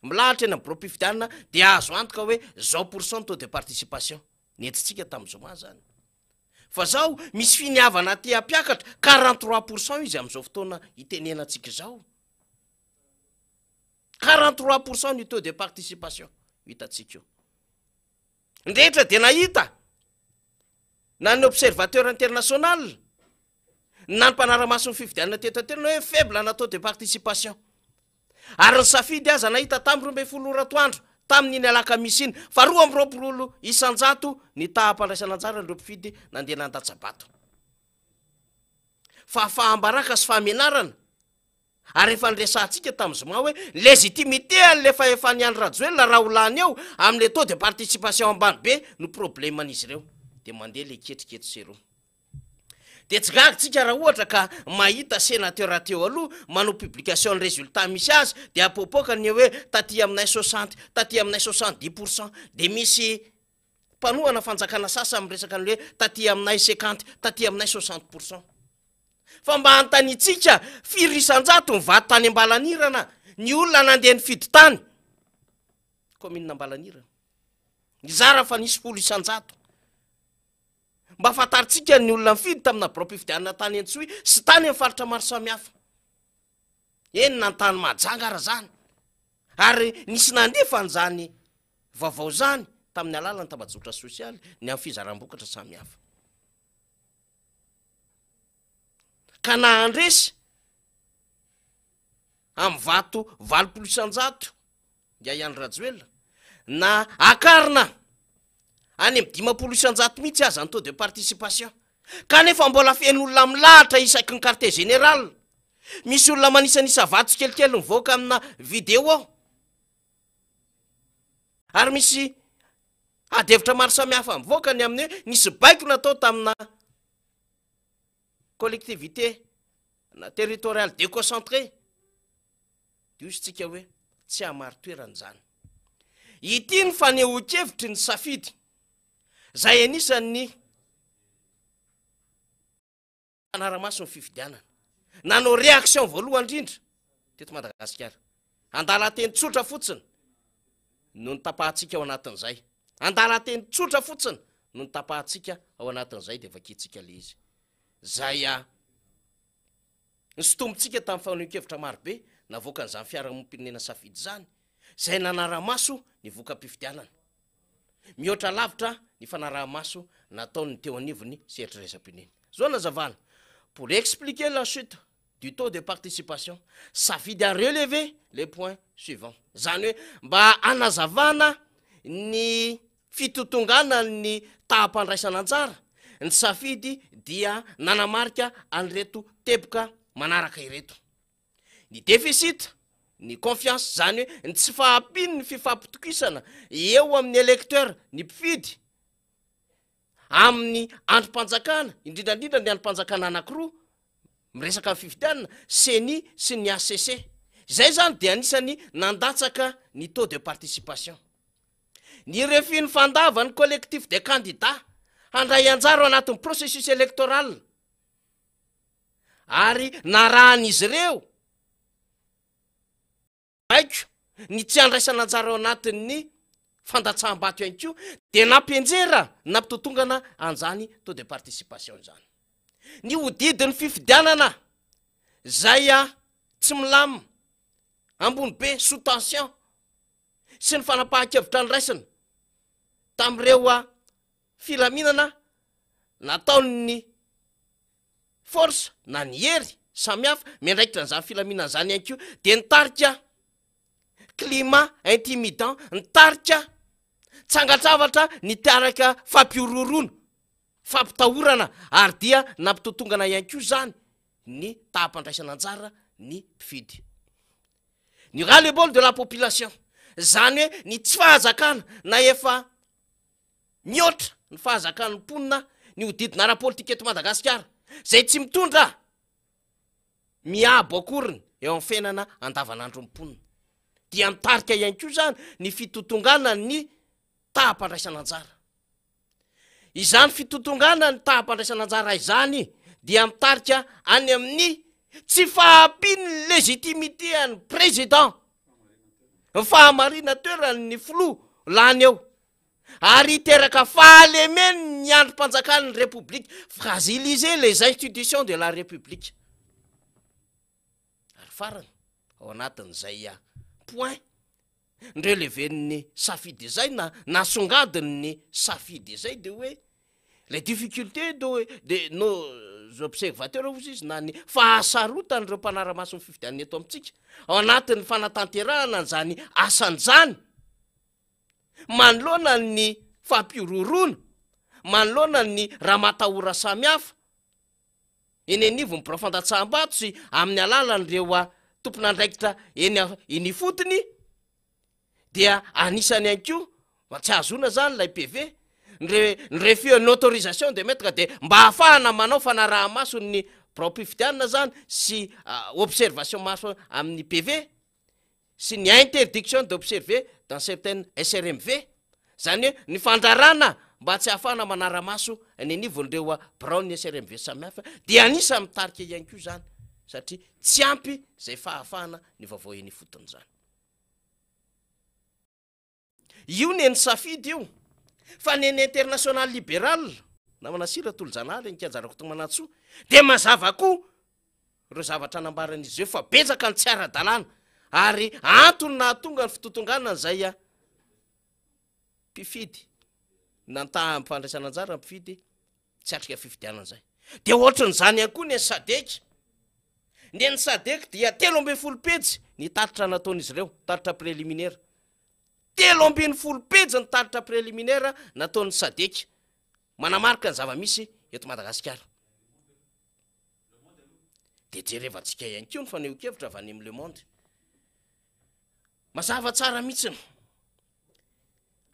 milahatra eny amin'ny biraom-pifidianana dia azo antoka hoe zao pour cent ny taux de participation. Nentintsika tamin'ny zoma izany. Fa zao misy finiavana te hampiakatra 43% izy amin'izao fotoana itenenantsika izao. 43% ny taux de participation hitantsika io. Ny rehetra dia nahita, na ny observateur international, na ny mpanara-maso ny fifidianana teto an-toerana hoe faible na taux de participation. Ary ny safidy aza nahita tamin'ny 12 ora atoandro tamin'iny alakamisy iny fa 22% ny taham-pandraisana anjaran'ireo mpifidy nandeha nandatsa-bato. Fahafaham-baraka sy fahamenarana Ary efa niresahantsika tamin'ny zoma hoe ny légitimité an'le fahefan'i Andry Rajoelina raha ho lany eo amin'le taux de participation ambany be no problème-n'izy ireo. Dia mandeha le ketrika etsy sy eroa. Dia tsy gaga tsika raha ohatra ka mahita sénateur teo aloha manao publication ny résultat misy azy dia apoapoaka ny hoe taty aminay 60, taty aminay 70%. Dia misy mpanohana fanjakana sasany miresaka ny hoe taty aminay 50, taty aminay 60%. Fa mba anontaniantsika, firy isan-jato ny vato tany Ambalanirana ny olona nandeha nifidy tany? Kaominina Ambalanirana. Nizara fa nisy 10%. Mba fantarintsika ny olona nifidy tamina biraom-pifidianana tany Antsohihy sy tany amin'ny faritra maro samihafa. Eny na tany Mahajanga ara zany. Ary nisy nandefa an'izany vaovao izany tamin'ny alalan'ny tambajotra sosialy ny amin'ny fizaram-bokatra samihafa. Ka na handresy amin'ny vato 80% ingahy Andry Rajoelina, na akarina any amin'ny 50% mihitsy aza ny taux de participation, kanefa mbola feno olona milahatra isaky ny quartier général, misy olona manisanisa vato tsikelikely mivoaka amina vidéo, ary misy ady hevitra maro samihafa mivoaka ny amin'ny hoe nisy baiko natao tamina collectivité na territoriale déconcentrée, dia hoy isika hoe tsy hahamari-toerana izany. Ity ny fanehoan-kevitry ny safidy izay anisan'ny mpanara-maso ny fifidianana. Nanao réaction voalohany indrindra teto Madagasikara. Andalan-teny tsotra fotsiny no notapahantsika ao anatin'izay. Andalan-teny tsotra fotsiny no notapahantsika ao anatin'izay dia vakintsika ilay izy. Izay a nosintomintsika tamin'ny fanehoan-kevitra marobe navoakan'izany fiarahamonim-pirenena safidy izany, izay nanara-maso ny voka-pifidianana. Mihoatra lavitra ny fanaraha-maso nataon'ny teo anivon'ny sehatra iraisam-pirenena. Zao nazavana, pour expliquer la chute du taux de participation, Safidy a relever les points suivants. Izany hoe mba hanazavana ny fitotonganan'ny taham-pandraisana anjara, ny Safidy dia nanamarika an'ireto teboka manaraka ireto. Ny déficit, ny confiance, izany hoe ny tsy fahampian'ny fifampitokisana eo amin'ny électeur, ny mpifidy, amin'ny andrim-panjakana, indrindra indrindra ny andrim-panjakana anankiroa miresaka ny fifidianana, ceni sy ny HCC. Izay izany dia anisan'ny nandatsaka ny taux de participation. Ny refus ny fandavan'ny collectif des candidats handray anjara ao anatin'ny processus électoral ary narahan'izy ireo baiko ny tsy handraisana anjara ao anatin'ny fandatsaham-bato ihany koa dia nampianjera nampitotongana an'izany taux de participation izany. Ny hodidin'ny fifidianana izay tsy milamina, ambony be, sous tension, sy ny fanapahan-kevitra noraisina tamin'ireo filaminana nataon'ny force na ny hery samihafa miandraikitra an'izany filaminana izany ihany koa dia nitarika climat intimidant, nitarika tsangan-javatra nitarika fampihorohoroana, fampitahorana ary dia nampitotongana ihany koa izany ny taham-pandraisana anjara ny mpifidy. Ny ras-le-bol de la population, izany hoe ny tsy fahazakana na efa mihoatra ny fahazakan'ny mponina ny hodidina ara-politika eto Madagasikara, izay tsy mitondra miabo akoriny eo amin'ny fiainana andavanandron'ny mponina. Dia mitarika ihany koa izany ny fitotonganan'ny taham-pandraisana anjara. Izany fitotonganan'ny ny taham-pandraisana anjara izany dia mitarika any amin'ny tsy fahampian'ny légitimité an'ny président, ny fahamarinan-toeran'ny filoha lany eo, ary hiteraka fahalemen'ny andrim-panjakan'ny République, fragiliser les institutions de la République. Ary farany, ao anatin'izay point nreleven'ny safidy izay na nasongadin'ny safidy izay de hoe les difficultés de de nos observateurs hozy izy na ny fahasarotan'ireo mpanara-maso ny fifidianana eto amintsika ao anatin'ny fanatanterahana an'izany asany izany manoloana ny fampihorohoroana, manoloana ny ramatahora samihafa eny anivon'ny birao fandatsaham-bato sy amin'ny alalan'ireo tompon'andraikitra eny eny ifotony dia anisany ihany koa mba tsy ahazoana zany ilay PV ny re- ny refus ny autorisation de mettre de mba ahafahana manao fanaraha-maso ny biraom-pifidianana zany sy observation maso amin'ny PV sy ny interdiction d'observer dans certaines SRMV, izany hoe ny fandrarana mba tsy hahafahana manara-maso eny anivon'ireo biraon'ny SRMV samihafa dia anisan'ny mitarika ihany koa izany satria tsy ampy izay fahafahana ny vaovao eny ifotony izany. Io neny safidy io fa neny international liberal namana sira tolojanahary ny kianja Rakotomanantsoa dia mazava koa ireo zavatra nambaran'izy ireo fa betsaka ny tsy ara-dalàna ary antony nahatonga ny fitotonganana izay mpifidy nantaha amin'ny fandraisana anjara mpifidy tsy atrika fifidianana izay. Dia ohatran'izany ihany koa ny an'ny Sadec. Ny an'ny Sadec dia 13 pejy ny tatitra nataon'izy ireo, tatitra préliminaire. 13 pejy ny tatitra préliminaire nataon'ny Sadec, manamarika ny zava-misy eto Madagasikara. Dia jerevantsika ihany koa ny fanehoan-kevitra avy any amin'ny Le Monde. Mazava tsara mihitsiny.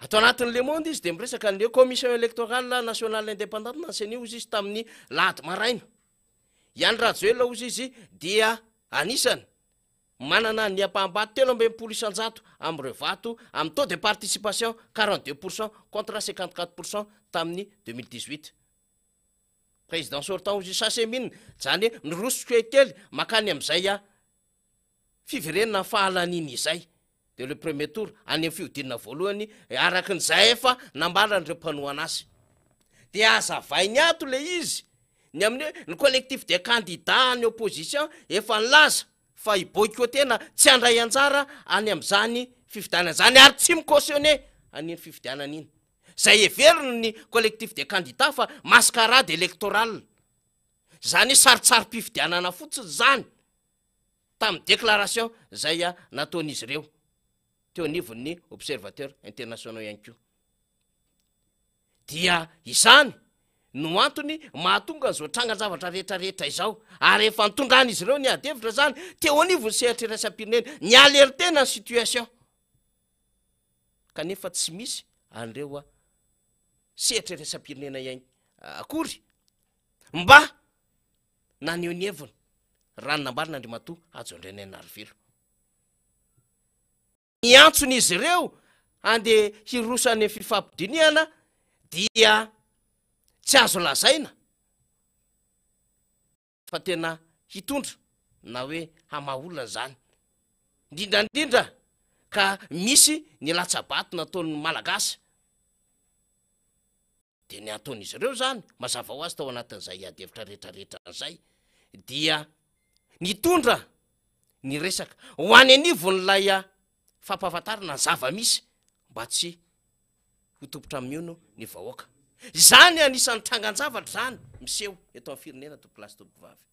Ato anatin'ny Le Monde izy dia miresaka an'le Commission Electorale Nationale Indépendante na CENI hozy izy tamin'ny lahady maraina. I Andry Rajoelina hozy izy dia anisany manana ny ampaham-bato 63% amin'ireo vato amin'ny taux de participation 42% contre 54% tamin'ny 2018. Président sortant hozy izy, s'achemine, zany hoe miroso kelikely makany amin'izay fiverenana fahalaniana izay de le premier tour any amin'ny fihodinana voalohany araka ny zay efa nambaran'ireo mpanohana azy de azavainy ato le izy ny amin'ny hoe ny collectif des candidats any opposition efa nilaza fa hi boycotter-na tsy handray anjara any amin'izany fifidianana izany ary tsy mi-cautionner an'iny fifidianana iny zay heveriny ny collectif des candidats fa mascarade électorale zany hoe sarintsarim-pifidianana fotsiny zany tamin'ny déclaration izay nataon'izy ireo teo anivon'ny observateurs internationaux ihany koa. Dia izany no antony mahatonga an'izao trangan-javatra rehetra rehetra izao, ary efa nitondran'izy ireo ny ady hevitra izany teo anivon'ny sehatra iraisam-pirenena, ni-alerter-na ny situation, kanefa tsy misy an'ireo sehatra iraisam-pirenena ihany akory mba naneho ny heviny raha ny nambaran'Andriamatoa Hajo Andrianainarivelo. Ny antson'izy ireo handeha hiroso any amin'ny fifampidinihana dia tsy azo lazaina fa tena hitondra na hoe hamaha olana izany, indrindra indrindra ka misy ny latsa-bato nataon'ny Malagasy. Dia ny ataon'izy ireo izany, mazava ho azy tao anatin'izay ady hevitra rehetrarehetra izay, dia nitondra ny resaka ho any anivon'ilay fampahafantarana ny zava-misy mba tsy ho tompon-trano mihono ny vahoaka. Izany anisan'ny trangan-javatra izany miseho eto amin'ny firenena tompokolahy sy tompokovavy.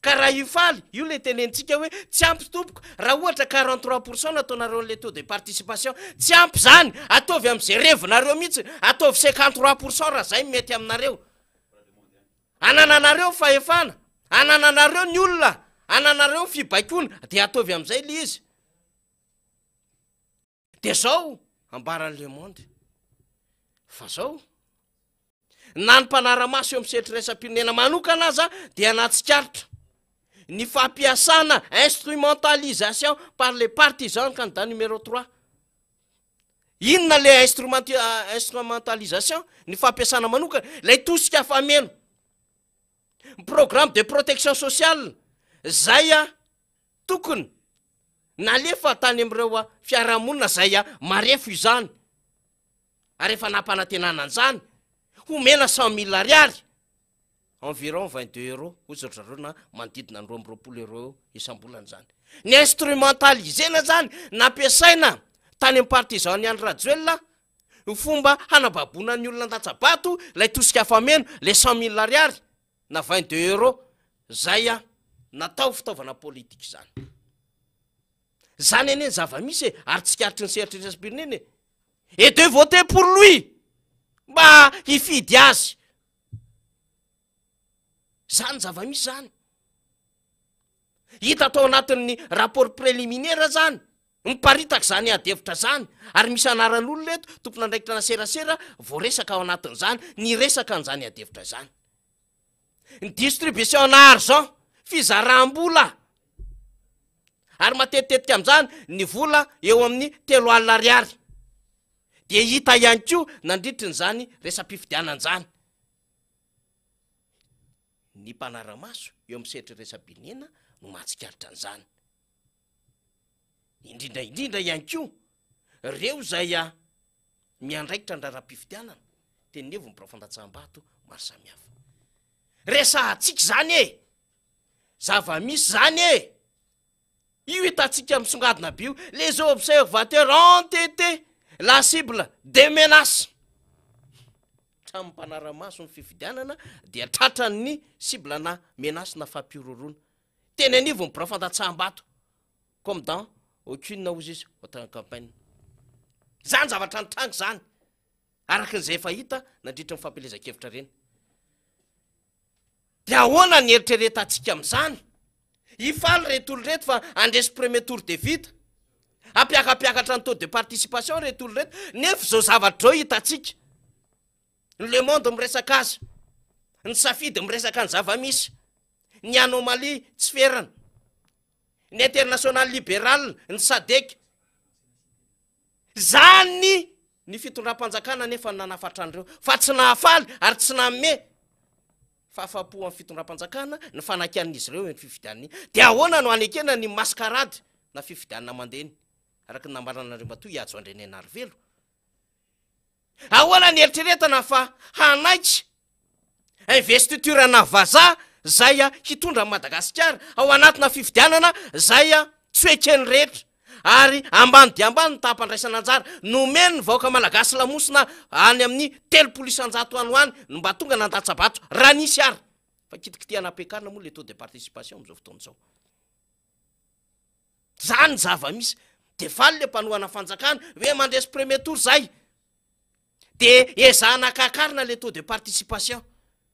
Ka raha hifaly, io le tenenintsika hoe tsy ampy tompoko, raha ohatra 43 pour cent nataonareo an'le taux de participation, tsy ampy zany, ataovy am'ze revinareo mihitsy, ataovy 53 pour cent raha zay mety aminareo. Anananareo fahefana, anananareo ny olona, Ananareo ny fibaikoana dia ataovy amin'izay ilay izy. Dia zao ambaran'ny Le Monde fa zao, na ny mpanara-maso eo amin'ny sehatra iraisam-pirenena manokana aza dia nahatsikaritra ny fampiasana instrumentalisation par les partisans ny candidat numéro trois. Inona le instrumentalisation? Ny fampiasana manokana, ilay tosika fameno. Ny programme de protection sociale zay tokony nalefa tany amin'ireo fiarahamonina izay marefo izany ary efa nampanantenana an'izany, homena 100 000 ariary, environ 22 euros hoy ry zareo na manodidina ny 22 euros eo isam-bolana izany. Ny instrumentalisena izany nampiasaina tany amin'ny partisan ny Andry Rajoelina ho fomba hanababoana ny olona an-datsa-bato ilay tosika fameno, ilay 100 000 ariary na 22 euros zay natao fitaovana politika izany. Zany anie ny zava-misy e, ary tsikaritry ny sehatra iraisam-pirenena e. Et de voter pour lui mba hifidy azy. Zany zava-misy zany. Hita tao anatin'ny rapport préliminaire zany, miparitaka izany ady hevitra zany, ary misy anaran'olona eto, tompon'andraikitra na serasera voaresaka ao anatin'izany, niresaka an'izany ady hevitra izany. Ny distribution ana argent, fizaram-bola, ary matetitetika amin'izany ny vola eo amin'ny 30 ariary, dia hita ihany koa nandritry n'izany resa-pifidianana izany. Ny mpanara-maso eo amin'ny sehatra iraisam-pirenena no mahatsikaritra an'izany. Indrindra indrindra ihany koa ireo izay miandraikitra ny raharaham-pifidianana teny anivon'ny birao fandatsaham-bato maro samihafa. Resahantsika izany e! Zava-misy izany e! Io hitantsika misongadina be io, les observateurs ont été la cible des menaces. Hatramin'ny mpanara-maso ny fifidianana dia tratran'ny cible na menace na fampihorohoroana. Teny anivon'ny birao fandatsaham-bato, comme dans aucune hozy izy autre campagne. Izany zavatra nitranga izany, araka izay efa hita nandritra ny fampielezan-kevitra ireny. Dia ahoana ny eritreretantsika amin'izany? Hifaly ireto olona ireto fa handresy premier tour dia vita. Hampiakapiakatra ny taux de participation ireto olona ireto, nefa izao zavatra izao hitantsika. Ny Le Monde miresaka azy, ny Safidy miresaka ny zava-misy, ny anomalie tsy ferana, ny International Liberal, ny Sadec. Izany ny fitondram-panjakana anefa no nanafatra an'ireo fa tsy nahafaly ary tsy nanome fahafahampo amin'ny fitondram-panjakana ny fanakian'izy ireo iny fifidianana iny. Dia ahoana no hanekena ny mascarade na fifidianana mandeha iny araka ny nambaran'Andriamatoa Ihajo Andrianainarivelo? Ahoana ny eritreretana fa hanaiky investiture ana vazaha zay hitondra an'i Madagasikara ao anatina fifidianana zay tsy ho eken'ny rehetra ary ambany dia ambany ny taham-pandraisana anjara nomen'ny vahoaka malagasy lamosina any amin'ny 30% any ho any no mba tonga nandatsa-bato raha nisy ary fa kitikitihana ampiakarina moa le taux de participation amin'izao fotoana izao. Zany ny zava-misy. De faly le mpanohana fanjakana hoe mandresy premier tour zay. De ezahana akakarina le taux de participation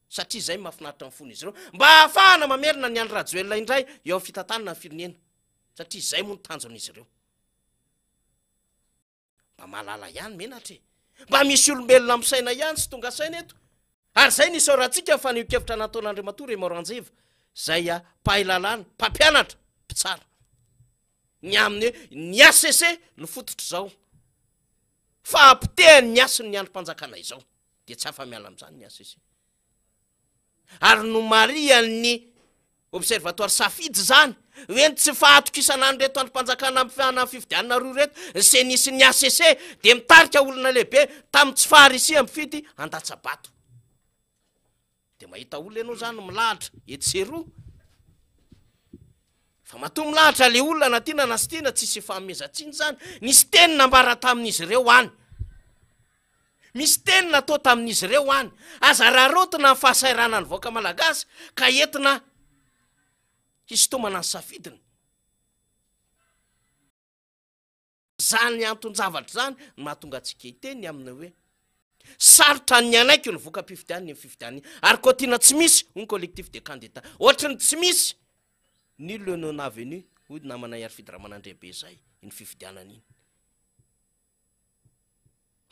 satria zay mahafinaritra ny fon'izy ireo mba ahafahana mamerina ny Andry Rajoelina indray eo amin'ny fitantanana ny firenena satria zay moa ny tanjon'izy ireo. Mba mahalala ihany menatra e! Mba misy olombelona misaina ihany sy tonga saina eto. Ary izay no isaorantsika ny fanehoan-kevitra nataon'Andriamatoa Raymond Ranjeva, izay mpahay lalàna, mpampianatra, mpitsara. Ny amin'ny hoe ny HCC no fototr'izao fahapotehan'ny hasin'ny andrim-panjakana izao, dia tsy afa-miala amin'izany ny HCC. Ary nomarihan'ny Observatoire Safidy izany, hoe ny tsy fahatokisana an'ireto andrim-panjakana amin'ny fifidianana roa ireto, ny Ceni sy ny HCC, dia mitarika olona lehibe tamin'ny tsy faharisiha-mifidy handatsa-bato. Dia mahita olona ianao izany milahatra etsy sy eroa, fa matoa milahatra ilay olona na tiana na tsy tiana, tsisy ifanomezan-tsiny izany. Nisy teny nambara tamin'izy ireo any. Misy teny natao tamin'izy ireo any, Aza araraotina ny fahasahiranan'ny vahoaka malagasy ka entina hisintomana ny safidiny. Izany anton-javatra izany no mahatonga antsika hiteny amin'ny hoe, Sarotra ny hanaiky ny voka-pifidianana iny fifidianana iny, ary koa tiana tsy misy, hoy ny Collectif des candidats. Ohatry ny tsy misy. Nul non avenu, hoy ny namana Iarifidy Ramanandriabe izay, iny fifidianana iny.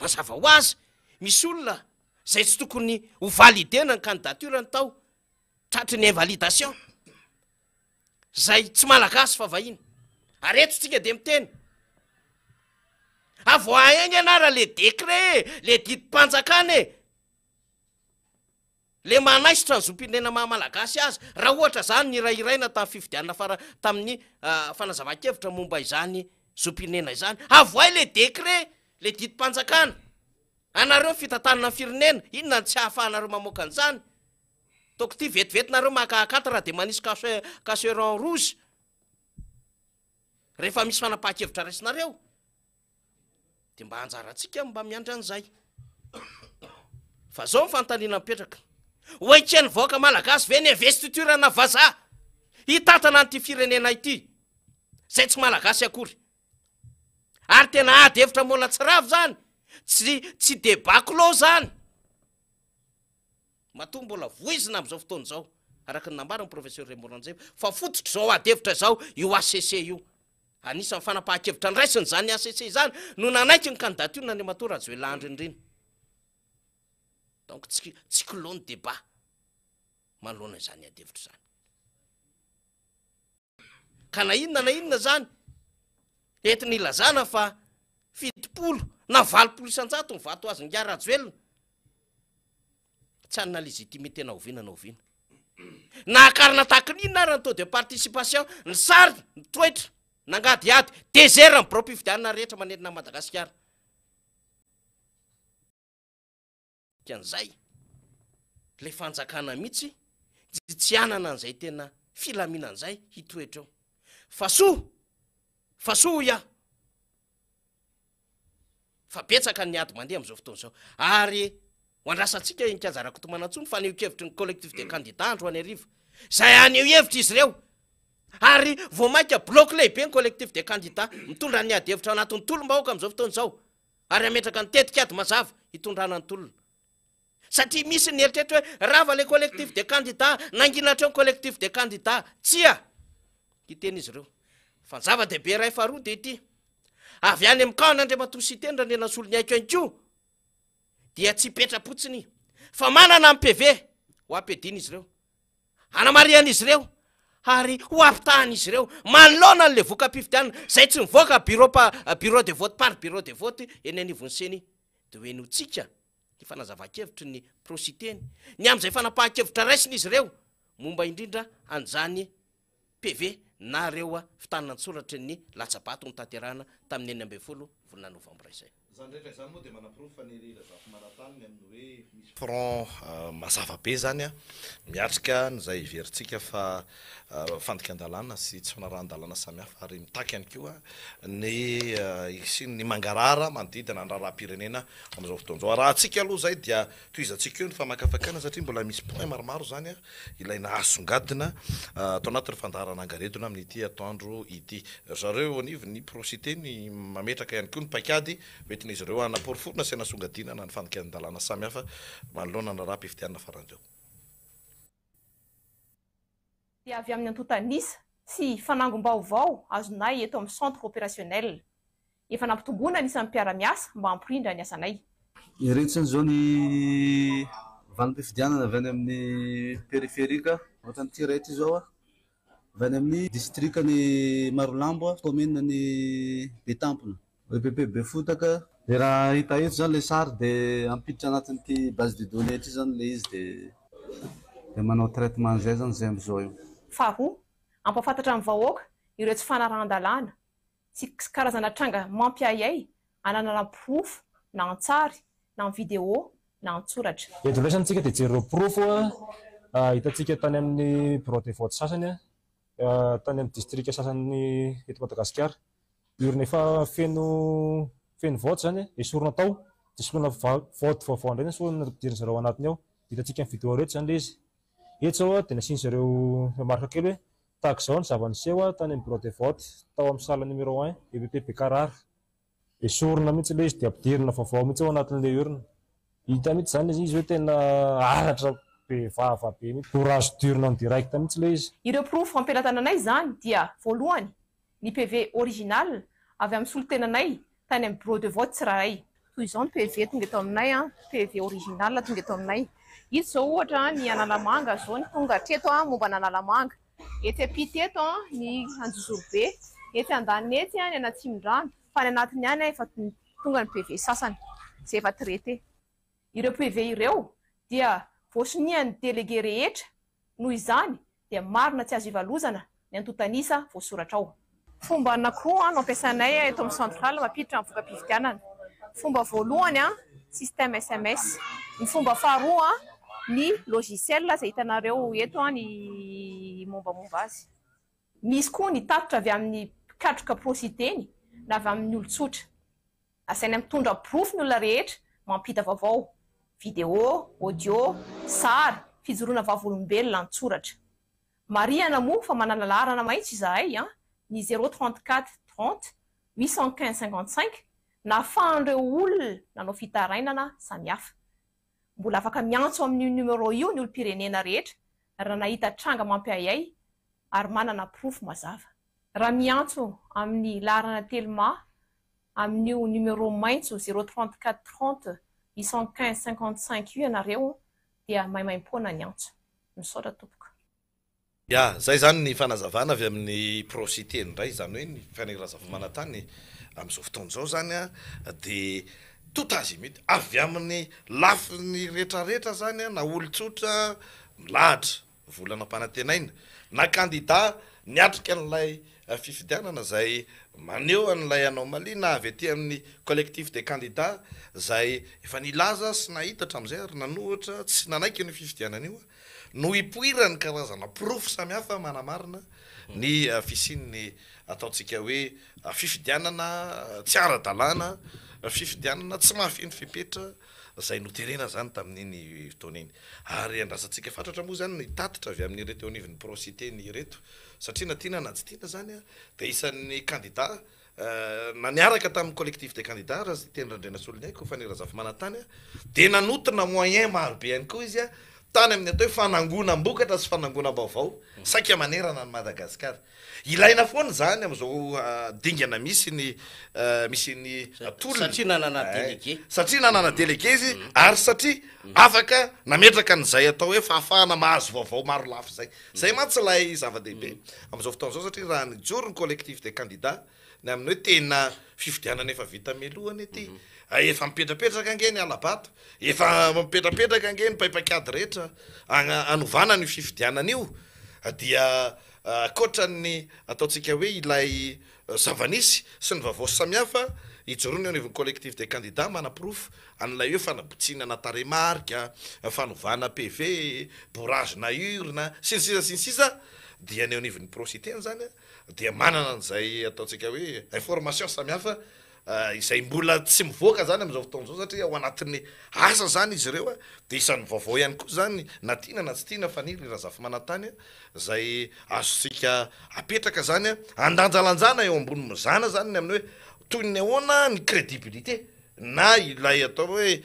Mazava ho azy, misy olona izay tsy tokony ho valider-na ny candidature-ny tao, tratry ny invalidation, izay tsy Malagasy fa vahiny. Ary eto tsika dia miteny, avoahay haingana ara le décret e, le didim-panjakana e! Le manaisotra ny zom-pirenena maha Malagasy azy, raha ohatra izany nirahiraina tamin'ny fifidianana fara tamin'ny fanazavan-kevitra momba izany zom-pirenena izany. Avohay le décret, le didim-panjakana. Anareo ny fitantanana ny firenena, inona no tsy ahafahanareo mamoaka an'izany? Ataoko ity vetivety nareo maka akata raha dia manisy cache cacheron rouge rehefa misy fanapahan-kevitra raisinareo. Dia mba anjarantsika mba miandry an'izay. Fa zao ny fanontaniana mipetraka. Ho eken'ny vahoaka malagasy ve ny investiture-na vazaha hitantana an'ity firenena ity, izay tsy malagasy akory? Ary tena ady hevitra mbola tsy rava izany, tsy tsy débat clos izany. Matoa mbola voizina amin'izao fotoana izao, araka ny nambaran'ny Professeur Raymond Ranjeva, fa fototr'izao ady hevitra izao io HCC io. Anisan'ny fanapahan-kevitra niraisiny izany HCC izany no nanaiky ny kandidatiora-n'Andriamatoa Rajoelina Andry Nirina. Donc tsy tsy clos ny débat manoloana izany ady hevitra izany. Ka na inona na inona izany, entina ilazana fa 70 na 80% ny vato azon'ingahy Rajoelina, tsy hanana légitimité na oviana na oviana. Na akarina tahaka ny inona ary ny taux de participation, ny sary, ny toetra, nangadihady, désert ny biraom-pifidianana rehetra manerana an'i Madagasikara. Dikan'izay, ilay fanjakana mihitsy dia tsy hanana an'izay tena filaminana izay hitoetra eo. Fa soa, fa soa hoy aho, fa betsaka ny ady mandeha amin'izao fotoana izao. Ary ho andrasantsika eny Kianja Rakotomanantsoa ny fanehoan-kevitry ny Collectif des candidats androany hariva. Izay haneho hevitra izy ireo. Ary vao mainka bloc lehibe ny Collectif des candidats mitondra ny ady hevitra ao anatin'ny tolom-bahoaka amin'izao fotoana izao. ary hametraka ny tetikady mazava hitondrana ny tolona. Satria misy ny eritreritra hoe rava ilay collectif des candidats, nangina hatreo ny collectif des candidats. Tsia! Hiteny izy ireo. Fa ny zava-dehibe iray faharoa dia ity, avy any amin'ny camp an'Andriamatoa Siteny Randrianasoloniaiko ihany koa dia tsy hipetra-potsiny fa manana ny PV ho ampiadiana izy ireo. Hanamarihan'izy ireo ary ho ampitahan'izy ireo manoloana an'ilay voka-pifidianana izay tsy mivoaka bureau pa bureau de vote par bureau de vote eny anivon'ny ceni. Dia ho henointsika ny fanazavan-kevitry ny Pro-Siteny ny amin'izay fanapahan-kevitra raisin'izy ireo momba indrindra an'izany PV na ireo fitanana an-tsoratry ny latsa-bato notanterahina tamin'ny 16 volana novambra izay. Izany rehetra izany moa dia manaporofo fa ny Razafimaratany ny amin'ny hoe misy front mazava be izany miatrika an'izay heverintsika fa fandikan-dalàna sy tsy fanarahan-dalàna samihafa ary mitaky ihany koa ny hisian'ny mangarahara manodidina ny raharaham-pirenena amin'izao fotoana izao. Arahantsika aloha izay dia tohizantsika eo ny famakafakana satria mbola misy point maromaro izany ilaina asongadina ato anatin'ny fandaharana angaredona amin'ity atoandro ity. Ry zareo eo anivon'ny Pro-Cité ny mametraka ihany koa ny paikady hoentin'izy ireo hanaporofoana sy hanasongadinana ny fandikan-dalàna samihafa manoloana ny raharaham-pifidianana farany teo. Dia avy amin'ny antontan'isa sy fanangom-baovao azonay eto amin'ny Centre Opérationnel. Efa nampitomboina ny isan'ny mpiara-miasa mba hampirindra ny asanay. Ireto izany izao ny valim-pifidianana avy any amin'ny périphérique. Ohatran'ity iray ity izao avy any amin'ny distrikan'i Marolambo, kaominin'i Betampona. EPP Befotaka. Dia raha hita eto izany ilay sary dia ampiditra anatin'ity base de données ity izany ilay izy dia dia manao traitement an'izay izany izay amin'izao io. Faharoa, hampahafantatra ny vahoaka ireo tsy fanarahan-dalàna sy karazana tranga mampiahiahy ananana porofo na an-tsary na an-video na an-tsoratra. Eto indray izany isika dia hijery ireo porofo hitantsika tany amin'ny bureau de vote sasany tany amin'ny distrika sasany eto Madagasikara. Ny orina efa feno feno vote izany esorina tao dia soloina vote vaovao indray ny esorina ampidirin-dry zareo ao anatiny ao. Dia hitantsika amin'ny vidéo ireto izany ilay izy. Eto izao dia nasian-dry zareo remarque kely hoe tahaka izao ny zava-niseho tany amin'ny bureau de vote tao amin'ny salle numéro un EPP Bekarara. Esorina mihitsy ilay izy dia ampidirina vaovao mihitsy ao anatin'ilay urne. Hita mihitsy izany ilay izy hoe tena halatra. be vava be mihitsy. Bourrage d'urne en direct mihitsy ilay izy. Ireo porofo ampelantananay izany dia, voalohany, ny PV original avy amin'ny solontenanay tany amin'ny bureau de vote tsirairay. Toy izao ny PV tonga eto aminay, PV original tonga eto aminay. Ito izao ohatra ny Analamanga izao ny tonga hatreto momba an'Analamanga. Etsy ampita eto ny Anjozorobe, etsy andaniny etsy ny an'Atsimondrano, fa any anatiny any efa tonga ny PV sasany izay efa traité. Ireo PV ireo dia voasonian'ny délégué rehetra, noho izany dia marina tsy azo ivalozana ny antontan'isa voasoratra ao. Fomba anankiroa no ampiasainay eto amin'ny centrale mampiditra ny voka-pifidianana. Fomba voalohany, système sms. Ny fomba faharoa, ny logiciel izay hitanareo eto ny mombamomba azy. Misy koa ny tatitra avy amin'ny mpikatroka pro-Siteny na avy amin'ny olon-tsotra. Asaina mitondra porofo ny olona rehetra mampita vaovao, video, audio, sary, fijoroana vavolombelona an-tsoratra. Marihana moa fa manana laharana maitso izahay an, ny zéro 34 30 815 55, nahafahan'ireo olona nanao fitarainana samihafa. Mbola afaka miantso amin'io numéro io ny olom-pirenena rehetra raha nahita tranga mampiahiahy ary manana porofo mazava. Raha miantso amin'ny laharana Telma amin'io numéro maitso zéro 34 30 815 55 io ianareo dia maimaimpoana ny antso. Misaotra tompoko. Ya, zay zany ny fanazavana avy amin'ny Procité indray, izany hoe ny Faniry Razafimanantany amin'izao fotoana izao zany an, dia tout azimut, avy amin'ny lafiny rehetrarehetra zany an, na olon-tsotra milahatra vola nampanantenaina, na kandida niatrika an'ilay fifidianana izay maneho an'ilay anomalie na avy aty amin'ny collectif des candidats izay efa nilaza sy nahita hatramin'izay ary nanohitra tsy nanaiky an'io fifidianana io no hipoiran'ny karazana porofo samihafa manamarina ny fisian'ny ataontsika hoe fifidianana tsy ara-dalàna, fifidianana tsy mahafeno fepetra izay noterena izany tamin'iny fotoana iny. Ary andrasantsika fatratra moa izany ny tatitra avy amin'ireto eo anivon'ny Prociteny ireto satria na tiana na tsy tiana izany dia isan'ny kandida na niaraka tamin'ny collectif des candidats raha Siteny Randrianasoloniaiko Faniry Razafimanantany dia nanotina moyen maro be ihany koa izy tany amin'ny atao hoe fanangonam-bokatra sy fanangonam-baovao saika manerana an'i Madagasikara. Ilaina foana izany amin'izao dingana misy ny misy ny tolona. Satria nanana délégué. Satria nanana délégué izy ary satria afaka nametraka an'izay atao hoe fahafahana mahazo vaovao maro lafy izay. Izay mantsy ilay zava-dehibe amin'izao fotoana izao satria raha nijoro ny collectif des candidats ny amin'ny hoe tena fifidianana efa vita mialoha anie ity, efa mipetrapetraka ange ny hala-bato, efa mipetrapetraka ange ny paipaikady rehetra hanovana an'io fifidianana io dia Ankoatra ny ataontsika hoe ilay zava-nisy sy ny vaovao samihafa ijoroana eo anivon'ny Collectif des candidats manaporofo an'ilay hoe fanabotsinana tarehimarika, fanovana PV, bourrage na urne, sy ny sisa sy ny sisa dia ny eo anivon'ny Prociteny izany dia manana an'izay ataontsika hoe information samihafa izay mbola tsy mivoaka zany amin'izao fotoana izao satria ao anatin'ny asa zany izy ireo dia isan'ny vaovao ihany koa zany na tiana na tsy tiana Faniry Razafimanantany izay azontsika apetraka zany andanjalanjana eo ambony mizana zany ny amin'ny hoe toy ny ahoana ny crédibilité na ilay atao hoe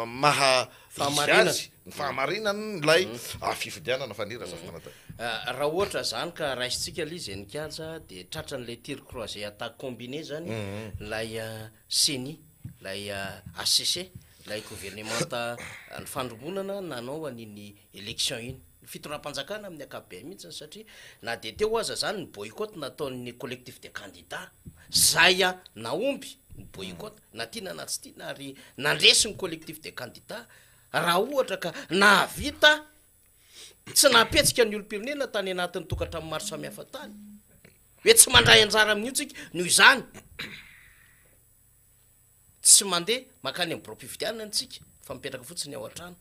maha izy azy ny fahamarinany ilay fifidianana Faniry Razafimanantany. Raha ohatra zany ka raisintsika ilay izy Heninkaja dia tratran'ilay tir croisé attaque combiné zany ilay ceni, ilay HCC, ilay governemanta nifandrombonana nanao an'iny élection iny. Ny fitondram-panjakana amin'ny ankapobeny mihitsy satria na dia teo aza zany ny boycott nataon'ny collectif des candidats zay nahomby ny boycott na tiana na tsy tiana ary nandresy ny collectif des candidats raha ohatra ka nahavita Tsy nampihetsika ny olom-pirenena tany anatin'ny tokantrano maro samihafa tany hoe tsy mandray anjara amin'io tsika, noho izany tsy mandeha mankany amin'ny biraom-pifidianana tsika fa mipetraka fotsiny ao an-trano.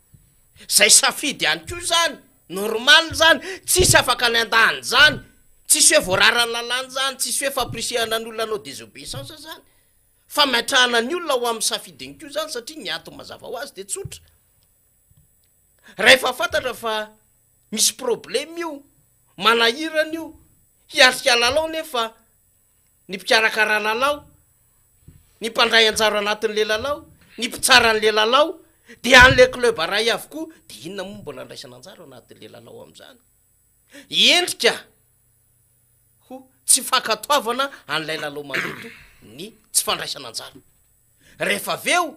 Izay safidy ihany koa izany, normal izany, tsisy afaka ny handà an'izany, tsisy hoe voararan'ny lalàna izany, tsisy hoe fampirisihana ny olona hanao désobéissance izany, fametrahana ny olona ho amin'ny safidiny koa izany satria ny antony mazava ho azy dia tsotra. Rahefa fantatra fa misy problème io, manahirana io, hiatrika lalao nefa ny mpikarakara lalao, ny mpandray anjara anatin'le lalao, ny mpitsara an'le lalao, Dia an'ilay club iray avokoa, dia inona moa mbola andraisana anjara ao anatin'ilay lalao amin'izany? Endrika ho tsy fankatoavana an'ilay lalao maloto ny tsy fandraisana anjara. Rehefa avy eo,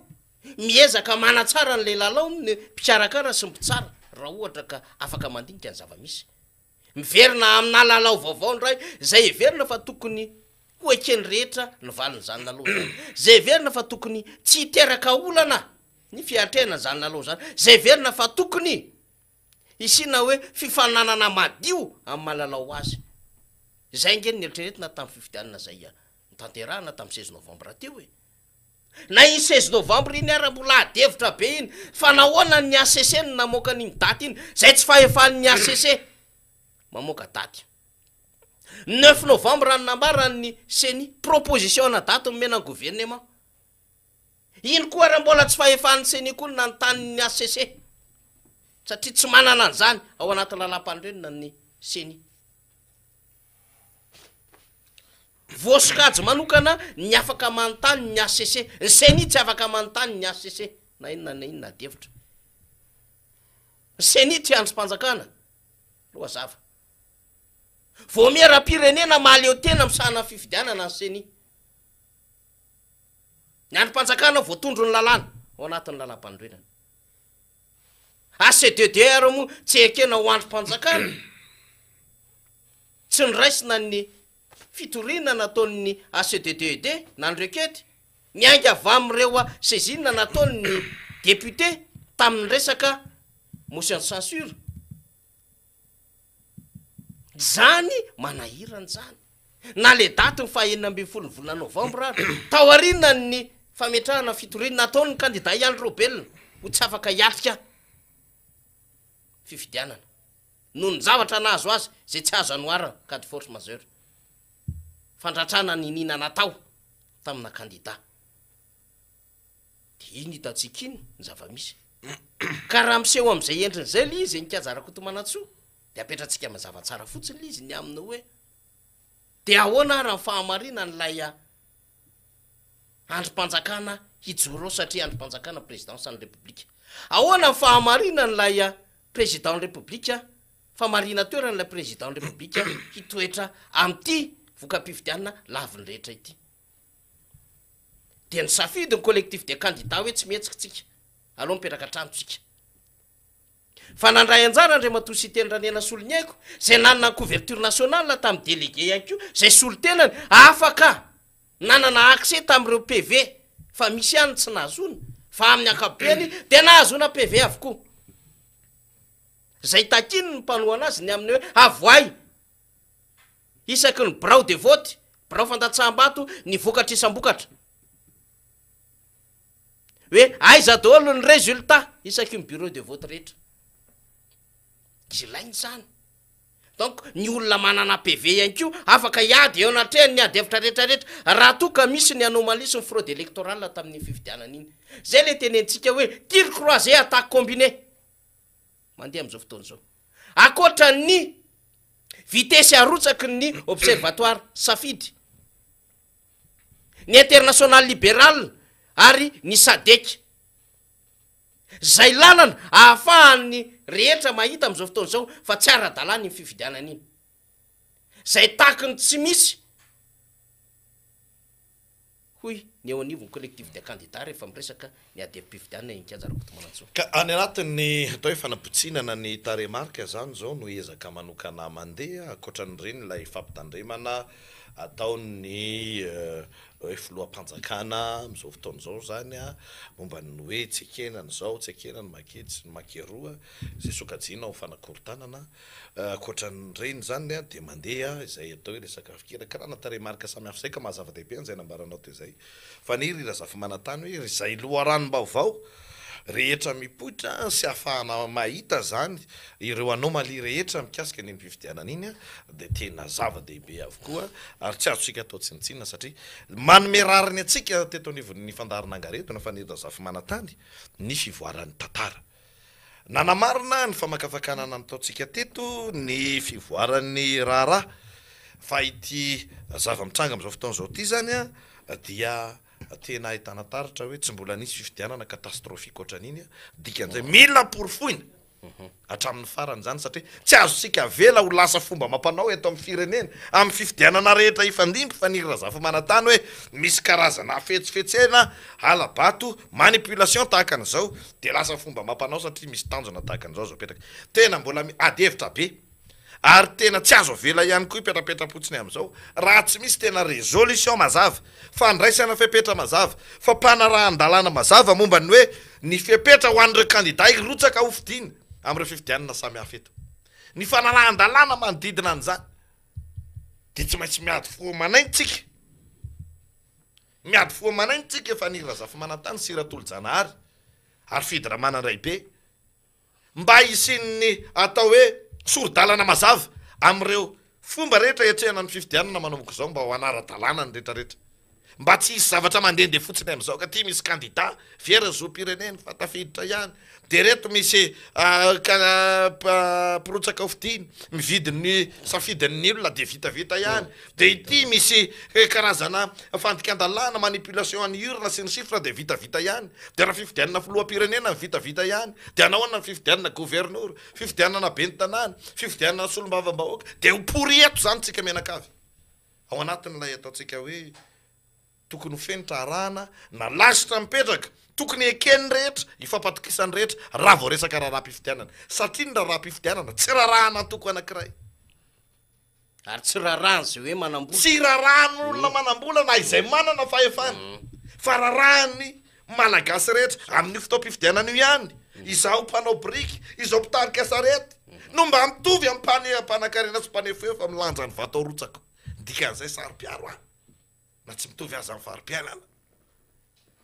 miezaka manatsara an'ilay lalao ny mpikarakara sy ny mpitsara raha ohatra ka afaka mandinika ny zava-misy. Miverina aminà lalao vaovao indray izay heverina fa tokony ho eken'ny rehetra ny valin'izany lalao izany, izay heverina fa tokony tsy hiteraka olana ny fiatrehana izany lalao izany, izay heverina fa tokony hisiana hoe fifaninanana madio amin'ny maha lalao azy. Izay ange no neritreretina tamin'ny fifidianana izay notanterahina tamin'ny seize novembre teo e! Na iny seize novembre iny ara mbola ady hevitra be iny fa nahoana ny HCC no namoaka an'iny daty iny izay tsy fahefan'ny HCC mamoaka daty. Neuf novembre no nambaran'ny ceni, proposition ana daty nomena ny gouvernement. Iny koa ara mbola tsy fahefan'ny ceni koa ny nanontany ny HCC satria tsy manana an'izany ao anaty lalàmpanorenana ny ceni. Voasokajy manokana ny afaka manontany ny HCC. Ny Ceni tsy afaka manontany ny HCC na inona na inona adihevitra. Ny Ceni tsy andrim-panjakana. Aleo hazava. Vaomieram-pirenena mahaleo tena misahana ny fifidianana ny Ceni. Ny andrim-panjakana voatondron'ny lalàna ao anatin'ny lalàmpanorenana. HCDDR moa tsy ekena ho andrim-panjakana. Tsy noraisina ny fitoriana nataon'ny HCDDED na ny requête, niainga avy amin'ireo saisine nataon'ny député tamin'ny resaka motion de censure. Izany manahirana izany. Na le daty ny faha 16 ny volana novambra ary, taorianan'ny fametrahana fitoriana nataon'ny kandida i Andry Raobelina ho tsy afaka hiatrika fifidianana. noho ny zavatra nahazo azy izay tsy azo anoharana, cas de force majeure, fandratrana niniana natao tamina kandida. Dia iny hitantsika iny ny zava-misy. Ka raha miseho amin'izay endriny izay ilay izy, Nikaja Rakotomanantsoa, dia apetratsika mazava tsara fotsiny ilay izy ny amin'ny hoe, dia ahoana ary ny fahamarinan'ilay andrim-panjakana hijoro ao satria andrim-panjakana présidence ny Repoblika. Ahoana ny fahamarinan'ilay Président ny Repoblika fa marina toerana ilay Président ny Repoblika hitoetra amin'ity voka-pifidianana lavin'ny rehetra ity. Dia nisafidy ny collectif des candidats hoe tsy mihetsika tsika, aleo mipetraka an-trano tsika. Fa nandray anjara Andriamatoa Siteny Ranianasoloniaiko izay nanana ny couverture nationale tamin'ny délégué ihany koa izay solontenany afaka nanana accès tamin'ireo PV fa misy ihany ny tsy nahazoana fa amin'ny ankapobeny dia nahazoana PV avokoa. Izay takiany ny mpanohana azy ny amin'ny hoe avoay isaky ny birao de vote, birao fandatsaham-bato ny vokatra isam-bokatra. Hoe aiza daholo ny résultat isaky ny bureau de vote rehetra. Tsy ilaina izany. Donc ny olona manana PV ihany koa afaka hiady eo anatrehan'ny ady hevitra rehetra rehetra raha toa ka misy ny anomalie sy ny fraude électorale tamin'iny fifidianana iny. Zay le tenenitsika hoe tir croisé attaque combinée mandeha amin'izao fotoana izao. Ankoatra ny vitesse arotsaky ny observatoire safidy, ny international liberal ary ny sadec. Izay lalana ahafahan'ny rehetra mahita amin'izao fotoana izao fa tsy ara-dalàna iny fifidianana iny. Izay takiny tsy misy, hoy ny eo anivon'ny Collectif des candidats rehefa miresaka ny ady hevi-pifidianana eny Kianja Rakotomanantsoa. Ka any anatin'ny atao hoe fanabotsinana ny tarehimarika izany izao no ezaka manokana mandeha, ankoatran'ireny ilay fampitandremana ataon'ny hoe filoham-panjakana amin'izao fotoana izao izany momba ny hoe tsy ekena ny izao, tsy ekena ny maketsy sy ny makeroa izay sokajiana ho fanakorontanana. Ankoatra an'ireny izany dia mandeha izay atao hoe resaka fikirakirana tarehimarika samihafa izay ka maha zava-dehibe an'izay nambaranao teo izay. Faniry Razafimanantany hoe izay loharanom-baovao rehetra mipoitra sy ahafahana mahita izany ireo anomalie rehetra mikasika an'iny fifidianana iny dia tena zava-dehibe avokoa ary tsy azontsika atao tsinontsinona satria manome rariny antsika teto anivon'ny fandaharana Angaredona Faniry Razafimanantany ny fivoaran'ny tantara. Nanamarina ny famakafakana nataontsika teto ny fivoaran'ny raharaha fa ity zava-mitranga amin'izao fotoana izao ity izany dia. Tena ahitana taratra hoe tsy mbola nisy fifidianana catastrophique ohatran'iny, dikan'izay mila porofoina hatramin'ny farany izany satria tsy azontsika avela ho lasa fomba amam-panao eto amin'ny firenena amin'ny fifidianana rehetra hifandimby fa ny Razafimanantany hoe misy karazana hafetsifetsena, hala-bato, manipulation tahaka an'izao dia lasa fomba amam-panao satria misy tanjona tahaka an'izao azo apetraka. Tena mbola ady hevitra be. Ary tena tsy azo avela ihany koa hipetrapetra-potsiny amin'izao raha tsy misy tena résolution mazava, fandraisana fepetra mazava, fampanarahan-dalàna mazava momba ny hoe ny fepetra ho an'ireo kandida hirotsaka hofidiana amin'ireo fifidianana samihafa eto. Ny fanarahan-dalàna manodidina an'izany dia tsy maintsy miady fo aman'aina tsika. Miady fo aman'aina tsika Faniry Razafimanantany sy Ratolojanahary ary Fidy Ramanandraibe. mba hisian'ny atao hoe sori-dalana mazava amin'ireo fomba rehetra hiatrehana ny fifidianana manomboka izao mba ho hanara-dalàna ny rehetrarehetra. Mba tsy hisy zavatra mandehandeha fotsiny amin'izao ka ity misy kandida very ny zom-pireneny fa tafiditra ihany, dia ireto misy mpirotsaka hofidiana mividy ny safidin'ny olona dia vitavita ihany, dia ity misy karazana fandikan-dalàna, manipulation an'ny urne sy ny chiffre dia vitavita ihany. Dia raha fifidianana filoham-pirenena ny vitavita ihany, dia hanao ahoana ny fifidianana governora, fifidianana ben'ny tanàna, fifidianana solombavambahoaka, dia ho pourri eto izany tsika mianakavy. Ao anatin'ilay ataontsika hoe tokony ho fenitra arahana na lasitra mipetraka, tokony eken'ny rehetra, ifampatokisan'ny rehetra raha vao resaka raharaham-pifidianana. Satria ny raharaham-pifidianana tsy raharahan'antoko anankiray. Ary tsy rarahan'izay hoe manam-bola. Tsy rarahan'olona manam-bola na izay manana fahefana, fa rarahan'ny Malagasy rehetra amin'io fotoam-pifidianana io ihany. Izaho mpanao biriky, izaho mpitarika sarety, no mba mitovy amin'ny mpane- mpanankarena sy mpanefoefo amin'ny lanjan'ny vato arotsako. Ny dikan'izay saro-piaro aho, na tsy mitovy aza amin'ny fari-piainana.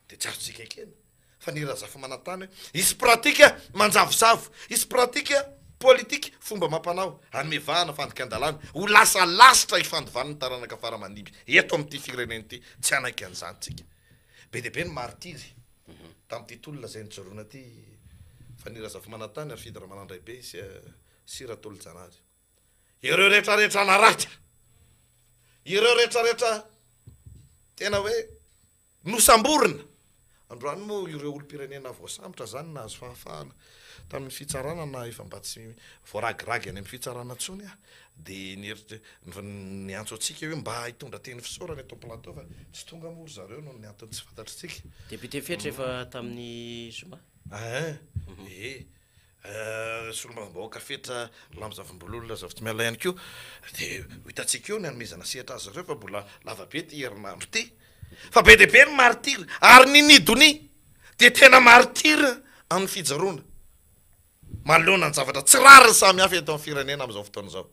Dia tsy azontsika ekena fa ny Razafimanantany hoe hisy pratika manjavozavo, hisy pratika politika, fomba amam-panao, hanome vahana fandikan-dalàna, ho lasa lasitra hifandovan'ny taranaka fara aman-dimby eto amin'ity firenena ity. Tsy hanaiky an'izany tsika. Be dia be ny martiry tamin'ity tolona izay nijoroana ity fa ny Razafimanantany ary Fidy Ramanandraibe sy Ratolojanahary. Ireo rehetrarehetra naratra, ireo rehetrarehetra tena hoe Nosamborina! Androany moa ireo olom-pirenena voasambotra izany nahazo fahafahana tamin'ny fitsarana na efa mba tsy voaragiragy any amin'ny fitsarana intsony aho dia nieritreritra niantso antsika hoe mba hitondra teny fisaorana eto am-plateau fa tsy tonga moa ry zareo noho ny antony tsy fantatr'tsika. Député Fetra efa tamin'ny zoma. Ein, ee. Solombavambahoaka Fetra Lamo Zavimbololona Zafitsimialona ihany koa dia ho hitantsika eo ny hanomezana sehatra azy ireo fa mbola lava be ity herinandro ity fa be dia be ny martyrs ary ny Nidonia dia tena martyrs amin'ny fijoroana manoloana ny zavatra tsy rariny samihafa eto amin'ny firenena amin'izao fotoana izao.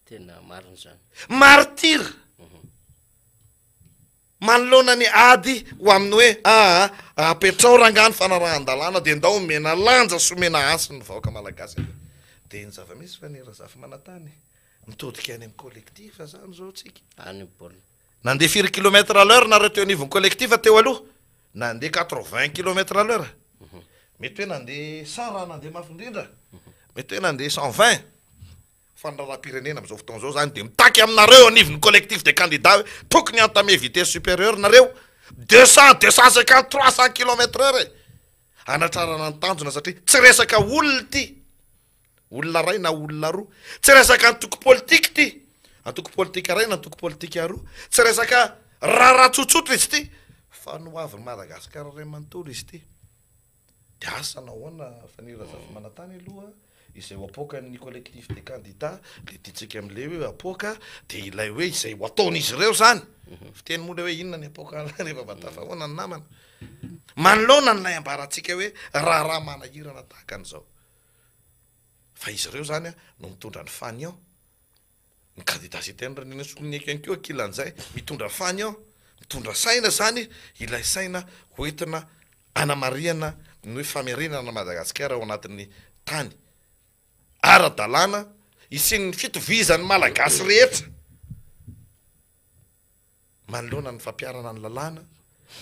Tena marina izany. Martyr. Manoloana ny ady ho amin'ny hoe aa apetrao rangaha ny fanarahan-dalàna dia ndao omena lanja sy omena hasiny ny vahoaka malagasy aloha. Dia ny zava-misy fa ny Razafimanantany mitodika any amin'ny collectif zany zao tsika. Any ny baolina. Nandeha firy kilomètre à l'heure nareo teo anivon'ny collectif teo aloha? Nandeha 80 kilomètre à l'heure. Mety hoe nandeha 100 raha nandeha mafy indrindra. Mety hoe nandeha 120. Fa ny raharaham-pirenena amin'izao fotoana izao izany dia mitaky aminareo eo anivon'ny collectif des candidats hoe tokony entamer vitesse supérieure nareo, 200, 250, 300 kilomètre heure e! Hanatrarana ny tanjona satria tsy resaka olona ity, olona iray na olona roa, tsy resaka antoko politika ity, antoko politika iray na antoko politika roa, tsy resaka raharaha tsotsotra izy ity fa ny ho avin'i Madagasikara iray manontolo izy ity. Dia asa nahoana fa ny Razafimanantany aloha izay ho apoakan'ny collectif des candidats le tiantsika amle hoe apoaka dia ilay hoe izay ho ataon'izy ireo zany, fiteny moa le hoe inona ny apoaka rehefa mba tafahoana ny namana, manoloana an'ilay ambarantsika hoe raharaha manahirana tahaka an'izao fa izy ireo zany no mitondra ny fanion. Ny candidat Siteny Randrianasolomiaiko ihany koa ankilan'izay, mitondra fanion, mitondra saina izany, ilay saina hoentina hanamarihana ny hoe famerenana an'i Madagasikara ao anatin'ny tany ara-dalàna hisian'ny fitovizan'ny Malagasy rehetra. Manoloana ny fampiharana ny lalàna,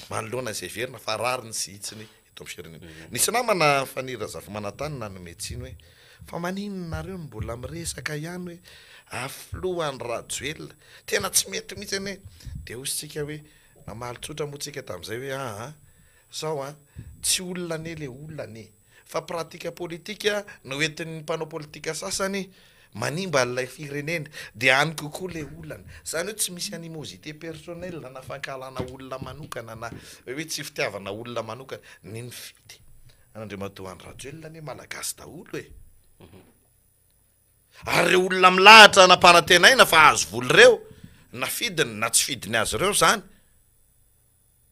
manoloana izay heverina fa rariny sy hitsiny eto amin'ny firenena. Nisy namana Faniry Razafimanantany nanome tsiny hoe, fa maninona nareo no mbola miresaka ihany hoe ah filoha Andry Rajoelina, tena tsy mety mihitsy anie. Dia hoy isika hoe, Namaly tsotra moa tsika tamin'izay hoe aa zao an, tsy olona anie le olana e, fa pratique politique no entin'ny mpanao politika sasany manimba an'ilay firenena, dia any kokoa le olana. Zany hoe tsy misy animosité personnelle na fankahalana olona manokana na hoe tsy fitiavana olona manokana. Ny nifidy an'Andriamatoa Andry Rajoelina anie Malagasy daholo e. Ary ireo olona milahatra nampanantenaina fa hahazo vola ireo, na fidiny na tsy fidiny azy ireo izany.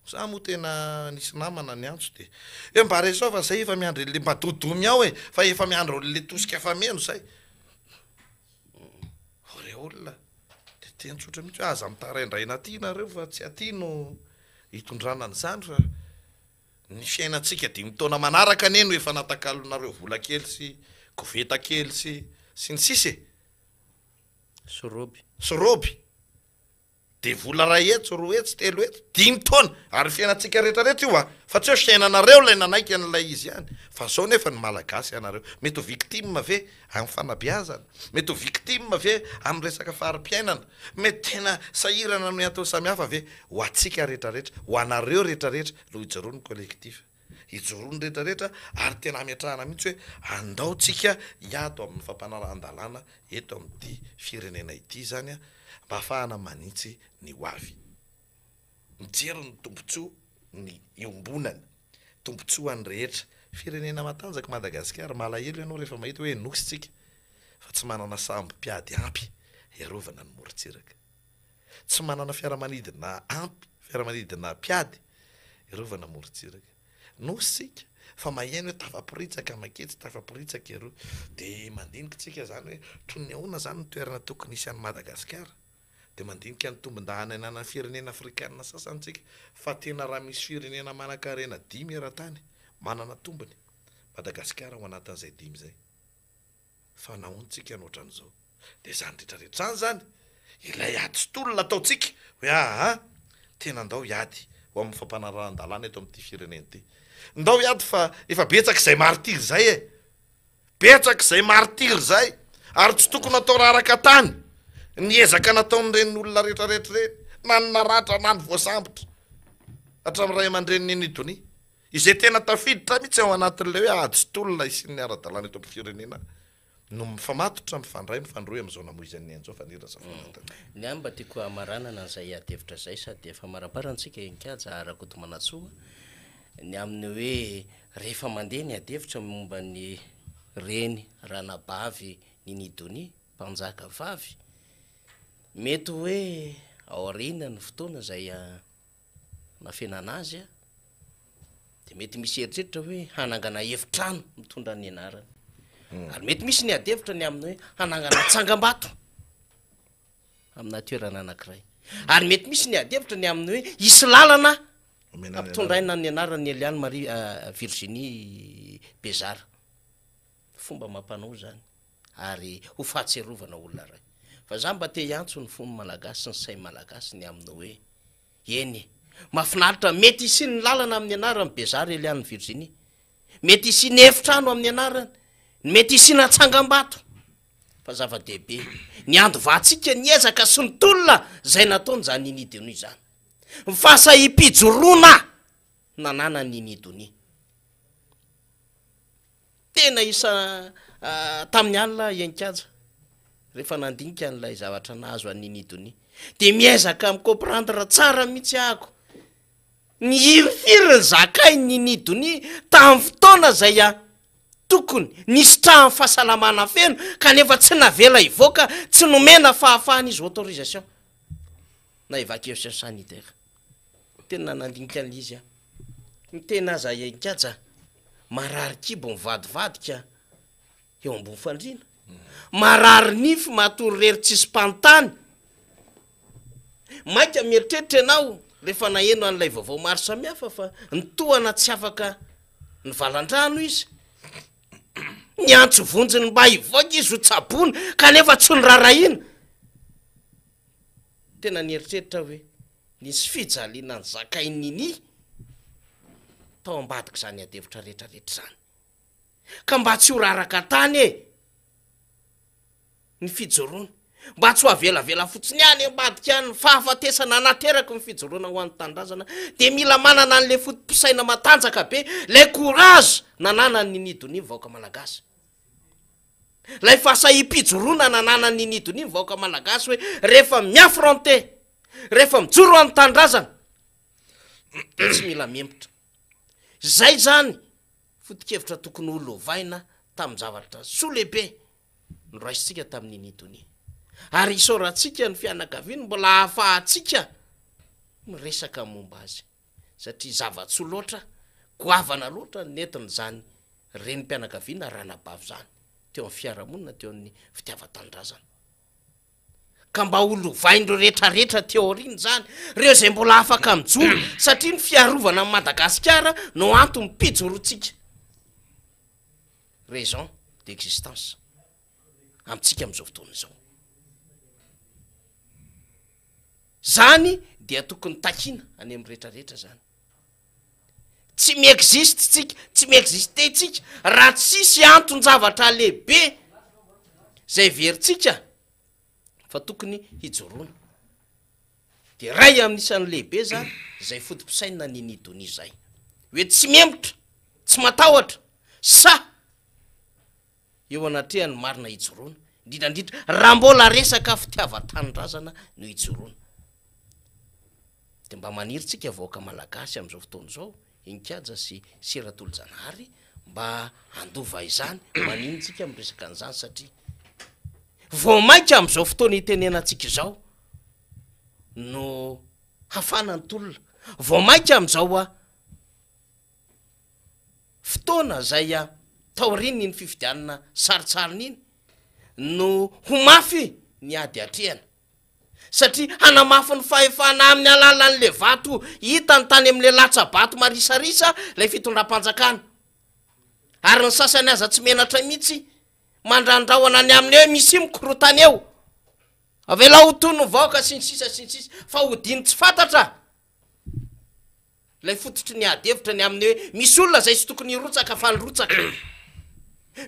Za moa tena nisy namana niantso de hoe mba resaho fa zay efa miandry an'le mba dodomy ao e, fa efa miandry an'le tosika fameno zay. Re olona de teny tsotra mihitsy hoe aza mitaraindraina aty nareo fa tsy aty no hitondrana an'izany fa Ny fiainantsika dimy taona manaraka anie no efa natakalonareo vola kely sy koveta kely sy sy ny sisa e! Sy roby. Sy roby. De vola ray hetsy, roa hetsy, telo hetsy, dimy taona! Ary fiainantsika rehetra rehetra io a! Fa tsy hoe fiainanareo ilay nanaiky an'ilay izy ihany. Fa zao nefa ny Malagasy ianareo. Mety ho victime ve amin'ny fanabeazana? Mety ho victime ve amin'ny resaka fari-piainana? Mety tena sahirana amin'ny antony samihafa ve? Ho antsika rehetra rehetra, ho anareo rehetra rehetra, no hijoroan'ny collectif. Hijoroan'ny rehetra rehetra ary tena hametrahana mihitsy hoe andao tsika hiady amin'ny fampanarahan-dalàna eto amin'ity firenena ity izany mba hahafahana manitsy ny ho avy. Mijery ny tombotsoa ny iombonana, tombotsoa an'ny rehetra. Firenena matanjaka Madagasikara, malahelo ianao rehefa mahita hoe nosy tsika fa tsy manana sambo mpiady ampy hiarovana ny morontsiraka. Tsy manana fiaramanidina ampy, fiaramanidina mpiady hiarovana morontsiraka. Nosy tsika fa maheno hoe tafaporitsaka maketsy, tafaporitsaka eroa. Dia mandinika tsika izany hoe toy ny ahoana izany ny toerana tokony hisy an'i Madagasikara? Dia mandinika ny tombon-dahana ananan'ny firenena afrikana sasany tsika fa tena raha misy firenena manankarena dimy eran-tany manana tombony, Madagasikara ao anatin'izay dimy izay. Fa nahoana tsika no ohatran'izao? Dia izany rehetra rehetra izany izany, ilay ady sy tolona ataontsika hoe aa tena ndao hiady ho amin'ny fampanarahan-dalàna eto amin'ity firenena ity. Ndao hiady fa efa betsaka izay martyrs izay e! Betsaka izay martyrs izay ary tsy tokony atao raraka tany ny ezaka nataon'ireny olona rehetra rehetra ireny, na ny naratra na ny voasambotra, hatramin'ny ray aman-drenin'i Nini Donia. Izay tena tafiditra mihitsy ao anatin'ilay hoe ady sy tolona hisian'ny ara-dalàna eto amin'ny firenena no mifamatotra, mifandray, mifandrohy amin'izao namoizan'i Enzo Fanirisoa Razafimanantena. Ny ahy mba tiako hamaranana an'izay ady hevitra izay sady efa amaramparantsika Enkaja Rakotomanantsoa ny amin'ny hoe rehefa mandeha ny ady hevitra momba ny reny ranabavy Nini Donia mpanjaka vavy mety hoe aoriana ny fotoana izay nafenana azy dia mety misy eritreritra hoe hanangana efitrano mitondra ny anarany. Ary mety misy ny ady hevitra ny amin'ny hoe hanangana tsangambato amina toerana anankiray. Ary mety misy ny ady hevitra ny amin'ny hoe hisy lalana ampitondraina ny anaran'i Eliane Marie Virginie Bezara. Fomba amam-panao izany ary ho fahatsiarovana olona iray. Fa za mba te hiantso ny fon'ny Malagasy sy ny sain'ny Malagasy ny amin'ny hoe Eny e. Mahafinaritra. Mety hisian'ny lalana amin'ny anaran'i Bezara Eliane Virginie. Mety hisian'ny efitrano amin'ny anarany. Mety hisiana tsangambato. Fa zava-dehibe, ny andovantsika ny ezaka sy ny tolona izay nataon'izany Nini Donia izany. Ny fahasahiam-pijoroana nananan'i Nini Donia. Tena isa tamin'ny alina aho Iankiaja rehefa nandinika an'ilay zavatra nahazo an'i Nini Donia. Dia miezaka mi-comprendre tsara mihitsy ahako ny hirifiry nizakain'i Nini Donia tamin'ny fotoana izay tokony nisitrahany fahasalamana feno kanefa tsy navela hivoaka, tsy nomena fahafahana izy autorisation na évacuation sanitaire. Tena nandinika an'ilay izy aho. Ny tena aza Iankiaja Marary kibo mivadivadika eo ambony fandriana. Marary nify matory irery tsisy mpanontany. Maika mieritreritra ianao rehefa naheno an'ilay vaovao maro samihafa fa nitohana tsy afaka nivalan-drano izy. Niantso vonjy ny mba hivoaka izy ho tsaboina kanefa tsy noraharahiana. Tena nieritreritra aho hoe nisy fijaliana nozakain'i Nini tao ambadik'izany adihevitra rehetrarehetra izany. Ka mba tsy ho raraka tany e! Ny fijoroany. Mba tsy ho avelavela fotsiny any ambadika any ny fahafatesana nateraky ny fijoroana ho an'ny tanindrazana dia mila manana an'ilay foto-pisaina matanjaka be, ilay courage nananan'i Nini Donia ny vahoaka malagasy. Ilay fahasahiam-pijoroana nananan'i Nini Donia ny vahoaka malagasy hoe rehefa mi-affronter, rehefa mijoro ho an'ny tanindrazana dia tsy mila mihemotra. Izay izany foto-kevitra tokony ho lovaina tamin-javatra soa lehibe noraisintsika tamin'i Nini Donia. Ary isaorantsika ny fianakaviany mbola ahafahantsika miresaka momba azy. Satria zava-tsoa loatra, goavana loatra ny nentin'izany renim-pianakaviana ranabavy izany teo amin'ny fiarahamonina, teo amin'ny fitiavan-tanindrazana. Ka mba ho lovain'ireo rehetrarehetra aty aoriana izany, ireo izay mbola afaka mijoro, satria ny fiarovana an'i Madagasikara no antom-pijoroantsika. Raison d'existence amintsika amin'izao fotoana izao. Zany dia tokony takiana any amin'ny rehetrarehetra zany. Tsy mi-existe tsika, tsy mi-existe tsika raha tsisy anton-javatra lehibe zay heverintsika fa tokony hijoroana. De ray amin'ny isan'ny lehibe zany zay foto-pisainana Nini Donia zay. Hoe tsy mihemotra, tsy matahotra, sa eo anatrehan'ny marina ijoroana, indrindra indrindra raha mbola resaka fitiavan-tanindrazana no ijoroana. De mba maniry tsika vahoaka malagasy amin'izao fotoana izao, Inkaja sy Sy Ratolojanahary mba handova izany, manino tsika miresaka an'izany satria vao mainka amin'izao fotoana itenenantsika izao no hafana ny tolona, vao mainka amin'izao a fotoana izay taorian'iny fifidianana sarintsariny iny no ho mafy ny ady atrehana satria hanamafy ny fahefana amin'ny alalan'le vato hitany tany amin'le latsa-bato marisarisa ilay fitondram-panjakana ary ny sasany aza tsy menatra mihitsy mandrandrahona ny amin'ny hoe misy mikorotana eo avelao ho tony ny vahoaka sy ny sisa sy ny sisa fa hodiny tsy fantatra Ilay fototry ny ady hevitra ny amin'ny hoe misy olona izay tsy tokony hirotsaka fa nirotsaka.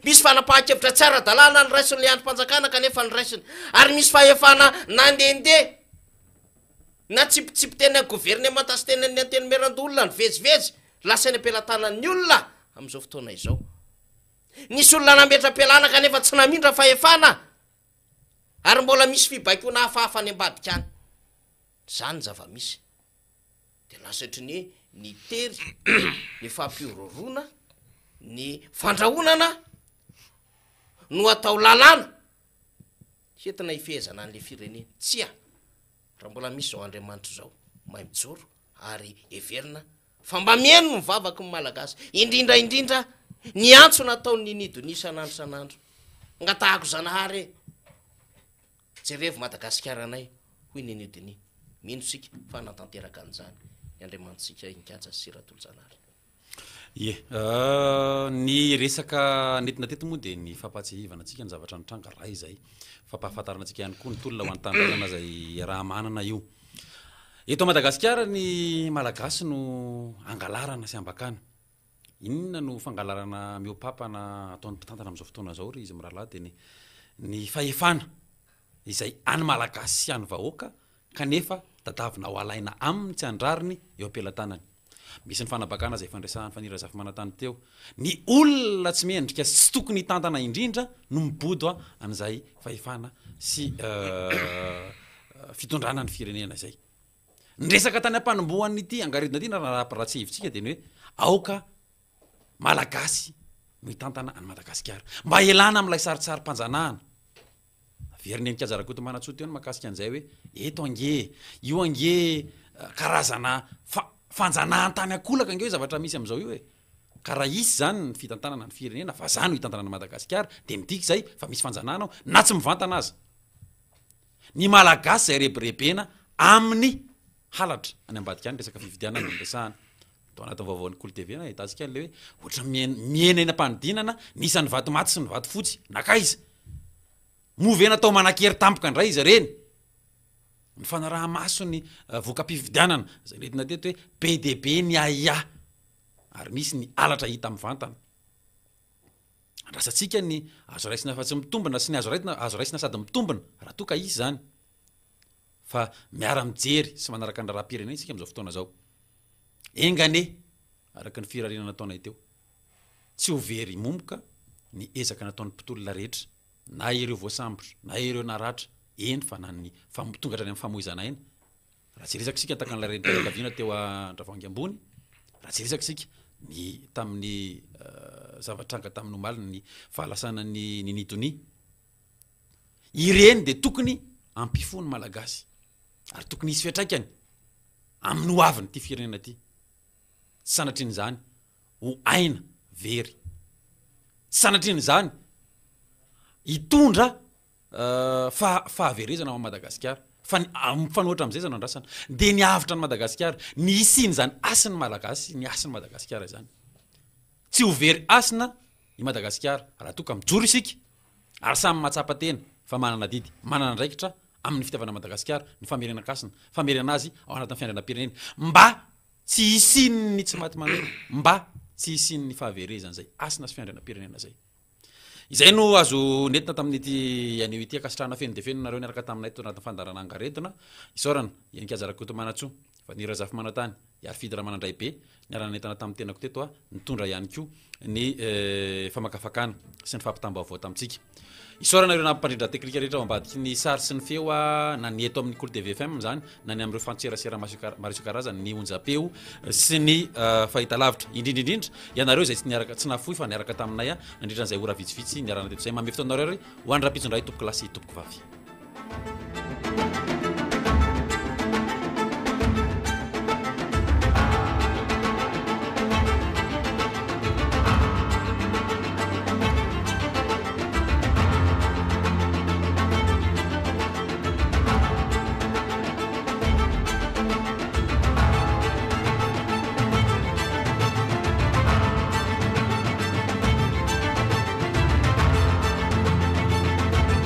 Misy fanapahan-kevitra tsy ara-dalàna noraisin'ilay andrim-panjakana kanefa noraisiny. Ary misy fahefana nandehandeha natsipitsipy teny amin'ny governemanta sy teny amin'ny antenimierandoholona nivezivezy lasa eny am-pelatanan'ny olona amin'izao fotoana izao. Nisy olona nametra-pialana kanefa tsy namindra fahefana ary mbola misy fibaikoana hafahafa any ambadika any. Izany ny zava-misy. Dia lasa ohatry ny hoe ny tery, ny fampihorohoroana, ny fandrahonana no atao lalàna entina hifehezana an'ilay firenena. Tsia, raha mbola misy izao Andriamanitra izao, mahay mijoro ary heverina fa mba mihaino ny vavaky ny Malagasy, indrindra indrindra ny antso nataon'i Nini Donia isan'andro isan'andro. Angatahako Zanahary e! Jerevo Madagasikara anay, hoy Nini Donia. Mino isika fa hanatanteraka an'izany ny Andriamanitsika Ingaja sy Ratolojanahary. Ie. Ny resaka nentina teto moa dia ny fampahatsiahivana antsika ny zavatra nitranga raha izay. Fampahafantarana antsika ihany koa ny tolona ho an'ny tanindrazana izay iaraha-manana io. Eto Madagasikara ny Malagasy no angalarana sy ambakana. Inona no fangalarana mihoa-papana ataon'ny mpitantana amin'izao fotoana izao ry izy mirahalahy dia ny ny fahefana izay an'ny Malagasy sy an'ny vahoaka kanefa tadavina ho alaina aminy tsy an-drariny eo am-pelatanany. Misy ny fanabakana izay efa niresahan'i Faniry Razafimanantany teo. Ny olona tsy mendrika sy tsy tokony hitantana indrindra no mibodo an'izay fahefana sy fitondrana ny firenena izay. Ny resaka tany am-panombohan'ity angaredona ity na raha tsiahivintsika dia ny hoe aoka Malagasy no hitantana an'i Madagasikara. Mba hialana amin'ilay sarintsarim-panjanahana. Averin'i Heninkaja Rakotomanantsoa teo ny mahakasika an'izay hoe eto ange e, io ange karazana fanjanahantany ankolaka ange io zavatra misy amin'izao io e. Ka raha hisy izany ny fitantanana ny firenena, vazaha no hitantana an'i Madagasikara, dia midika izay fa misy fanjanahana ao, na tsy mivantana aza. Ny Malagasy izay rebirebena amin'ny halatra any ambadika any, resaka fifidianana no resahana. Tao anatin'ny vaovaon'ny Kolo TV nahitantsika an'ilay hoe ohatran'ny mihena mihena eny am-panidinana ny isan'ny vato maty sy ny vato fotsy. Nankaiza? Moa ve natao manan-kery tampoka indray izy ireny? Ny fanaraha-maso ny voka-pifidianana izay nentina teto hoe be dia be ny ahiahy ary misy ny halatra hita mivantana. Andrasantsika ny azo raisina fa tsy mitombina sy ny azo raisina azo raisina sady mitombina raha toa ka hisy izany. Fa miara-mijery sy manaraka ny raharaham-pirenena isika amin'izao fotoana izao. Enga anie, araka ny firariana nataonay teo, tsy ho very momoka ny ezaka nataon'ny mpitolona rehetra, na ireo voasambotra, na ireo naratra, eny fa na ny tonga hatrany amin'ny famoizana aina. Raha tsy resaka isika tahaka an'ilay renim-pianakaviana teo Andravoahangy ambony, raha tsy resaka isika ny tamin'ny zava-tranga tamin'ny omaly ny fahalasanan'i Nini Donia, ireny dia tokony hampifoha ny Malagasy ary tokony hisy fiantraikany amin'ny ho avin'ity firenena ity. Tsy sanatrian'izany ho aina very. Tsy sanatrian'izany hitondra fa fahaverezana ao Madagasikara fa ny mifanohitra amin'izay izany andrasana dia ny avotra an'i Madagasikara ny hisian'izany hasin'ny Malagasy ny hasin'i Madagasikara izany tsy ho very hasina i Madagasikara raha toa ka mijoro isika ary samy mahatsapa tena fa manana adidy manana andraikitra amin'ny fitiavana Madagasikara ny famerenan-kasina famerenana azy ao anatin'ny fiandrianam-pirenena mba tsy hisian'ny tsy maty manota mba tsy hisian'ny fahaverezan'izay hasina sy fiandrianam-pirenena izay Izay no azo nentina tamin'ity anio ity. Ankasitrahana feno dia feno nareo niaraka taminay tao anatin'ny fandaharana Angaredona. Isaorana i Heninkaja Rakotomanantsoa, Vaniry Razafimanantany, i Harifidy Ramanandraibe niara-nanentana tamin'ny tenako teto aho, nitondra ihany koa ny famakafakana sy ny fampitam-baovao tamintsika. Isaorana ireo nampandrindra teknika rehetra ao ambadiky ny sary sy ny feo, na ny eto amin'ny Kolo TV FM izany, na ny amin'ireo fantserasera maro isan-karazany, ny onjam-peo sy ny fahitalavitra. Indrindra indrindra, ianareo izay tsy niaraka, tsy nahafoy fa niaraka taminay nandritra an'izay ora vitsivitsy niarahana teto izay. Manome fotoana anareo ary ho an'ny rahampitso indray tompokolahy sy tompokovavy.